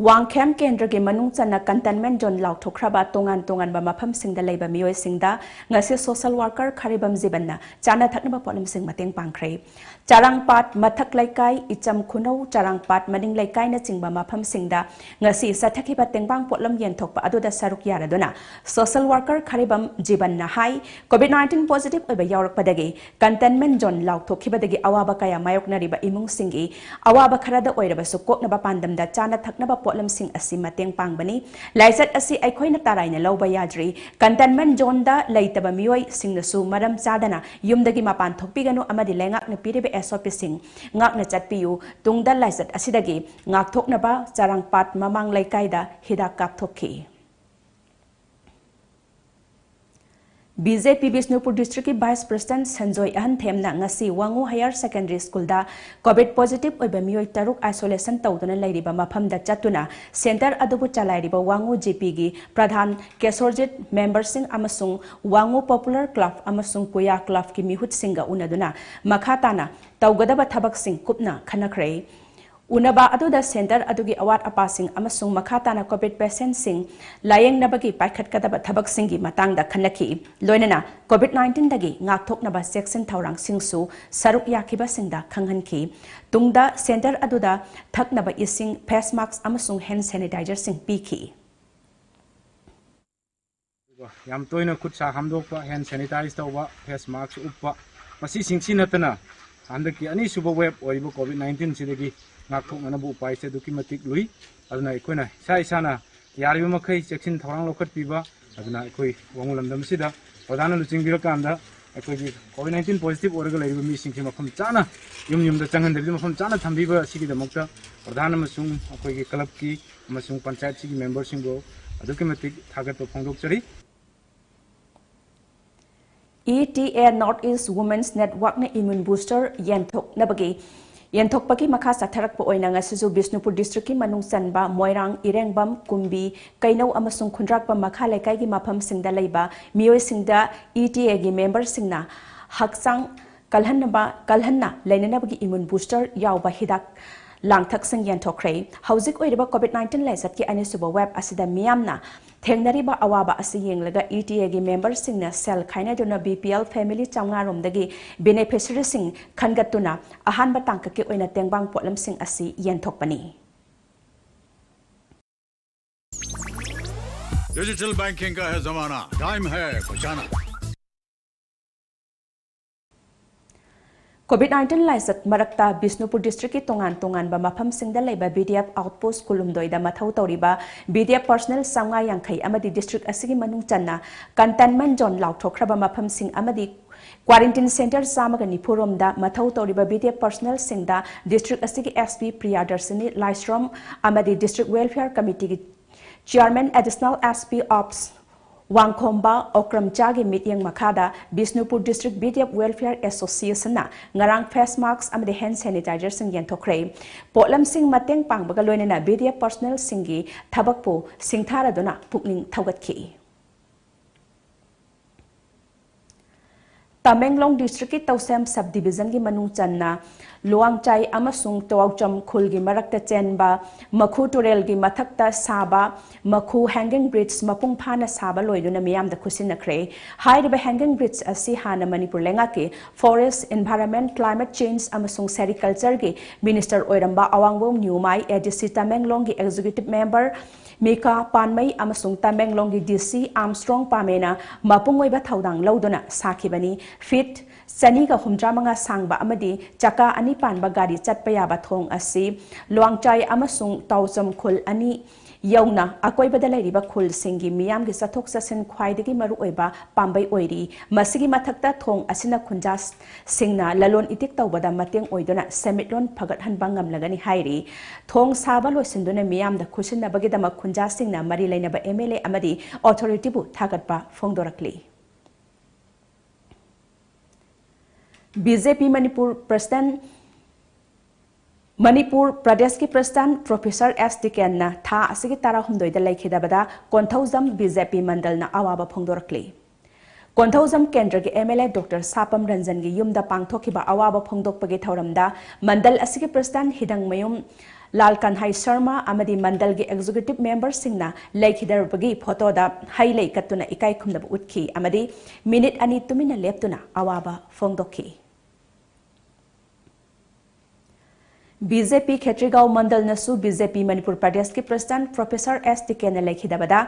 ꯋꯥꯡꯈꯦꯝ ꯀꯦꯟꯗ꯭ꯔꯒꯤ ꯃꯅꯨꯡ ꯆꯟꯅ containment zone ꯂꯥꯎꯊꯣꯛꯈ꯭ꯔꯕ ꯇꯣꯉꯥꯟ ꯇꯣꯉꯥꯟꯕ ꯃꯐꯝꯁꯤꯡꯗ ꯂꯩꯕ ꯃꯤꯑꯣꯏꯁꯤꯡꯗ ꯉꯁꯤ social worker ꯈꯥꯔꯤꯕꯝ ꯖꯤꯕꯟꯅ ꯆꯥꯅ ꯊꯛꯅꯕ ꯄꯣꯠꯂꯝꯁꯤꯡ ꯃꯇꯦꯡ ꯄꯥꯡꯈ꯭ꯔꯦ꯫ ꯆꯥꯔꯥꯡꯄꯥꯠ ꯃꯊꯛ ꯂꯩꯀꯥꯏ, ꯏꯆꯝ ꯈꯨꯅꯧ, ꯆꯥꯔꯥꯡꯄꯥꯠ ꯃꯅꯤꯡ ꯂꯩꯀꯥꯏꯅꯆꯤꯡꯕ ꯃꯐꯝꯁꯤꯡꯗ ꯉꯁꯤ ꯆꯠꯊꯈꯤꯕ ꯇꯦꯡꯕꯥꯡ ꯄꯣꯠꯂꯝ ꯌꯦꯟꯊꯣꯛꯄ ꯑꯗꯨꯗ ꯁꯔꯨꯛ ꯌꯥꯔꯗꯨꯅ social worker ꯈꯥꯔꯤꯕꯝ ꯖꯤꯕꯟꯅ ꯍꯥꯏ, COVID nineteen positive ꯑꯣꯏꯕ ꯌꯥꯎꯔꯛꯄꯗꯒꯤ containment zone ꯂꯥꯎꯊꯣꯛꯈꯤꯕꯗꯒꯤ ꯑꯋꯥꯕ ꯀꯌꯥ ꯃꯥꯌꯣꯛꯅꯔꯤꯕ ꯏꯃꯨꯡꯁꯤꯡꯒꯤ ꯑꯋꯥꯕ ꯈꯔꯗ ꯑꯣꯏꯔꯕꯁꯨ ꯀꯣꯛꯅꯕ ꯄꯥꯟꯗꯝꯗ ꯆꯥꯅ ꯊꯛꯅꯕ ꯄꯣꯠꯂꯝꯁꯤꯡ ꯑꯁꯤ ꯃꯇꯦꯡ ꯄꯥꯡꯕꯅꯤ꯫ ꯂꯥꯏꯆꯠ ꯑꯁꯤ ꯑꯩꯈꯣꯏꯅ ꯇꯥꯔꯥꯏꯅ ꯂꯧꯕ ꯌꯥꯗ꯭ꯔꯤ꯫ Containment zoneꯗ ꯂꯩꯇꯕ ꯃꯤꯑꯣꯏꯁꯤꯡꯅꯁꯨ ꯃꯔꯝ ꯆꯥꯗꯅ ꯌꯨꯝꯗꯒꯤ ꯃꯄꯥꯟ ꯊꯣꯛꯄꯤꯒꯅꯨ ꯑꯃꯗꯤ ꯂꯩꯉꯥꯛꯅ ꯄꯤꯔꯤꯕ SOPꯁꯤꯡ ꯉꯥꯛꯅ ꯆꯠꯄꯤꯌꯨ꯫ ꯇꯨꯡꯗ ꯂꯥꯏꯆꯠ ꯑꯁꯤꯗꯒꯤ ꯉꯥꯛꯊꯣꯛꯅꯕ ꯆꯥꯔꯥꯡꯄꯥꯠ ꯃꯃꯥꯡ ꯂꯩꯀꯥꯏꯗ ꯍꯤꯗꯥꯛ ꯀꯥꯞꯊꯣꯛꯈꯤ꯫ BJP Bishnupur districtꯀꯤ vice president Sanjoy ꯑꯍꯟꯊꯦꯝꯅ ꯉꯁꯤ ꯋꯥꯉꯨ Higher Secondary Schoolꯗ COVID positive ꯑꯣꯏꯕ ꯃꯤꯑꯣꯏ ꯇꯔꯨꯛ isolation ꯇꯧꯗꯨꯅ ꯂꯩꯔꯤꯕ ꯃꯐꯝꯗ ꯆꯠꯇꯨꯅ center ꯑꯗꯨꯕꯨ ꯆꯂꯥꯏꯔꯤꯕ ꯋꯥꯉꯨ GPꯒꯤ ꯄ꯭ꯔꯙꯥꯟ ꯀꯦꯁꯣꯔꯖꯤꯠ, memberꯁꯤꯡ ꯑꯃꯁꯨꯡ ꯋꯥꯉꯨ Popular Club ꯑꯃꯁꯨꯡ ꯀꯨꯌꯥ Clubꯀꯤ ꯃꯤꯍꯨꯠꯁꯤꯡꯒ ꯎꯅꯗꯨꯅ ꯃꯈꯥ ꯇꯥꯅ ꯇꯧꯒꯗꯕ ꯊꯕꯛꯁꯤꯡ ꯀꯨꯞꯅ ꯈꯟꯅꯈ꯭ꯔꯦ꯫ ꯎꯅꯕ ꯑꯗꯨꯗ center ꯑꯗꯨꯒꯤ ꯑꯋꯥꯠ ꯑꯄꯥꯁꯤꯡ ꯑꯃꯁꯨꯡ ꯃꯈꯥ ꯇꯥꯅ COVID patientꯁꯤꯡ ꯂꯥꯌꯦꯡꯅꯕꯒꯤ ꯄꯥꯏꯈꯠꯀꯗꯕ ꯊꯕꯛꯁꯤꯡꯒꯤ ꯃꯇꯥꯡꯗ ꯈꯟꯅꯈꯤ꯫ ꯂꯣꯏꯅꯅ COVID nineteenꯗꯒꯤ ꯉꯥꯛꯊꯣꯛꯅꯕ ꯆꯦꯛꯁꯤꯟ ꯊꯧꯔꯥꯡꯁꯤꯡꯁꯨ ꯁꯔꯨꯛ ꯌꯥꯈꯤꯕꯁꯤꯡꯗ ꯈꯪꯍꯟꯈꯤ꯫ ꯇꯨꯡꯗ center ꯑꯗꯨꯗ ꯊꯛꯅꯕ ꯏꯁꯤꯡ, face mask ꯑꯃꯁꯨꯡ hand sanitizerꯁꯤꯡ ꯄꯤꯈꯤ꯫ ꯑꯗꯨꯒ ꯌꯥꯝ ꯇꯣꯏꯅ ꯈꯨꯠ ꯁꯥ ꯍꯥꯝꯗꯣꯛꯄ, hand sanitize ꯇꯧꯕ, face mask ꯎꯞꯄ, ꯃꯁꯤꯁꯤꯡꯁꯤ ꯅꯠꯇꯅ ꯍꯟꯗꯛꯀꯤ ꯑꯅꯤꯁꯨꯕ wave ꯑꯣꯏꯔꯤꯕ COVID nineteenꯁꯤꯗꯒꯤ ꯉꯥꯛꯊꯣꯛꯅꯅꯕ ꯎꯄꯥꯏꯁꯦ ꯑꯗꯨꯛꯀꯤ ꯃꯇꯤꯛ ꯂꯨꯏ꯫ ꯑꯗꯨꯅ ꯑꯩꯈꯣꯏꯅ ꯏꯁꯥ ꯏꯁꯥꯅ ꯌꯥꯔꯤꯕ ꯃꯈꯩ ꯆꯦꯛꯁꯤꯟ ꯊꯧꯔꯥꯡ ꯂꯧꯈꯠꯄꯤꯕ, ꯑꯗꯨꯅ ꯑꯩꯈꯣꯏ ꯋꯥꯉꯨ ꯂꯝꯗꯝ ꯑꯁꯤꯗ ꯄ꯭ꯔꯙꯥꯟꯅ ꯂꯨꯆꯤꯡꯕꯤꯔꯀꯥꯟꯗ ꯑꯩꯈꯣꯏꯒꯤ COVID nineteen positive ꯑꯣꯏꯔꯒ ꯂꯩꯔꯤꯕ ꯃꯤꯁꯤꯡꯁꯦ ꯃꯐꯝ ꯆꯥꯅ ꯌꯨꯝ ꯌꯨꯝꯗ ꯆꯪꯍꯟꯗꯕꯤꯗ ꯃꯐꯝ ꯆꯥꯅ ꯊꯝꯕꯤꯕ ꯑꯁꯤꯒꯤꯗꯃꯛꯇ ꯄ꯭ꯔꯙꯥꯟ ꯑꯃꯁꯨꯡ ꯑꯩꯈꯣꯏꯒꯤ clubꯀꯤ ꯑꯃꯁꯨꯡ ꯄꯟꯆꯥꯌꯠꯁꯤꯒꯤ memberꯁꯤꯡꯕꯨ ꯑꯗꯨꯛꯀꯤ ꯃꯇꯤꯛ ꯊꯥꯒꯠꯄ ꯐꯣꯡꯗꯣꯛꯆꯔꯤ꯫ ETA North East Women's Networkꯅ immune booster ꯌꯦꯟꯊꯣꯛꯅꯕꯒꯤ, ꯌꯦꯟꯊꯣꯛꯄꯒꯤ ꯃꯈꯥ ꯆꯠꯊꯔꯛꯄ ꯑꯣꯏꯅ ꯉꯁꯤꯁꯨ ꯕꯤꯁꯅꯨꯄꯨꯔ districtꯀꯤ ꯃꯅꯨꯡ ꯆꯟꯕ ꯃꯣꯏꯔꯥꯡ, ꯏꯔꯦꯡꯕꯝ, ꯀꯨꯝꯕꯤ, ꯀꯩꯅꯧ ꯑꯃꯁꯨꯡ ꯈꯨꯟꯗ꯭ꯔꯥꯛꯄꯝ ꯃꯈꯥ ꯂꯩꯀꯥꯏꯒꯤ ꯃꯐꯝꯁꯤꯡꯗ ꯂꯩꯕ ꯃꯤꯑꯣꯏꯁꯤꯡꯗ ETAꯒꯤ memberꯁꯤꯡꯅ ꯍꯛꯆꯥꯡ ꯀꯜꯍꯟꯅꯕ ꯀꯜꯍꯟꯅ ꯂꯩꯅꯅꯕꯒꯤ ꯏꯃ꯭ꯌꯨꯟ ꯕꯨꯁꯇꯔ ꯌꯥꯎꯕ ꯍꯤꯗꯥꯛ ꯂꯥꯡꯊꯛꯁꯤꯡ ꯌꯦꯟꯊꯣꯛꯈ꯭ꯔꯦ꯫ ꯍꯧꯖꯤꯛ ꯑꯣꯏꯔꯤꯕ ꯀꯣꯚꯤꯗ ꯅꯥꯏꯟꯇꯤꯟ ꯂꯥꯏꯆꯠꯀꯤ ꯑꯅꯤꯁꯨꯕ ꯋꯦꯕ ꯑꯁꯤꯗ ꯃꯤꯌꯥꯝꯅ ꯊꯦꯡꯅꯔꯤꯕ ꯑꯋꯥꯕ ꯑꯁꯤ ꯌꯦꯡꯂꯒ ꯏ ꯇꯤ ꯑꯦꯒꯤ ꯃꯦꯝꯕꯔꯁꯤꯡꯅ ꯁꯦꯜ ꯈꯥꯏꯅꯗꯨꯅ ꯕꯤ ꯄꯤ ꯑꯦꯜ ꯐꯦꯃꯤꯂꯤ ꯆꯥꯝꯃꯉꯥ ꯔꯣꯝꯗꯒꯤ ꯕꯦꯅꯤꯐꯤꯁꯔꯤꯁꯤꯡ ꯈꯟꯒꯠꯇꯨꯅ ꯑꯍꯥꯟꯕ ꯇꯥꯡꯀꯛꯀꯤ ꯑꯣꯏꯅ ꯇꯦꯡꯕꯥꯡ ꯄꯣꯠꯂꯝꯁꯤꯡ ꯑꯁꯤ ꯌꯦꯟꯊꯣꯛꯄꯅꯤ꯫ डिजिटल बैंकिंग का है जमाना, टाइम है बचाना। ꯀꯣꯚꯤꯗ ꯅꯥꯏꯟꯇꯤꯟ ꯂꯥꯏꯆꯠ ꯃꯔꯛꯇ ꯕꯤꯁꯅꯨꯄꯨꯔ ꯗꯤꯁꯇ꯭ꯔꯤꯛꯀꯤ ꯇꯣꯉꯥꯟ ꯇꯣꯉꯥꯟꯕ ꯃꯐꯝꯁꯤꯡꯗ ꯂꯩꯕ ꯕꯤ ꯗꯤ ꯑꯦꯐ ꯑꯥꯎꯠꯄꯣꯁ꯭ꯠ ꯀꯨꯟꯍꯨꯝꯗꯣꯏꯗ ꯃꯊꯧ ꯇꯧꯔꯤꯕ ꯕꯤ ꯗꯤ ꯑꯦꯐ ꯄꯔꯁꯅꯦꯜ ꯆꯥꯝꯃꯉꯥ ꯌꯥꯡꯈꯩ ꯑꯃꯗꯤ ꯗꯤꯁꯇ꯭ꯔꯤꯛ ꯑꯁꯤꯒꯤ ꯃꯅꯨꯡ ꯆꯟꯅ ꯀꯟꯇꯦꯟꯃꯦꯟꯠ ꯖꯣꯟ ꯂꯥꯎꯊꯣꯛꯈ꯭ꯔꯕ ꯃꯐꯝꯁꯤꯡ ꯑꯃꯗꯤ ꯀ꯭ꯋꯥꯔꯦꯟꯇꯤꯟ ꯁꯦꯟꯇꯔ ꯆꯥꯝꯃꯒ ꯅꯤꯐꯨ ꯔꯣꯝꯗ ꯃꯊꯧ ꯇꯧꯔꯤꯕ ꯕꯤ ꯗꯤ ꯑꯦꯐ ꯄꯔꯁꯅꯦꯜꯁꯤꯡꯗ ꯗꯤꯁꯇ꯭ꯔꯤꯛ ꯑꯁꯤꯒꯤ ꯑꯦꯁ ꯄꯤ ꯄ꯭ꯔꯤꯌꯥꯗꯔꯁꯤꯅꯤ ꯂꯥꯏꯁ꯭ꯔꯝ ꯑꯃꯗꯤ district welfare ꯀꯃꯤꯇꯤꯒꯤ chairman additional S P ꯑꯣꯞꯁ ꯋꯥꯡꯈꯣꯝꯕ ꯑꯣꯀ꯭ꯔꯝꯆꯥꯒꯤ ꯃꯤꯠꯌꯦꯡ ꯃꯈꯥꯗ Bishnupur district B D F welfare ꯑꯦꯁꯣꯁꯤꯌꯦꯁꯟꯅ ꯉꯔꯥꯡ ꯐꯦꯁ ꯃꯥꯁ꯭ꯛ ꯑꯃꯗꯤ ꯍꯦꯟ ꯁꯦꯅꯤꯇꯥꯏꯖꯔꯁꯤꯡ ꯌꯦꯟꯊꯣꯛꯈ꯭ꯔꯦ꯫ ꯄꯣꯠꯂꯝꯁꯤꯡ ꯃꯇꯦꯡ ꯄꯥꯡꯕꯒ ꯂꯣꯏꯅꯅ ꯕꯤ ꯗꯤ ꯑꯦꯐ ꯄꯔꯁꯅꯦꯜꯁꯤꯡꯒꯤ ꯊꯕꯛꯄꯨ ꯁꯤꯡꯊꯥꯔꯗꯨꯅ ꯄꯨꯛꯅꯤꯡ ꯊꯧꯒꯠꯈꯤ꯫ ꯇꯃꯦꯡꯂꯣꯡ ꯗꯤꯁꯇ꯭ꯔꯤꯛꯀꯤ ꯇꯧꯁꯦꯝ ꯁꯕ ꯗꯤꯕꯤꯖꯟꯒꯤ ꯃꯅꯨꯡ ꯆꯟꯅ ꯂꯨꯋꯥꯡꯆꯥꯏ ꯑꯃꯁꯨꯡ ꯇꯋꯥꯎꯆꯝ ꯈꯨꯜꯒꯤ ꯃꯔꯛꯇ ꯆꯦꯟꯕ ꯃꯈꯨ ꯇꯨꯔꯦꯜꯒꯤ ꯃꯊꯛꯇ ꯁꯥꯕ ꯃꯈꯨ ꯍꯦꯡꯒꯤꯡ ꯕ꯭ꯔꯤꯖ ꯃꯄꯨꯡ ꯐꯥꯅ ꯁꯥꯕ ꯂꯣꯏꯗꯨꯅ ꯃꯤꯌꯥꯝꯗ ꯈꯨꯠꯁꯤꯟꯅꯈ꯭ꯔꯦ꯫ ꯍꯥꯏꯔꯤꯕ ꯍꯦꯡꯒꯤꯡ ꯕ꯭ꯔꯤꯖ ꯑꯁꯤ ꯍꯥꯟꯅ ꯃꯅꯤꯄꯨꯔ ꯂꯩꯉꯥꯛꯀꯤ ꯐꯣꯔꯦꯁ, ꯏꯟꯚꯥꯏꯔꯟꯃꯦꯟꯠ, ꯀ꯭ꯂꯥꯏꯃꯦꯠ ꯆꯦꯟꯖ ꯑꯃꯁꯨꯡ ꯁꯦꯔꯤꯀꯜꯆꯔꯒꯤ ꯃꯤꯅꯤꯁꯇꯔ ꯑꯣꯏꯔꯝꯕ ꯑꯋꯥꯡꯕꯝ ꯅ꯭ꯌꯨꯃꯥꯏ, ꯑꯦ ꯗꯤ ꯁꯤ ꯇꯃꯦꯡꯂꯣꯡꯒꯤ ꯑꯦꯛꯖꯤꯀ꯭ꯌꯨꯇꯤꯚ ꯃꯦꯝꯕꯔ ꯃꯤꯀꯥ ꯄꯥꯟꯃꯩ ꯑꯃꯁꯨꯡ ꯇꯃꯦꯡꯂꯣꯡꯒꯤ ꯗꯤ ꯁꯤ ꯑꯥꯔꯝꯁꯇ꯭ꯔꯣꯡ ꯄꯥꯃꯦꯅ ꯃꯄꯨꯡ ꯑꯣꯏꯕ ꯊꯧꯗꯥꯡ ꯂꯧꯗꯨꯅ ꯁꯥꯈꯤꯕꯅꯤ꯫ ꯐꯤꯠ ꯆꯅꯤꯒ ꯍꯨꯝꯗ꯭ꯔꯥ ꯃꯉꯥ ꯁꯥꯡꯕ ꯑꯃꯗꯤ ꯆꯀꯥ ꯑꯅꯤ ꯄꯥꯟꯕ ꯒꯥꯔꯤ ꯆꯠꯄ ꯌꯥꯕ ꯊꯣꯡ ꯑꯁꯤ ꯂꯨꯋꯥꯡꯆꯥꯏ ꯑꯃꯁꯨꯡ ꯇꯥꯎꯆꯝ ꯈꯨꯜ ꯑꯅꯤ ꯌꯧꯅ ꯑꯀꯣꯏꯕꯗ ꯂꯩꯔꯤꯕ ꯈꯨꯜꯁꯤꯡꯒꯤ ꯃꯤꯌꯥꯝꯒꯤ ꯆꯠꯊꯣꯛ ꯆꯠꯁꯤꯟ ꯈ꯭ꯋꯥꯏꯗꯒꯤ ꯃꯔꯨꯑꯣꯏꯕ ꯄꯥꯝꯕꯩ ꯑꯣꯏꯔꯤ꯫ ꯃꯁꯤꯒꯤ ꯃꯊꯛꯇ ꯊꯣꯡ ꯑꯁꯤꯅ ꯈꯨꯟꯖꯥꯁꯤꯡꯅ ꯂꯂꯣꯟ ꯏꯇꯤꯛ ꯇꯧꯕꯗ ꯃꯇꯦꯡ ꯑꯣꯏꯗꯨꯅ ꯁꯦꯟꯃꯤꯠꯂꯣꯟ ꯐꯒꯠꯍꯟꯕ ꯉꯝꯂꯒꯅꯤ ꯍꯥꯏꯔꯤ꯫ ꯊꯣꯡ ꯁꯥꯕ ꯂꯣꯏꯁꯤꯟꯗꯨꯅ ꯃꯤꯌꯥꯝꯗ ꯈꯨꯠꯁꯤꯟꯅꯕꯒꯤꯗꯃꯛ ꯈꯨꯟꯖꯥꯁꯤꯡꯅ ꯃꯔꯤ ꯂꯩꯅꯕ ꯑꯦꯝ ꯑꯦꯜ ꯑꯦ ꯑꯃꯗꯤ ꯑꯣꯊꯣꯔꯤꯇꯤꯕꯨ ꯊꯥꯒꯠꯄ ꯐꯣꯡꯗꯣꯔꯛꯂꯤ꯫ ꯕꯤ ꯖꯦ ꯄꯤ ꯃꯅꯤꯄꯨꯔ ꯄ꯭ꯔꯁꯤꯗꯦꯟꯠ, ꯃꯅꯤꯄꯨꯔ ꯄ꯭ꯔꯗꯦꯁꯀꯤ ꯄ꯭ꯔꯁꯤꯗꯦꯟꯠ ꯄ꯭ꯔꯣꯐꯦꯁꯔ ꯑꯦꯁ ꯗꯤꯀꯦꯟꯅ ꯊꯥ ꯑꯁꯤꯒꯤ ꯇꯔꯥꯍꯨꯝꯗꯣꯏꯗ ꯂꯩꯈꯤꯗꯕꯗ ꯀꯣꯟꯊꯧꯖꯝ ꯕꯤ ꯖꯦ ꯄꯤ ꯃꯟꯗꯜꯅ ꯑꯋꯥꯕ ꯐꯣꯡꯗꯣꯔꯛꯂꯤ꯫ ꯀꯣꯟꯊꯧꯖꯝ ꯀꯦꯟꯗ꯭ꯔꯒꯤ M L A Doctor ꯁꯥꯄꯝ ꯔꯟꯖꯟꯒꯤ ꯌꯨꯝꯗ ꯄꯥꯡꯊꯣꯛꯈꯤꯕ ꯑꯋꯥꯕ ꯐꯣꯡꯗꯣꯛꯄꯒꯤ ꯊꯧꯔꯝꯗ ꯃꯟꯗꯜ ꯑꯁꯤꯒꯤ President ꯍꯤꯗꯪꯃꯌꯨꯝ ꯂꯥꯜꯀꯥꯟꯍꯥꯏ ꯁꯔꯃ ꯑꯃꯗꯤ ꯃꯟꯗꯜꯒꯤ Executive Memberꯁꯤꯡꯅ ꯂꯩꯈꯤꯗ꯭ꯔꯕꯒꯤ ꯐꯣꯇꯣꯗ ꯍꯩ ꯂꯩ ꯀꯠꯇꯨꯅ ꯏꯀꯥꯏ ꯈꯨꯝꯅꯕ ꯎꯠꯈꯤ ꯑꯃꯗꯤ ꯃꯤꯅꯤꯠ ꯑꯅꯤ ꯇꯨꯃꯤꯟꯅ ꯂꯦꯞꯇꯨꯅ ꯑꯋꯥꯕ ꯐꯣꯡꯗꯣꯛꯈꯤ꯫ B J P ꯈꯦꯇ꯭ꯔꯤꯒꯥꯎ ꯃꯟꯗꯜꯅꯁꯨ B J P ꯃꯅꯤꯄꯨꯔ ꯄ꯭ꯔꯗꯦꯁꯀꯤ President Professor S Tikendra ꯂꯩꯈꯤꯗꯕꯗ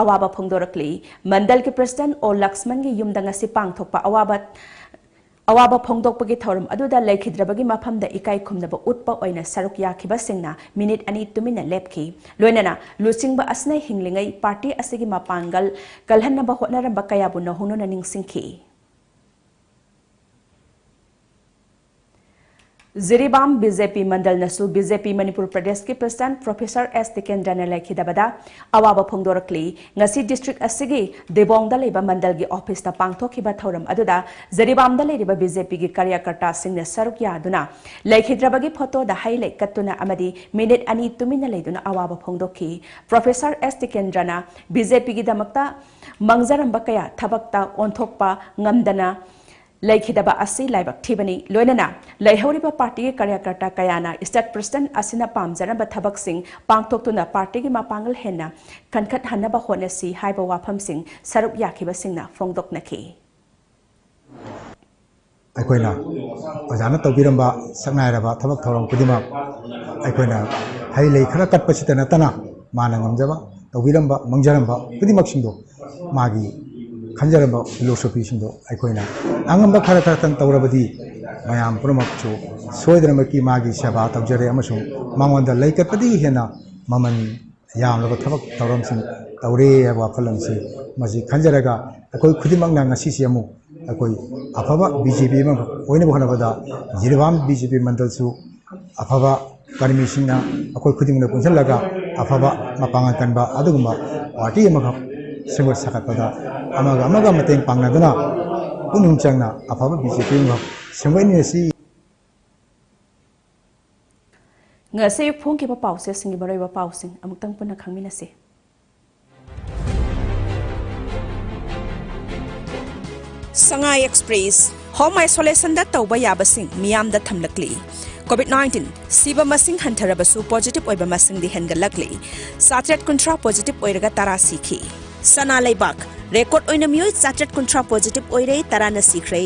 ꯑꯋꯥꯕ ꯐꯣꯡꯗꯣꯔꯛꯂꯤ꯫ ꯃꯟꯗꯜꯒꯤ President O ꯂꯛꯁꯃꯟꯒꯤ ꯌꯨꯝꯗ ꯉꯁꯤ ꯄꯥꯡꯊꯣꯛꯄ ꯑꯋꯥꯕ ꯑꯋꯥꯕ ꯐꯣꯡꯗꯣꯛꯄꯒꯤ ꯊꯧꯔꯝ ꯑꯗꯨꯗ ꯂꯩꯈꯤꯗ꯭ꯔꯕꯒꯤ ꯃꯐꯝꯗ ꯏꯀꯥꯏ ꯈꯨꯝꯅꯕ ꯎꯠꯄ ꯑꯣꯏꯅ ꯁꯔꯨꯛ ꯌꯥꯈꯤꯕꯁꯤꯡꯅ ꯃꯤꯅꯤꯠ ꯑꯅꯤ ꯇꯨꯃꯤꯟꯅ ꯂꯦꯞꯈꯤ꯫ ꯂꯣꯏꯅꯅ ꯂꯨꯆꯤꯡꯕ ꯑꯁꯤꯅ ꯍꯤꯡꯂꯤꯉꯩ ꯄꯥꯔꯇꯤ ꯑꯁꯤꯒꯤ ꯃꯄꯥꯡꯒꯜ ꯀꯜꯍꯟꯅꯕ ꯍꯣꯠꯅꯔꯝꯕ ꯀꯌꯥꯕꯨ ꯅꯧꯍꯧꯅꯅ ꯅꯤꯡꯁꯤꯡꯈꯤ꯫ Jiribam B J P ꯃꯟꯗꯜꯅꯁꯨ B J P Manipur ꯄ꯭ꯔꯗꯦꯁꯀꯤ President Professor S Tikendraꯅ ꯂꯩꯈꯤꯗꯕꯗ ꯑꯋꯥꯕ ꯐꯣꯡꯗꯣꯔꯛꯂꯤ꯫ ꯉꯁꯤ district ꯑꯁꯤꯒꯤ ꯗꯤꯕꯣꯡꯗ ꯂꯩꯕ ꯃꯟꯗꯜꯒꯤ officeꯇ ꯄꯥꯡꯊꯣꯛꯈꯤꯕ ꯊꯧꯔꯝ ꯑꯗꯨꯗ ꯖꯤꯔꯤꯕꯥꯝꯗ ꯂꯩꯔꯤꯕ B J Pꯒꯤ ꯀꯥꯔꯌꯀꯔꯇꯥꯁꯤꯡꯅ ꯁꯔꯨꯛ ꯌꯥꯗꯨꯅ ꯂꯩꯈꯤꯗ꯭ꯔꯕꯒꯤ ꯐꯣꯇꯣꯗ ꯍꯩ ꯂꯩ ꯀꯠꯇꯨꯅ ꯑꯃꯗꯤ ꯃꯤꯅꯤꯠ ꯑꯅꯤ ꯇꯨꯃꯤꯟꯅ ꯂꯩꯗꯨꯅ ꯑꯋꯥꯕ ꯐꯣꯡꯗꯣꯛꯈꯤ꯫ Professor S Tikendraꯅ B J Pꯒꯤꯗꯃꯛꯇ ꯃꯥꯡꯖꯔꯝꯕ ꯀꯌꯥ ꯊꯕꯛꯇ ꯑꯣꯟꯊꯣꯛꯄ ꯉꯝꯗꯅ ꯂꯩꯈꯤꯗꯕ ꯑꯁꯤ ꯂꯥꯏꯕꯛ ꯊꯤꯕꯅꯤ꯫ ꯂꯣꯏꯅꯅ ꯂꯩꯍꯧꯔꯤꯕ ꯄꯥꯔꯇꯤꯒꯤ ꯀꯥꯔꯌꯀꯔꯇꯥ ꯀꯌꯥꯅ state president ꯑꯁꯤꯅ ꯄꯥꯝꯖꯔꯝꯕ ꯊꯕꯛꯁꯤꯡ ꯄꯥꯡꯊꯣꯛꯇꯨꯅ ꯄꯥꯔꯇꯤꯒꯤ ꯃꯄꯥꯡꯒꯜ ꯍꯦꯟꯅ ꯀꯟꯈꯠꯍꯟꯅꯕ ꯍꯣꯠꯅꯁꯤ ꯍꯥꯏꯕ ꯋꯥꯐꯝꯁꯤꯡ ꯁꯔꯨꯛ ꯌꯥꯈꯤꯕꯁꯤꯡꯅ ꯐꯣꯡꯗꯣꯛꯅꯈꯤ꯫ ꯑꯩꯈꯣꯏꯅ ꯑꯣꯖꯥꯅ ꯇꯧꯕꯤꯔꯝꯕ ꯁꯛꯅꯥꯏꯔꯕ ꯊꯕꯛ ꯊꯧꯔꯝ ꯈꯨꯗꯤꯡꯃꯛ ꯑꯩꯈꯣꯏꯅ ꯍꯩ ꯂꯩ ꯈꯔ ꯀꯠꯄꯁꯤꯇ ꯅꯠꯇꯅ ꯃꯥꯅ ꯉꯝꯖꯕ ꯇꯧꯕꯤꯔꯝꯕ ꯃꯥꯡꯖꯔꯝꯕ ꯈꯨꯗꯤꯡꯃꯛꯁꯤꯡꯗꯣ ꯃꯥꯒꯤ ꯈꯟꯖꯔꯝꯕ philosophyꯁꯤꯡꯗꯣ ꯑꯩꯈꯣꯏꯅ ꯑꯉꯝꯕ ꯈꯔ ꯈꯔꯇꯪ ꯇꯧꯔꯕꯗꯤ ꯃꯌꯥꯝ ꯄꯨꯝꯅꯃꯛꯁꯨ ꯁꯣꯏꯗꯅꯃꯛꯀꯤ ꯃꯥꯒꯤ ꯁꯦꯕꯥ ꯇꯧꯖꯔꯦ ꯑꯃꯁꯨꯡ ꯃꯉꯣꯟꯗ ꯂꯩꯀꯠꯄꯗꯒꯤ ꯍꯦꯟꯅ ꯃꯃꯜ ꯌꯥꯝꯂꯕ ꯊꯕꯛ ꯊꯧꯔꯝꯁꯤꯡ ꯇꯧꯔꯦ ꯍꯥꯏꯕ ꯋꯥꯈꯜꯂꯣꯟꯁꯤ ꯃꯁꯤ ꯈꯟꯖꯔꯒ ꯑꯩꯈꯣꯏ ꯈꯨꯗꯤꯡꯃꯛꯅ ꯉꯁꯤꯁꯤ ꯑꯃꯨꯛ ꯑꯩꯈꯣꯏ ꯑꯐꯕ B J P ꯑꯃ ꯑꯣꯏꯅꯕ ꯍꯣꯠꯅꯕꯗ ꯖꯤꯔꯤꯕꯥꯝ B J P ꯃꯟꯗꯜꯁꯨ ꯑꯐꯕ ꯀꯔꯃꯤꯁꯤꯡꯅ ꯑꯩꯈꯣꯏ ꯈꯨꯗꯤꯡꯃꯛꯅ ꯄꯨꯟꯁꯤꯜꯂꯒ ꯑꯐꯕ ꯃꯄꯥꯡꯒꯜ ꯀꯟꯕ ꯑꯗꯨꯒꯨꯝꯕ ꯄꯥꯔꯇꯤ ꯑꯃꯈꯛ ꯁꯦꯝꯒꯠ ꯁꯥꯒꯠꯄꯗ ꯑꯃꯒ ꯑꯃꯒ ꯃꯇꯦꯡ ꯄꯥꯡꯅꯗꯨꯅ ꯄꯨꯛꯅꯤꯡ ꯆꯪꯅ ꯑꯐꯕ B J P ꯑꯃꯈꯛ ꯁꯦꯝꯒꯠꯃꯤꯟꯅꯁꯤ꯫ ꯉꯁꯤ ꯑꯌꯨꯛ ꯐꯣꯡꯈꯤꯕ ꯄꯥꯎꯆꯦꯁꯤꯡꯒꯤ ꯃꯔꯨꯑꯣꯏꯕ ꯄꯥꯎꯁꯤꯡ ꯑꯃꯨꯛꯇꯪ ꯄꯨꯟꯅ ꯈꯪꯃꯤꯟꯅꯁꯤ꯫ Sangai Express, home isolation ꯗ ꯇꯧꯕ ꯌꯥꯕꯁꯤꯡ ꯃꯤꯌꯥꯝꯗ ꯊꯝꯂꯛꯂꯤ꯫ COVID nineteen ꯁꯤꯕ ꯃꯁꯤꯡ ꯍꯟꯊꯔꯕꯁꯨ positive ꯑꯣꯏꯕ ꯃꯁꯤꯡꯗꯤ ꯍꯦꯟꯒꯠꯂꯛꯂꯤ꯫ ꯆꯥꯇ꯭ꯔꯦꯠ ꯀꯨꯟꯊ꯭ꯔꯥ positive ꯑꯣꯏꯔꯒ ꯇꯔꯥ ꯁꯤꯈꯤ꯫ ꯁꯅꯥ ꯂꯩꯕꯥꯛ, record ꯑꯣꯏꯅ ꯃꯤꯑꯣꯏ ꯆꯥꯇ꯭ꯔꯦꯠ ꯀꯨꯟꯊ꯭ꯔꯥ positive ꯑꯣꯏꯔꯦ, ꯇꯔꯥꯅ ꯁꯤꯈ꯭ꯔꯦ꯫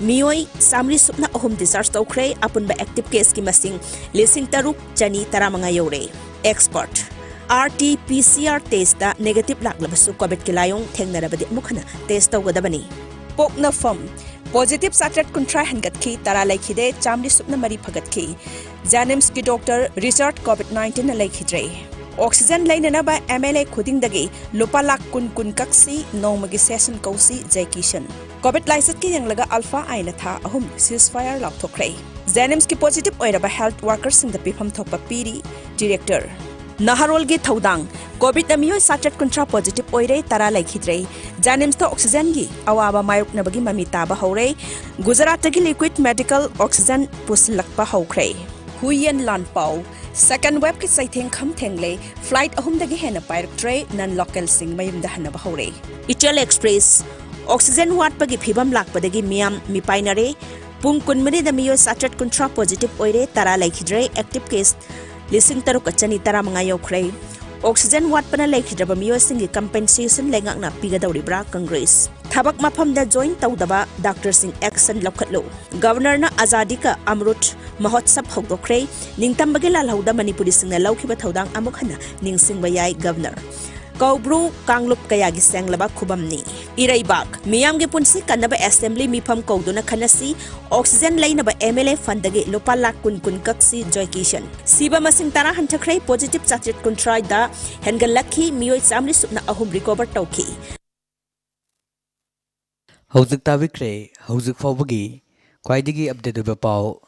ꯃꯤꯑꯣꯏ ꯆꯥꯃꯔꯤ ꯁꯨꯞꯅ ꯑꯍꯨꯝ discharge ꯇꯧꯈ꯭ꯔꯦ꯫ ꯑꯄꯨꯟꯕ active case ꯀꯤ ꯃꯁꯤꯡ ꯂꯤꯁꯤꯡ ꯇꯔꯨꯛ ꯆꯅꯤ ꯇꯔꯥꯃꯉꯥ ꯌꯧꯔꯦ꯫ Expert, RT-PCR test ꯇ negative ꯂꯥꯛꯂꯕꯁꯨ COVID ꯀꯤ ꯂꯥꯏꯑꯣꯡ ꯊꯦꯡꯅꯔꯕꯗꯤ ꯑꯃꯨꯛ ꯍꯟꯅ test ꯇꯧꯒꯗꯕꯅꯤ꯫ ꯄꯣꯛꯅꯐꯝ, positive ꯆꯥꯇ꯭ꯔꯦꯠ ꯀꯨꯟꯊ꯭ꯔꯥ ꯍꯦꯟꯒꯠꯈꯤ, ꯇꯔꯥ ꯂꯩꯈꯤꯗꯦ, ꯆꯥꯃꯔꯤ ꯁꯨꯞꯅ ꯃꯔꯤ ꯐꯒꯠꯈꯤ꯫ JNIMS ꯀꯤ doctor Richard COVID nineteen ꯅ ꯂꯩꯈꯤꯗ꯭ꯔꯦ꯫ Oxygen ꯂꯩꯅꯅꯕ MLA ꯈꯨꯗꯤꯡꯗꯒꯤ ꯂꯨꯄꯥ ꯂꯥꯈ ꯀꯨꯟ ꯀꯨꯟ ꯀꯛꯁꯤ, ꯅꯣꯡꯃꯒꯤ session ꯀꯧꯁꯤ, ꯖꯩ ꯀꯤꯁꯟ꯫ COVID ꯂꯥꯏꯆꯠꯀꯤ ꯌꯦꯡꯂꯒ Alpha I ꯅ ꯊꯥ ꯑꯍꯨꯝ ceasefire ꯂꯥꯎꯊꯣꯛꯈ꯭ꯔꯦ꯫ JNIMS ꯀꯤ positive ꯑꯣꯏꯔꯕ health worker ꯁꯤꯡꯗ ꯄꯤꯐꯝ ꯊꯣꯛꯄ ꯄꯤꯔꯤ, director꯫ ꯅꯍꯥꯔꯣꯜꯒꯤ ꯊꯧꯗꯥꯡ, COVID ꯅ ꯃꯤꯑꯣꯏ ꯆꯥꯇ꯭ꯔꯦꯠ ꯀꯨꯟꯊ꯭ꯔꯥ positive ꯑꯣꯏꯔꯦ, ꯇꯔꯥ ꯂꯩꯈꯤꯗ꯭ꯔꯦ꯫ JNIMS ꯇ oxygen ꯒꯤ ꯑꯋꯥꯕ ꯃꯥꯌꯣꯛꯅꯕꯒꯤ ꯃꯃꯤ ꯇꯥꯕ ꯍꯧꯔꯦ꯫ ꯒꯨꯖꯔꯥꯠꯇꯒꯤ liquid medical oxygen ꯄꯨꯁꯤꯜꯂꯛꯄ ꯍꯧꯈ꯭ꯔꯦ꯫ ꯍꯨꯏꯌꯦꯟ ꯂꯥꯟꯄꯥꯎ, second wave ꯀꯤ ꯆꯩꯊꯦꯡ ꯈꯝ ꯊꯦꯡꯂꯦ, flight ꯑꯍꯨꯝꯗꯒꯤ ꯍꯦꯟꯅ ꯄꯥꯏꯔꯛꯇ꯭ꯔꯦ, non local ꯁꯤꯡ ꯃꯌꯨꯝꯗ ꯍꯟꯅꯕ ꯍꯧꯔꯦ꯫ ꯏꯆꯦꯜ Express, oxygen ꯋꯥꯠꯄꯒꯤ ꯐꯤꯚꯝ ꯂꯥꯛꯄꯗꯒꯤ ꯃꯤꯌꯥꯝ ꯃꯤꯄꯥꯏꯅꯔꯦ꯫ ꯄꯨꯡ ꯀꯨꯟꯃꯔꯤꯗ ꯃꯤꯑꯣꯏ ꯆꯥꯇ꯭ꯔꯦꯠ ꯀꯨꯟꯊ꯭ꯔꯥ positive ꯑꯣꯏꯔꯦ, ꯇꯔꯥ ꯂꯩꯈꯤꯗ꯭ꯔꯦ, active case ꯂꯤꯁꯤꯡ ꯇꯔꯨꯛꯀ ꯆꯅꯤ ꯇꯔꯥꯃꯉꯥ ꯌꯧꯈ꯭ꯔꯦ꯫ Oxygen ꯋꯥꯠꯄꯅ ꯂꯩꯈꯤꯗ꯭ꯔꯕ ꯃꯤꯑꯣꯏꯁꯤꯡꯒꯤ compensation ꯂꯩꯉꯥꯛꯅ ꯄꯤꯒꯗꯧꯔꯤꯕ꯭ꯔꯥ Congress? ꯊꯕꯛ ꯃꯐꯝꯗ join ꯇꯧꯗꯕ doctor ꯁꯤꯡ action ꯂꯧꯈꯠꯂꯨ꯫ Governor ꯅ Azadi Ka Amrut Mahotsav ꯍꯧꯗꯣꯛꯈ꯭ꯔꯦ꯫ ꯅꯤꯡꯇꯝꯕꯒꯤ ꯂꯥꯜꯍꯧꯗ ꯃꯅꯤꯄꯨꯔꯤꯁꯤꯡꯅ ꯂꯧꯈꯤꯕ ꯊꯧꯗꯥꯡ ꯑꯃꯨꯛ ꯍꯟꯅ ꯅꯤꯡꯁꯤꯡꯕ ꯌꯥꯏ Governor꯫ ꯀꯧꯕ꯭ꯔꯨ ꯀꯥꯡꯂꯨꯞ ꯀꯌꯥꯒꯤ ꯁꯦꯡꯂꯕ ꯈꯨꯕꯝꯅꯤ꯫ ꯏꯔꯩꯕꯥꯛ, ꯃꯤꯌꯥꯝꯒꯤ ꯄꯨꯟꯁꯤ ꯀꯟꯅꯕ assembly ꯃꯤꯐꯝ ꯀꯧꯗꯨꯅ ꯈꯟꯅꯁꯤ꯫ Oxygen ꯂꯩꯅꯕ MLA fund ꯗꯒꯤ ꯂꯨꯄꯥ ꯂꯥꯈ ꯀꯨꯟ ꯀꯨꯟ ꯀꯛꯁꯤ, ꯖꯣꯏ ꯀꯤꯁꯟ꯫ ꯁꯤꯕ ꯃꯁꯤꯡ ꯇꯔꯥ ꯍꯟꯊꯈ꯭ꯔꯦ, positive ꯆꯥꯇ꯭ꯔꯦꯠ ꯀꯨꯟꯊ꯭ꯔꯥꯗ ꯍꯦꯟꯒꯠꯂꯛꯈꯤ, ꯃꯤꯑꯣꯏ ꯆꯥꯃꯔꯤ ꯁꯨꯞꯅ ꯑꯍꯨꯝ recover ꯇꯧꯈꯤ꯫ ꯍꯧꯖꯤꯛ ꯇꯥꯕꯤꯈ꯭ꯔꯦ ꯍꯧꯖꯤꯛ ꯐꯥꯎꯕꯒꯤ ꯈ꯭ꯋꯥꯏꯗꯒꯤ update ꯑꯣꯏꯕ ꯄꯥꯎ꯫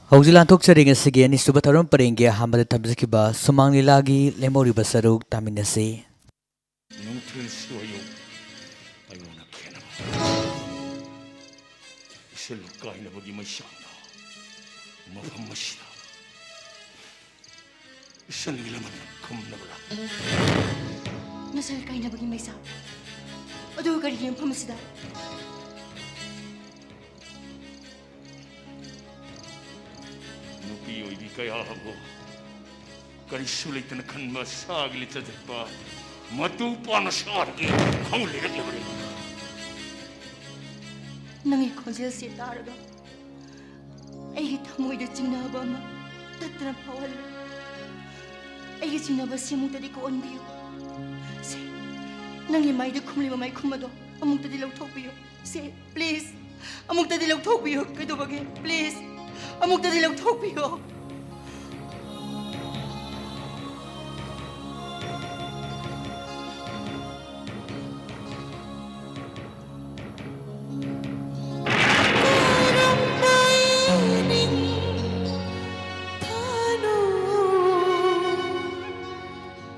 ꯍꯧꯖꯤꯛ ꯂꯥꯟꯊꯣꯛꯆꯔꯤ ꯉꯁꯤꯒꯤ ꯑꯅꯤꯁꯨꯕ ꯊꯧꯔꯝ ꯄꯔꯦꯡꯒꯤ ꯑꯍꯥꯟꯕꯗ ꯊꯝꯖꯈꯤꯕ ꯁꯨꯃꯥꯡ ꯂꯤꯂꯥꯒꯤ ꯂꯦꯝꯍꯧꯔꯤꯕ ꯁꯔꯨꯛ ꯇꯥꯃꯤꯟꯅꯁꯤ꯫ ꯅꯨꯡꯊꯤꯜꯁꯨ ꯑꯌꯨꯛ ꯑꯩꯉꯣꯟꯗ ꯈꯦꯠꯅꯕ꯫ ꯏꯁꯤꯜ ꯀꯥꯏꯅꯕꯒꯤ ꯃꯩꯁꯥꯅ ꯃꯐꯝ ꯑꯁꯤꯗ ꯏꯁꯤꯜꯒꯤ ꯂꯃꯟ ꯈꯨꯝꯅꯕ ꯂꯥꯛ꯫ ꯅꯁꯜ ꯀꯥꯏꯅꯕꯒꯤ ꯃꯩꯁꯥ꯫ ꯑꯗꯨꯒ ꯀꯔꯤꯒꯤ ꯃꯐꯝ ꯑꯁꯤꯗ? ꯅꯨꯄꯤ ꯑꯣꯏꯕꯤ ꯀꯌꯥꯕꯨ ꯀꯔꯤꯁꯨ ꯂꯩꯇꯅ ꯈꯟꯕ ꯁꯥꯒꯤ ꯂꯤꯆꯠ ꯆꯠꯄ ꯃꯇꯨ ꯄꯥꯅ ꯁꯥꯗꯒꯤ ꯍꯧ ꯂꯩꯔꯛꯂꯕꯅꯤ꯫ ꯅꯪꯒꯤ ꯈꯣꯟꯖꯦꯜꯁꯤ ꯇꯥꯔꯒ ꯑꯩꯒꯤ ꯊꯃꯣꯏꯗ ꯆꯤꯡꯅꯕ ꯑꯃ ꯇꯠꯇꯅ ꯐꯥꯎꯍꯜꯂꯤ꯫ ꯑꯩꯒꯤ ꯆꯤꯡꯅꯕ ꯑꯁꯤ ꯑꯃꯨꯛꯇꯗꯤ ꯀꯣꯛꯍꯟꯕꯤꯌꯨ꯫ ꯁꯦ, ꯅꯪꯒꯤ ꯃꯥꯏꯗ ꯈꯨꯝꯂꯤꯕ ꯃꯥꯏꯈꯨꯝ ꯑꯗꯣ ꯑꯃꯨꯛꯇꯗꯤ ꯂꯧꯊꯣꯛꯄꯤꯌꯨ꯫ ꯁꯦ, please, ꯑꯃꯨꯛꯇꯗꯤ ꯂꯧꯊꯣꯛꯄꯤꯌꯨ꯫ ꯀꯩꯗꯧꯕꯒꯦ? Please, ꯑꯃꯨꯛꯇꯗꯤ ꯂꯧꯊꯣꯛꯄꯤꯌꯨ꯫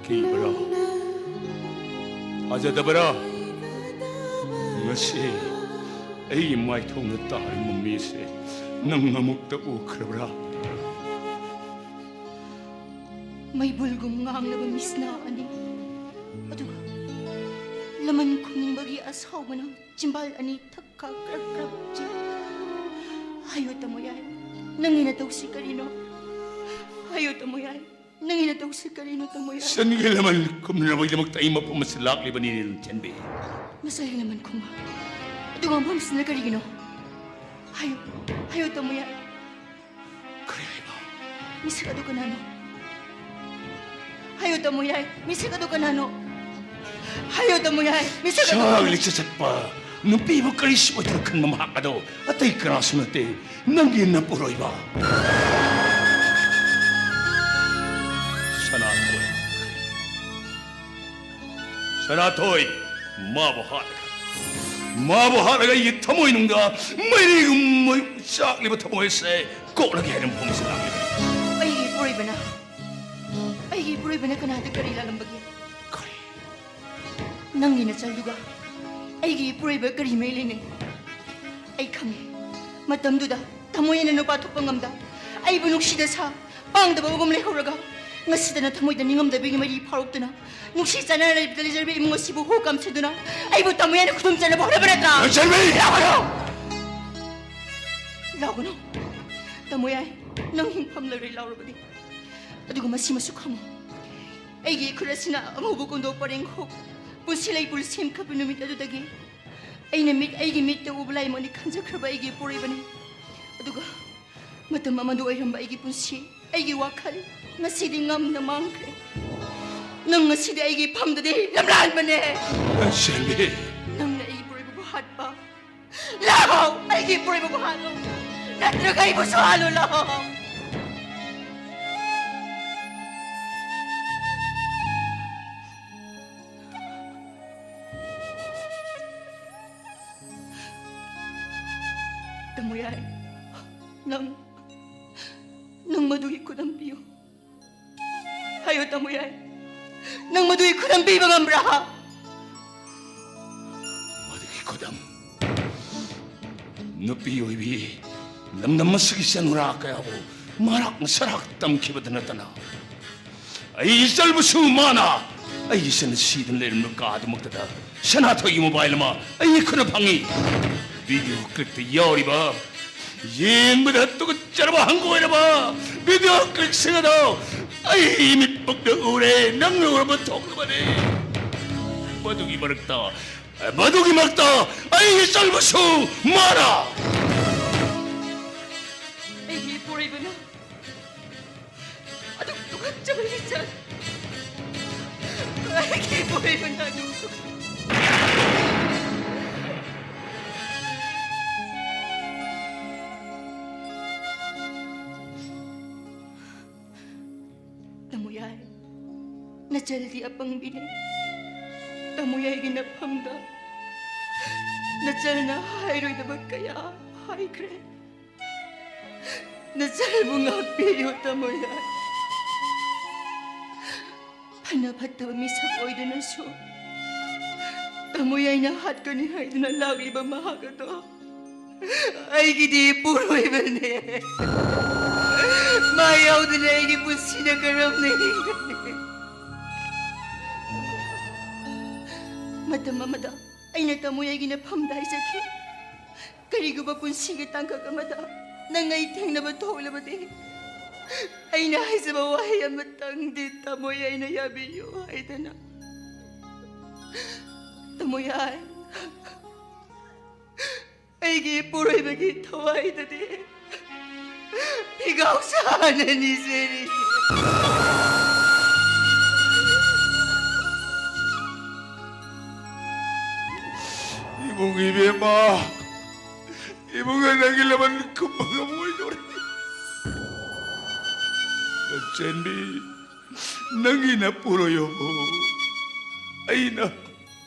ꯀꯤꯕ꯭ꯔꯥ? ꯊꯥꯖꯗꯕ꯭ꯔꯥ? ꯉꯁꯤ ꯑꯩꯒꯤ ꯃꯥꯏꯊꯣꯡꯗ ꯇꯥꯔꯤꯕ ꯃꯃꯤꯁꯦ ꯅꯪ ꯑꯃꯨꯛꯇ ꯎꯈ꯭ꯔꯕ꯭ꯔꯥ? ꯃꯩꯕꯨꯜꯒꯨꯝ ꯉꯥꯡꯂꯕ ꯃꯤꯠꯁꯅꯥ ꯑꯅꯤ, ꯑꯗꯨꯒ ꯂꯃꯟ ꯈꯨꯝꯅꯤꯡꯕꯒꯤ ꯑꯁꯥꯎꯕꯅ ꯆꯤꯝꯕꯥꯜ ꯑꯅꯤ ꯊꯛ ꯈꯥ ꯀ꯭ꯔꯛ ꯀ꯭ꯔꯛ ꯆꯤꯛꯏ꯫ ꯍꯥꯏꯌꯨ ꯇꯥꯃꯣ ꯌꯥꯏ, ꯅꯪꯒꯤ ꯅꯇꯧꯁꯤ ꯀꯔꯤꯅꯣ? ꯍꯥꯏꯌꯨ ꯇꯥꯃꯣ ꯌꯥꯏ, ꯅꯪꯒꯤ ꯅꯇꯧꯁꯤ ꯀꯔꯤꯅꯣ ꯇꯥꯃꯣ ꯌꯥꯏ? ꯁꯟꯒꯤ ꯂꯃꯟ ꯈꯨꯝꯅꯕꯒꯤꯗꯃꯛꯇ ꯑꯩ ꯃꯐꯝ ꯑꯁꯤꯗ ꯂꯥꯛꯂꯤꯕꯅꯤ, ꯂꯟꯆꯦꯟꯕꯤ꯫ ꯅꯁꯥꯒꯤ ꯂꯃꯟ ꯈꯨꯝꯕ? ꯑꯗꯨꯒ ꯃꯐꯝꯁꯤꯅ ꯀꯔꯤꯒꯤꯅꯣ? ꯍꯥꯏꯌꯨ, ꯍꯥꯏꯌꯨ ꯇꯥꯃꯣ ꯌꯥꯏ꯫ ꯀꯔꯤ ꯍꯥꯏꯕ? ꯃꯤꯁꯛ ꯑꯗꯨ ꯀꯅꯥꯅꯣ? ꯍꯥꯏꯌꯨ ꯇꯥꯃꯣ ꯌꯥꯏ, ꯃꯤꯁꯛ ꯑꯗꯨ ꯀꯅꯥꯅꯣ? ꯍꯥꯏꯌꯨ ꯇꯥꯃꯣ ꯌꯥꯏ, ꯃꯤꯁꯛ ꯑꯗꯨ ꯁꯥꯒ ꯀꯅꯥꯅꯣ? ꯂꯤꯆꯠ ꯆꯠꯄ ꯅꯨꯄꯤꯕꯨ ꯀꯔꯤꯁꯨ ꯑꯣꯏꯗꯅ ꯈꯟꯕ ꯃꯍꯥꯛ ꯑꯗꯣ ꯑꯇꯩ ꯀꯅꯥꯁꯨ ꯅꯠꯇꯦ, ꯅꯪꯒꯤ ꯅꯄꯨꯔꯣꯏꯕ ꯁꯅꯥꯊꯣꯏ꯫ ꯁꯅꯥꯊꯣꯏ, ꯃꯥꯕꯨ ꯍꯥꯠꯂꯒ, ꯃꯥꯕꯨ ꯍꯥꯠꯂꯒ ꯑꯩꯒꯤ ꯊꯃꯣꯏꯅꯨꯡꯗ ꯃꯩꯔꯤꯒꯨꯝꯕ ꯆꯥꯛꯂꯤꯕ ꯊꯃꯣꯏ ꯑꯁꯦ ꯀꯣꯛꯂꯒꯦ ꯍꯥꯏꯅ ꯃꯐꯝ ꯑꯁꯤꯗ ꯂꯥꯛꯂꯤꯕꯅꯤ꯫ ꯑꯩꯒꯤ ꯏꯄꯨꯔꯣꯏꯕꯅ, ꯑꯩꯒꯤ ꯏꯄꯨꯔꯣꯏꯕꯅ ꯀꯅꯥꯗ ꯀꯔꯤ ꯂꯥꯜꯂꯝꯕꯒꯦ? ꯀꯔꯤ? ꯅꯪꯒꯤ ꯅꯆꯜꯗꯨꯒ ꯑꯩꯒꯤ ꯏꯄꯨꯔꯣꯏꯕ ꯀꯔꯤ ꯃꯔꯤ ꯂꯩꯅꯩ? ꯑꯩ ꯈꯪꯉꯦ꯫ ꯃꯇꯝꯗꯨꯗ ꯊꯃꯣꯏ ꯑꯅ ꯅꯨꯄꯥ ꯊꯣꯛꯄ ꯉꯝꯗ, ꯑꯩꯕꯨ ꯅꯨꯡꯁꯤꯗ ꯁꯥ, ꯄꯥꯡꯗꯕꯒꯨꯝ ꯂꯩꯍꯧꯔꯒ, ꯉꯁꯤꯗꯅ ꯊꯃꯣꯏꯗ ꯅꯤꯡꯉꯝꯗꯕꯒꯤ ꯃꯩꯔꯤ ꯐꯥꯎꯔꯛꯇꯨꯅ, ꯅꯨꯡꯁꯤ ꯆꯥꯟꯅꯅ ꯂꯩꯕꯗ ꯂꯩꯖꯔꯕ ꯏꯃꯨꯡ ꯑꯁꯤꯕꯨ ꯍꯨ ꯀꯥꯝꯁꯤꯟꯗꯨꯅ, ꯑꯩꯕꯨ ꯇꯃꯣꯌꯥꯏꯅ ꯈꯨꯗꯨꯝ ꯆꯟꯅꯕ ꯍꯣꯠꯅꯕ ꯅꯠꯇ꯭ꯔꯥ? ꯂꯟꯆꯦꯟꯕꯤ! ꯂꯥꯛꯀꯅꯨ! ꯂꯥꯛꯀꯅꯨ! ꯇꯃꯣꯌꯥꯏ, ꯅꯪ ꯍꯤꯡꯐꯝ ꯂꯩꯔꯣꯏ ꯂꯥꯎꯔꯕꯗꯤ꯫ ꯑꯗꯨꯒ ꯃꯁꯤꯃꯁꯨ ꯈꯪꯉꯨ, ꯑꯩꯒꯤ ꯏꯈꯨꯠ ꯑꯁꯤꯅ ꯑꯉꯧꯕ ꯀꯣꯟꯗꯣ ꯄꯔꯦꯡ ꯈꯣꯛ, ꯄꯨꯟꯁꯤ ꯂꯩꯄꯨꯜ ꯁꯦꯝꯈꯤꯕ ꯅꯨꯃꯤꯠ ꯑꯗꯨꯗꯒꯤ ꯑꯩꯅ ꯃꯤꯠ, ꯑꯩꯒꯤ ꯃꯤꯠꯇ ꯎꯕ ꯂꯥꯏꯃꯛꯅꯤ ꯈꯟꯖꯈ꯭ꯔꯕ ꯑꯩꯒꯤ ꯏꯄꯨꯔꯣꯏꯕꯅꯤ꯫ ꯑꯗꯨꯒ ꯃꯇꯝ ꯑꯃꯗ ꯑꯣꯏꯔꯝꯕ ꯑꯩꯒꯤ ꯄꯨꯟꯁꯤ, ꯑꯩꯒꯤ ꯋꯥꯈꯜ, ꯉꯁꯤꯗꯤ ꯉꯝꯅ ꯃꯥꯡꯈ꯭ꯔꯦ꯫ ꯅꯪ ꯉꯁꯤꯗꯤ ꯑꯩꯒꯤ ꯐꯝꯗꯗꯤ ꯂꯝꯂꯥꯟꯕꯅꯦ꯫ ꯂꯟꯆꯦꯟꯕꯤ! ꯅꯪꯅ ꯑꯩꯒꯤ ꯏꯄꯨꯔꯣꯏꯕꯕꯨ ꯍꯥꯠꯄ꯫ ꯂꯥꯛꯑꯣ, ꯑꯩꯒꯤ ꯏꯄꯨꯔꯣꯏꯕꯕꯨ ꯍꯥꯠꯂꯣ꯫ ꯅꯠꯇ꯭ꯔꯒ ꯑꯩꯕꯨꯁꯨ ꯍꯥꯠꯂꯣ, ꯂꯥꯛꯑꯣ꯫ ꯇꯃꯣꯌꯥꯏ, ꯅꯪ, ꯅꯪ ꯃꯗꯨꯒꯤ ꯈꯨꯗꯝ ꯄꯤꯌꯨ꯫ ꯍꯥꯏꯌꯨ, ꯇꯃꯣꯌꯥꯏ, ꯅꯪ ꯃꯗꯨꯒꯤ ꯈꯨꯗꯝ ꯄꯤꯕ ꯉꯝꯕ꯭ꯔꯥ? ꯃꯗꯨꯒꯤ ꯈꯨꯗꯝ? ꯅꯨꯄꯤ ꯑꯣꯏꯕꯤ ꯂꯝꯗꯝ ꯑꯁꯤꯒꯤ ꯏꯆꯟ ꯅꯨꯔꯥ ꯀꯌꯥꯕꯨ ꯃꯍꯥꯛꯅ ꯁꯔꯥꯛ ꯇꯝꯈꯤꯕꯗ ꯅꯠꯇꯅ, ꯑꯩ ꯏꯆꯜꯕꯨꯁꯨ ꯃꯥꯅ ꯑꯩꯒꯤ ꯏꯆꯟ ꯁꯤꯗꯨꯅ ꯂꯩꯔꯝꯕ ꯀꯥꯗꯨꯃꯛꯇꯗ ꯁꯅꯥꯊꯣꯏꯒꯤ ꯃꯣꯕꯥꯏꯜ ꯑꯃ ꯑꯩꯒꯤ ꯈꯨꯠꯅ ꯐꯪꯉꯤ꯫ ꯚꯤꯗꯤꯑꯣ ꯀ꯭ꯂꯤꯞꯇ ꯌꯥꯎꯔꯤꯕ, ꯌꯦꯡꯕꯗ ꯇꯨꯀꯠꯆꯔꯕ ꯍꯪꯒꯣꯏꯔꯕ ꯚꯤꯗꯤꯑꯣ ꯀ꯭ꯂꯤꯞꯁꯤꯡ ꯑꯗꯣ ꯑꯩ ꯃꯤꯠꯃꯛꯇ ꯎꯔꯦ, ꯅꯪꯅ ꯎꯔꯕ ꯊꯣꯛꯂꯕꯅꯤ꯫ ꯃꯗꯨꯒꯤ ꯃꯔꯛꯇ, ꯃꯗꯨꯒꯤ ꯃꯔꯛꯇ ꯑꯩꯒꯤ ꯏꯆꯜꯕꯨꯁꯨ ꯃꯥꯅ ꯑꯩꯒꯤ ꯏꯄꯨꯔꯣꯏꯕꯅ ꯑꯗꯨꯛ ꯇꯨꯀꯠꯆꯕ ꯂꯤꯆꯠ꯫ ꯑꯩꯒꯤ ꯏꯄꯨꯔꯣꯏꯕꯅ ꯑꯗꯨꯛ ꯇꯨꯀꯠ- ꯇꯃꯣꯌꯥꯏ, ꯅꯆꯜꯗꯤ ꯑꯄꯪꯕꯤꯅꯤ꯫ ꯇꯃꯣꯌꯥꯏꯒꯤ ꯅꯐꯝꯗ ꯅꯆꯜꯅ ꯍꯥꯏꯔꯣꯏꯗꯕ ꯀꯌꯥ ꯍꯥꯏꯈ꯭ꯔꯦ꯫ ꯅꯆꯜꯕꯨ ꯉꯥꯛꯄꯤꯌꯨ, ꯇꯃꯣꯌꯥꯏ꯫ ꯐꯅ ꯐꯠꯇꯕ ꯃꯤꯁꯛ ꯑꯣꯏꯗꯨꯅꯁꯨ ꯇꯃꯣꯌꯥꯏꯅ ꯍꯥꯠꯀꯅꯤ ꯍꯥꯏꯗꯨꯅ ꯂꯥꯛꯂꯤꯕ ꯃꯍꯥꯛ ꯑꯗꯣ ꯑꯩꯒꯤꯗꯤ ꯏꯄꯨꯔꯣꯏꯕꯅꯦ꯫ ꯃꯥ ꯌꯥꯎꯗꯅ ꯑꯩꯒꯤ ꯄꯨꯟꯁꯤꯅ ꯀꯔꯝꯅ ꯍꯤꯡꯒꯅꯤ? ꯃꯇꯝ ꯑꯃꯗ ꯑꯩꯅ ꯇꯥꯃꯣ ꯌꯥꯏꯒꯤ ꯅꯐꯝꯗ ꯍꯥꯏꯖꯈꯤ, "ꯀꯔꯤꯒꯨꯝꯕ ꯄꯨꯟꯁꯤꯒꯤ ꯇꯥꯡꯀꯛ ꯑꯃꯗ ꯅꯪ ꯑꯩ ꯊꯦꯡꯅꯕ ꯊꯣꯛꯂꯕꯗꯤ, ꯑꯩꯅ ꯍꯥꯏꯖꯕ ꯋꯥꯍꯩ ꯑꯃꯇꯪꯗꯤ ꯇꯥꯃꯣ ꯌꯥꯏꯅ ꯌꯥꯕꯤꯌꯨ" ꯍꯥꯏꯗꯅ꯫ ꯇꯥꯃꯣ ꯌꯥꯏ, ꯑꯩꯒꯤ ꯏꯄꯨꯔꯣꯏꯕꯒꯤ ꯊꯋꯥꯏꯗꯗꯤ ꯐꯤꯒꯥꯎ ꯁꯥꯅ ꯅꯤꯖꯔꯤ꯫ ꯏꯕꯨꯡ ꯏꯕꯦꯝꯃ, ꯏꯕꯨꯡꯉꯣ, ꯅꯪꯒꯤ ꯂꯃꯟ ꯈꯨꯝꯕ ꯉꯝꯃꯣꯏꯗꯧꯔꯦ꯫ ꯂꯟꯆꯦꯟꯕꯤ, ꯅꯪꯒꯤ ꯅꯄꯨꯔꯣꯏꯕꯕꯨ ꯑꯩꯅ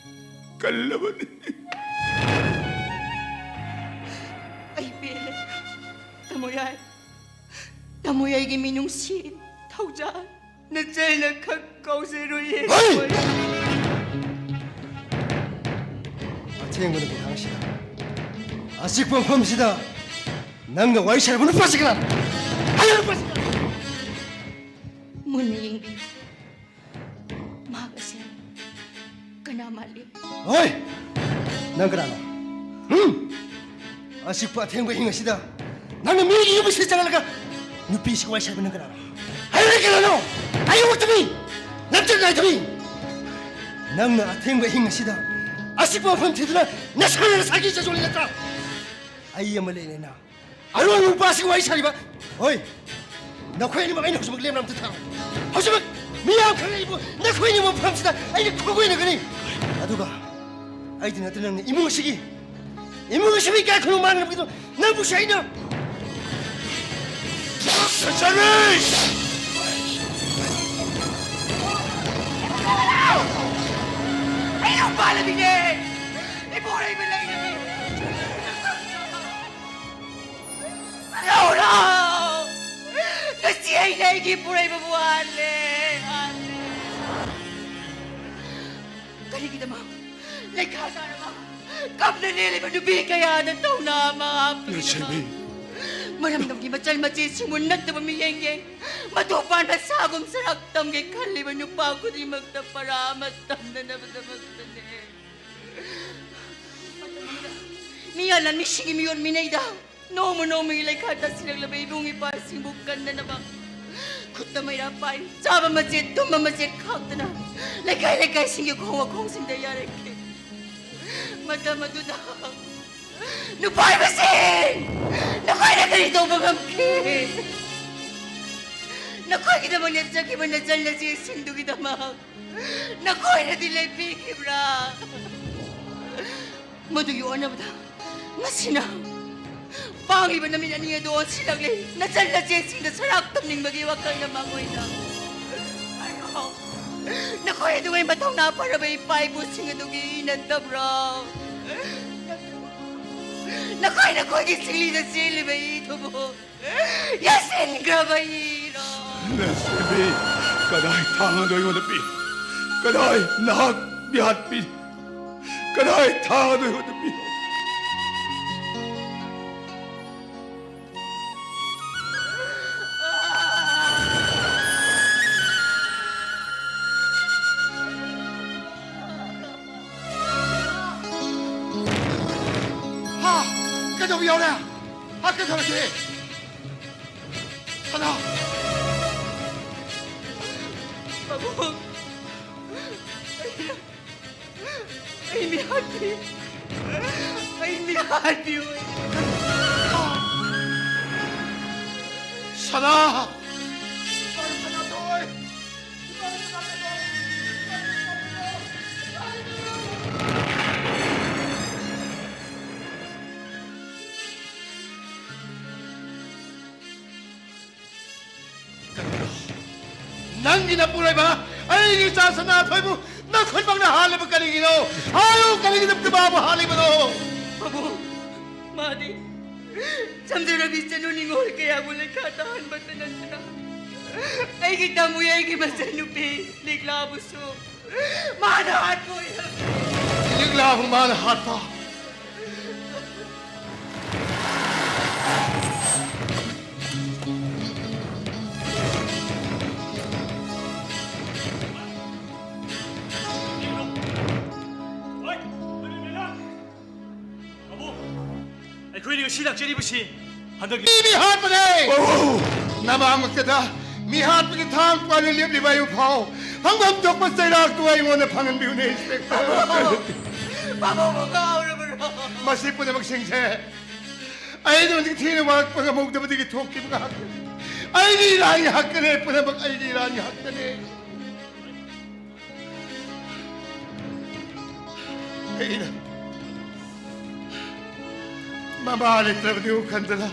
ꯀꯜꯂꯕꯅꯤ꯫ ꯑꯩ ꯄꯦꯜꯂꯦ꯫ ꯇꯥꯃꯣ ꯌꯥꯏ, ꯇꯥꯃꯣ ꯌꯥꯏꯒꯤ ꯃꯤꯅꯨꯡꯁꯤ, ꯊꯧꯖꯥꯜ, ꯅꯆꯜꯅ ꯈꯛ ꯀꯥꯎꯖꯔꯣꯏꯌꯦ꯫ ꯍꯩ! ꯑꯊꯦꯡꯕ ꯅꯨꯃꯤꯗꯥꯡꯁꯤꯗ, ꯑꯆꯤꯛꯄ ꯃꯐꯝꯁꯤꯗ ꯅꯪꯒ ꯋꯥꯔꯤ ꯁꯥꯟꯅꯕ ꯅꯨꯄꯥꯁꯤ ꯀꯅꯥꯅꯣ? ꯍꯥꯏꯌꯨ, ꯅꯨꯄꯥꯁꯤ ꯀꯅꯥꯅꯣ? ꯃꯨꯟꯅ ꯌꯦꯡꯕꯤꯌꯨ꯫ ꯃꯍꯥꯛ ꯑꯁꯤ ꯀꯅꯥ ꯃꯥꯜꯂꯤ? ꯍꯣꯏ! ꯅꯪ ꯀꯅꯥꯅꯣ? ꯍꯨꯝ? ꯑꯆꯤꯛꯄ ꯑꯊꯦꯡꯕ ꯑꯍꯤꯡ ꯑꯁꯤꯗ ꯅꯪꯅ ꯃꯤꯒꯤ ꯌꯨꯝ ꯑꯁꯤꯗ ꯆꯪꯂꯒ ꯅꯨꯄꯤꯁꯤꯒ ꯋꯥꯔꯤ ꯁꯥꯕ ꯅꯪ ꯀꯅꯥꯅꯣ? ꯍꯥꯏꯔꯛꯑꯣ, ꯀꯅꯥꯅꯣ? ꯍꯥꯏꯌꯨ, ꯇꯨꯃꯤ! ꯅꯠꯇ꯭ꯔ ꯅꯥꯏ ꯇꯨꯃꯤ! ꯅꯪꯅ ꯑꯊꯦꯡꯕ ꯑꯍꯤꯡ ꯑꯁꯤꯗ ꯑꯆꯤꯛꯄ ꯃꯐꯝ ꯊꯤꯗꯨꯅ ꯅꯁꯥꯅ ꯅꯁꯥꯒꯤ ꯆꯥꯖꯣꯜꯂꯤ ꯅꯠꯇ꯭ꯔꯥ? ꯑꯩ ꯑꯃ ꯂꯩꯔꯦꯅ꯫ ꯑꯔꯣꯟꯕ ꯅꯨꯄꯥꯁꯤꯒ ꯋꯥꯔꯤ ꯁꯥꯔꯤꯕ꯫ ꯍꯣꯏ, ꯅꯈꯣꯏ ꯑꯅꯤꯃꯛ ꯑꯩꯅ ꯍꯧꯖꯤꯛꯃꯛ ꯂꯦꯝꯅ ꯑꯝꯇ ꯊꯥꯔꯣ꯫ ꯍꯧꯖꯤꯛꯃꯛ ꯃꯤꯌꯥꯝ ꯈꯔ ꯂꯩꯕꯨ ꯅꯈꯣꯏ ꯑꯅꯤꯃꯛ ꯃꯐꯝꯁꯤꯗ ꯑꯩꯅ ꯈꯣꯡꯒꯣꯏꯅꯒꯅꯤ꯫ ꯑꯗꯨꯒ ꯑꯩꯗꯤ ꯅꯠꯇꯅ ꯅꯪꯅ ꯏꯃꯨꯡ ꯑꯁꯤꯒꯤ, ꯏꯃꯨꯡ ꯑꯁꯤꯒꯤ ꯏꯀꯥꯏ ꯈꯨꯝꯅꯕ ꯃꯥꯡꯅꯕꯒꯤꯗꯃꯛ ꯅꯪꯕꯨꯁꯨ ꯑꯩꯅ ꯁꯟꯆꯥꯟꯕꯤ! ꯑꯩ ꯅꯨꯄꯥ ꯂꯩꯕꯤꯅꯦ! ꯏꯄꯨꯔꯣꯏꯕ ꯂꯩꯔꯕꯤ! ꯂꯧꯔꯣ! ꯉꯁꯤ ꯑꯩꯅ ꯑꯩꯒꯤ ꯏꯄꯨꯔꯣꯏꯕꯕꯨ ꯍꯥꯠꯂꯦ! ꯍꯥꯠꯂꯦ! ꯀꯔꯤꯒꯤꯗꯃꯛ? ꯂꯩꯈꯥ ꯇꯥꯔꯕ, ꯀꯞꯅ ꯂꯦꯜꯂꯤꯕ ꯅꯨꯄꯤ ꯀꯌꯥꯗ ꯊꯧꯅꯥ ꯑꯃ ꯍꯥꯞꯄꯒꯤꯗꯃꯛ꯫ ꯂꯟꯆꯦꯟꯕꯤ! ꯃꯔꯝꯗꯝꯒꯤ ꯃꯆꯜ ꯃꯆꯦꯁꯤꯡꯕꯨ ꯅꯠꯇꯕ ꯃꯤꯠꯌꯦꯡ ꯌꯦꯡ, ꯃꯇꯨ ꯄꯥꯟꯕ ꯁꯥꯒꯨꯝ ꯁꯔꯥꯛ ꯇꯝꯒꯦ ꯈꯜꯂꯤꯕ ꯅꯨꯄꯥ ꯈꯨꯗꯤꯡꯃꯛꯇ ꯄꯔꯥ ꯑꯃ ꯇꯝꯅꯅꯕꯗꯃꯛꯇꯅꯦ꯫ ꯃꯤꯌꯥ ꯂꯥꯟꯃꯤꯁꯤꯡꯒꯤ ꯃꯤꯑꯣꯠ ꯃꯤꯅꯩꯗ ꯅꯣꯡꯃ ꯅꯣꯡꯃꯒꯤ ꯂꯩꯈꯥ ꯇꯥꯁꯤꯜꯂꯛꯂꯕ ꯏꯕꯨꯡ ꯏꯄꯥꯁꯤꯡꯕꯨ ꯀꯟꯅꯅꯕ ꯈꯨꯠꯇ ꯃꯩꯔꯥ ꯄꯥꯏ, ꯆꯥꯕ ꯃꯆꯦꯠ, ꯇꯨꯝꯕ ꯃꯆꯦꯠ ꯈꯥꯛꯇꯅ ꯂꯩꯀꯥꯏ ꯂꯩꯀꯥꯏꯁꯤꯡꯒꯤ ꯈꯣꯡ ꯋꯥꯈꯣꯡꯁꯤꯡꯗ ꯌꯥꯔꯛꯈꯤ꯫ ꯃꯇꯝ ꯑꯗꯨꯗ ꯅꯨꯄꯥ ꯍꯥꯏꯕꯁꯤꯡ, ꯅꯈꯣꯏꯅ ꯀꯔꯤ ꯇꯧꯕ ꯉꯝꯈꯤ? ꯅꯈꯣꯏꯒꯤꯗꯃꯛ ꯂꯦꯞꯆꯈꯤꯕ ꯅꯆꯟ ꯅꯆꯦꯁꯤꯡꯗꯨꯒꯤꯗꯃꯛ ꯅꯈꯣꯏꯅꯗꯤ ꯂꯦꯞꯄꯤꯈꯤꯕ꯭ꯔꯥ? ꯃꯗꯨꯒꯤ ꯑꯣꯟꯅꯕꯗ ꯉꯁꯤꯅ ꯄꯥꯡꯂꯤꯕ ꯅꯃꯤꯠ ꯑꯅꯤ ꯑꯗꯨ ꯑꯣꯟꯁꯤꯜꯂꯛꯂꯤ꯫ ꯅꯆꯟ ꯅꯆꯦꯁꯤꯡꯗ ꯁꯔꯥꯛ ꯇꯝꯅꯤꯡꯕꯒꯤ ꯋꯥꯈꯜꯅ ꯃꯥꯡꯑꯣꯏꯅ ꯅꯈꯣꯏ ꯑꯗꯨꯉꯩ ꯃꯊꯧꯅꯥ ꯐꯔꯕ ꯏꯄꯥ ꯏꯄꯨꯁꯤꯡ ꯑꯗꯨꯒꯤ ꯏ ꯅꯠꯇꯕ꯭ꯔꯣ? ꯅꯈꯣꯏ ꯅꯈꯣꯏꯒꯤ ꯁꯤꯡꯂꯤꯗ ꯆꯦꯜꯂꯤꯕ ꯏꯗꯨꯕꯨ ꯌꯥꯁꯤꯟꯈ꯭ꯔꯕ ꯏꯔꯣ? ꯂꯟꯆꯦꯟꯕꯤ, ꯀꯗꯥꯏ ꯊꯥꯡ ꯑꯗꯨ ꯑꯩꯉꯣꯟꯗ ꯄꯤ? ꯀꯗꯥꯏ ꯅꯍꯥꯛ ꯃꯤꯍꯥꯠꯄꯤ? ꯀꯗꯥꯏ ꯊꯥꯡ ꯑꯗꯨ ꯑꯩꯉꯣꯟꯗ ꯄꯤ? ꯍꯥ? ꯀꯩꯗꯧꯕ ꯌꯥꯎꯔꯦ? ꯍꯥ, ꯀꯩꯗꯧꯔꯒꯦ? ꯁꯅꯥ! ꯄꯥꯕꯨꯡ, ꯑꯩ, ꯑꯩ ꯃꯤꯍꯥꯠꯄꯤ-, ꯑꯩ ꯃꯤꯍꯥꯠꯄꯤꯌꯨ꯫ ꯁꯅꯥ! ꯁꯅꯥꯊꯣꯏ! ꯀꯔꯤꯅꯣ? ꯅꯪꯒꯤ ꯅꯄꯨꯔꯣꯏꯕ ꯑꯩꯒꯤ ꯏꯆꯥ ꯁꯅꯥꯊꯣꯏꯕꯨ ꯅꯈꯨꯠꯃꯛꯅ ꯍꯥꯠꯂꯤꯕ ꯀꯔꯤꯒꯤꯅꯣ? ꯍꯥꯏꯌꯨ, ꯀꯔꯤꯒꯤꯗꯃꯛꯇ ꯃꯥꯕꯨ ꯍꯥꯠꯂꯤꯕꯅꯣ? ꯄꯥꯕꯨꯡ, ꯃꯥꯗꯤ ꯁꯝꯖꯔꯕꯤ ꯆꯅꯨ ꯅꯤꯡꯉꯣꯜ ꯀꯌꯥꯕꯨ ꯂꯩꯈꯥ ꯇꯥꯍꯟꯕꯇ ꯅꯠꯇꯅ ꯑꯩꯒꯤ ꯇꯥꯃꯨ, ꯑꯩꯒꯤ ꯃꯆꯟꯅꯨꯄꯤ ꯂꯤꯛꯂꯥꯕꯨꯁꯨ ꯃꯥꯅ ꯍꯥꯠꯄ ꯑꯣꯏꯔꯝꯃꯤ꯫ ꯂꯤꯛꯂꯥꯕꯨ ꯃꯥꯅ ꯍꯥꯠꯄ? ꯑꯩꯈꯣꯏꯅ ꯉꯁꯤ ꯂꯥꯛꯆꯔꯤꯕꯁꯤ ꯍꯟꯗꯛ ꯃꯤ ꯍꯥꯠꯄꯅꯦ! ꯅꯃꯥꯡꯃꯛꯇꯗ ꯃꯤ ꯍꯥꯠꯄꯒꯤ ꯊꯥꯡ ꯄꯥꯏꯅ ꯂꯦꯞꯂꯤꯕ ꯑꯌꯨꯛ ꯐꯥꯎ ꯐꯪꯐꯝ ꯊꯣꯛꯄ ꯆꯩꯔꯥꯛꯇꯨ ꯑꯩꯉꯣꯟꯗ ꯐꯪꯍꯟꯕꯤꯌꯨꯅꯦ, ꯏꯟꯁꯄꯦꯛꯇꯔ꯫ ꯃꯁꯤ ꯄꯨꯝꯅꯃꯛꯁꯤꯡꯁꯦ ꯑꯩꯅ ꯍꯧꯖꯤꯛ ꯊꯦꯡꯅ ꯋꯥꯔꯛꯄ ꯉꯝꯍꯧꯗꯕꯗꯒꯤ ꯊꯣꯛꯈꯤꯕ ꯉꯥꯛꯇꯅꯤ꯫ ꯑꯩꯒꯤ ꯏꯔꯥꯟ ꯉꯥꯛꯇꯅꯦ, ꯄꯨꯝꯅꯃꯛ ꯑꯩꯒꯤ ꯏꯔꯥꯟ ꯉꯥꯛꯇꯅꯦ꯫ ꯑꯩꯅ ꯃꯃꯥ ꯂꯩꯇ꯭ꯔꯕꯗꯤ ꯎꯈꯟꯗꯅ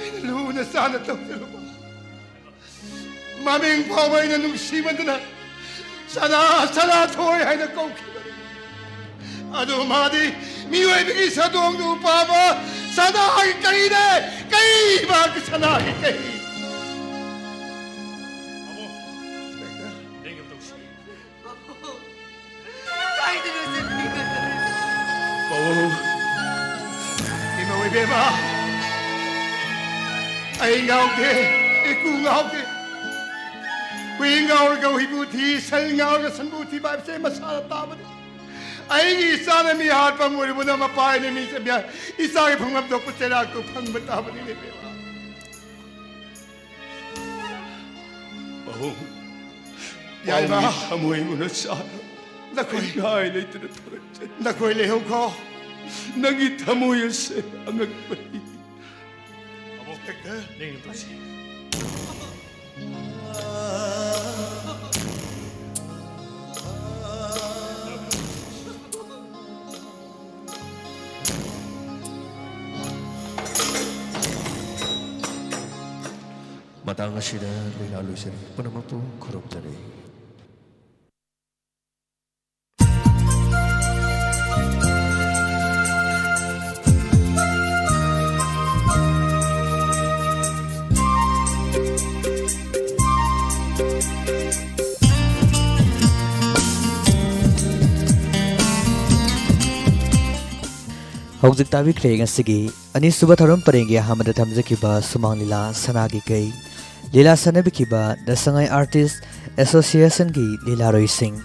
ꯑꯩꯅ ꯂꯨꯅ ꯆꯥꯅ ꯇꯧꯖꯔꯨꯕ ꯃꯃꯤꯡ ꯐꯥꯎꯕ ꯑꯩꯅ ꯅꯨꯡꯁꯤꯃꯟꯗꯅ ꯁꯅꯥ, ꯁꯅꯥꯊꯣꯏ ꯍꯥꯏꯅ ꯀꯧꯈꯤꯕꯅꯤ꯫ ꯑꯗꯨ ꯃꯥꯗꯤ ꯃꯤꯑꯣꯏꯕꯒꯤ ꯁꯥꯗꯣꯡꯗꯨ ꯄꯥꯕ ꯁꯅꯥꯒꯤ ꯀꯩꯅꯦ, ꯀꯩ ꯃꯍꯥꯛꯀꯤ ꯁꯅꯥꯒꯤ ꯀꯩ꯫ ꯏꯟꯁꯄꯦꯛꯇꯔ꯫ ꯀꯥꯏꯗꯅꯣ ꯆꯠꯈꯤꯒꯗꯧꯔꯤꯕ? ꯄꯥꯕꯨꯡ꯫ ꯏꯃꯧ ꯏꯕꯦꯝꯃ, ꯑꯩ ꯉꯥꯎꯗꯦ, ꯏꯀꯨ ꯉꯥꯎꯗꯦ꯫ ꯍꯨꯏ ꯉꯥꯎꯔꯒ ꯍꯨꯏꯕꯨ ꯊꯤ, ꯁꯟ ꯉꯥꯎꯔꯒ ꯁꯟꯕꯨ ꯊꯤꯕ ꯍꯥꯏꯕꯁꯦ ꯃꯁꯥꯅ ꯇꯥꯕꯅꯤ꯫ ꯑꯩꯒꯤ ꯏꯆꯥꯅ ꯃꯤ ꯍꯥꯠꯄ ꯑꯣꯏꯔꯨꯕꯅ ꯃꯄꯥ ꯑꯩꯅ ꯃꯤ ꯆꯠꯃꯤꯌꯥ ꯏꯆꯥꯒꯤ ꯐꯪꯐꯝ ꯊꯣꯛꯄ ꯆꯩꯔꯥꯛꯇꯨ ꯐꯪꯕ ꯇꯥꯕꯅꯤꯅꯦ ꯏꯕꯦꯝꯃ꯫ ꯄꯥꯕꯨꯡ, ꯌꯥꯏꯃ꯫ ꯄꯥꯕꯨꯡꯒꯤ ꯊꯃꯣꯏ ꯎꯅ ꯆꯥꯅ ꯅꯈꯣꯏ ꯑꯩ ꯉꯥꯏ ꯂꯩꯇꯅ ꯊꯣꯔꯛꯆꯔꯤ꯫ ꯅꯈꯣꯏ ꯂꯩꯍꯧꯈꯣ꯫ ꯅꯪꯒꯤ ꯊꯃꯣꯏ ꯑꯁꯦ ꯑꯉꯛꯄꯅꯤ꯫ ꯏꯟꯁꯄꯦꯛꯇꯔ, ꯂꯦꯡꯗꯅ ꯇꯧꯁꯤ꯫ ꯃꯇꯥꯡ ꯑꯁꯤꯗ ꯂꯤꯂꯥ ꯂꯣꯏꯁꯤꯜꯂꯤ꯫ ꯄꯨꯝꯅꯃꯛꯄꯨ ꯈꯨꯔꯨꯝꯖꯔꯤ꯫ ꯍꯧꯖꯤꯛ ꯇꯥꯕꯤꯈ꯭ꯔꯦ ꯉꯁꯤꯒꯤ ꯑꯅꯤꯁꯨꯕ ꯊꯧꯔꯝ ꯄꯔꯦꯡꯒꯤ ꯑꯍꯥꯟꯕꯗ ꯊꯝꯖꯈꯤꯕ ꯁꯨꯃꯥꯡ ꯂꯤꯂꯥ ꯁꯅꯥꯒꯤ ꯀꯩ꯫ ꯂꯤꯂꯥ ꯁꯥꯟꯅꯕꯤꯈꯤꯕ ꯗ ꯁꯉꯥꯏ ꯑꯥꯔꯇꯤꯁ ꯑꯦꯁꯣꯁꯤꯌꯦꯁꯟꯒꯤ ꯂꯤꯂꯥꯔꯣꯏꯁꯤꯡ꯫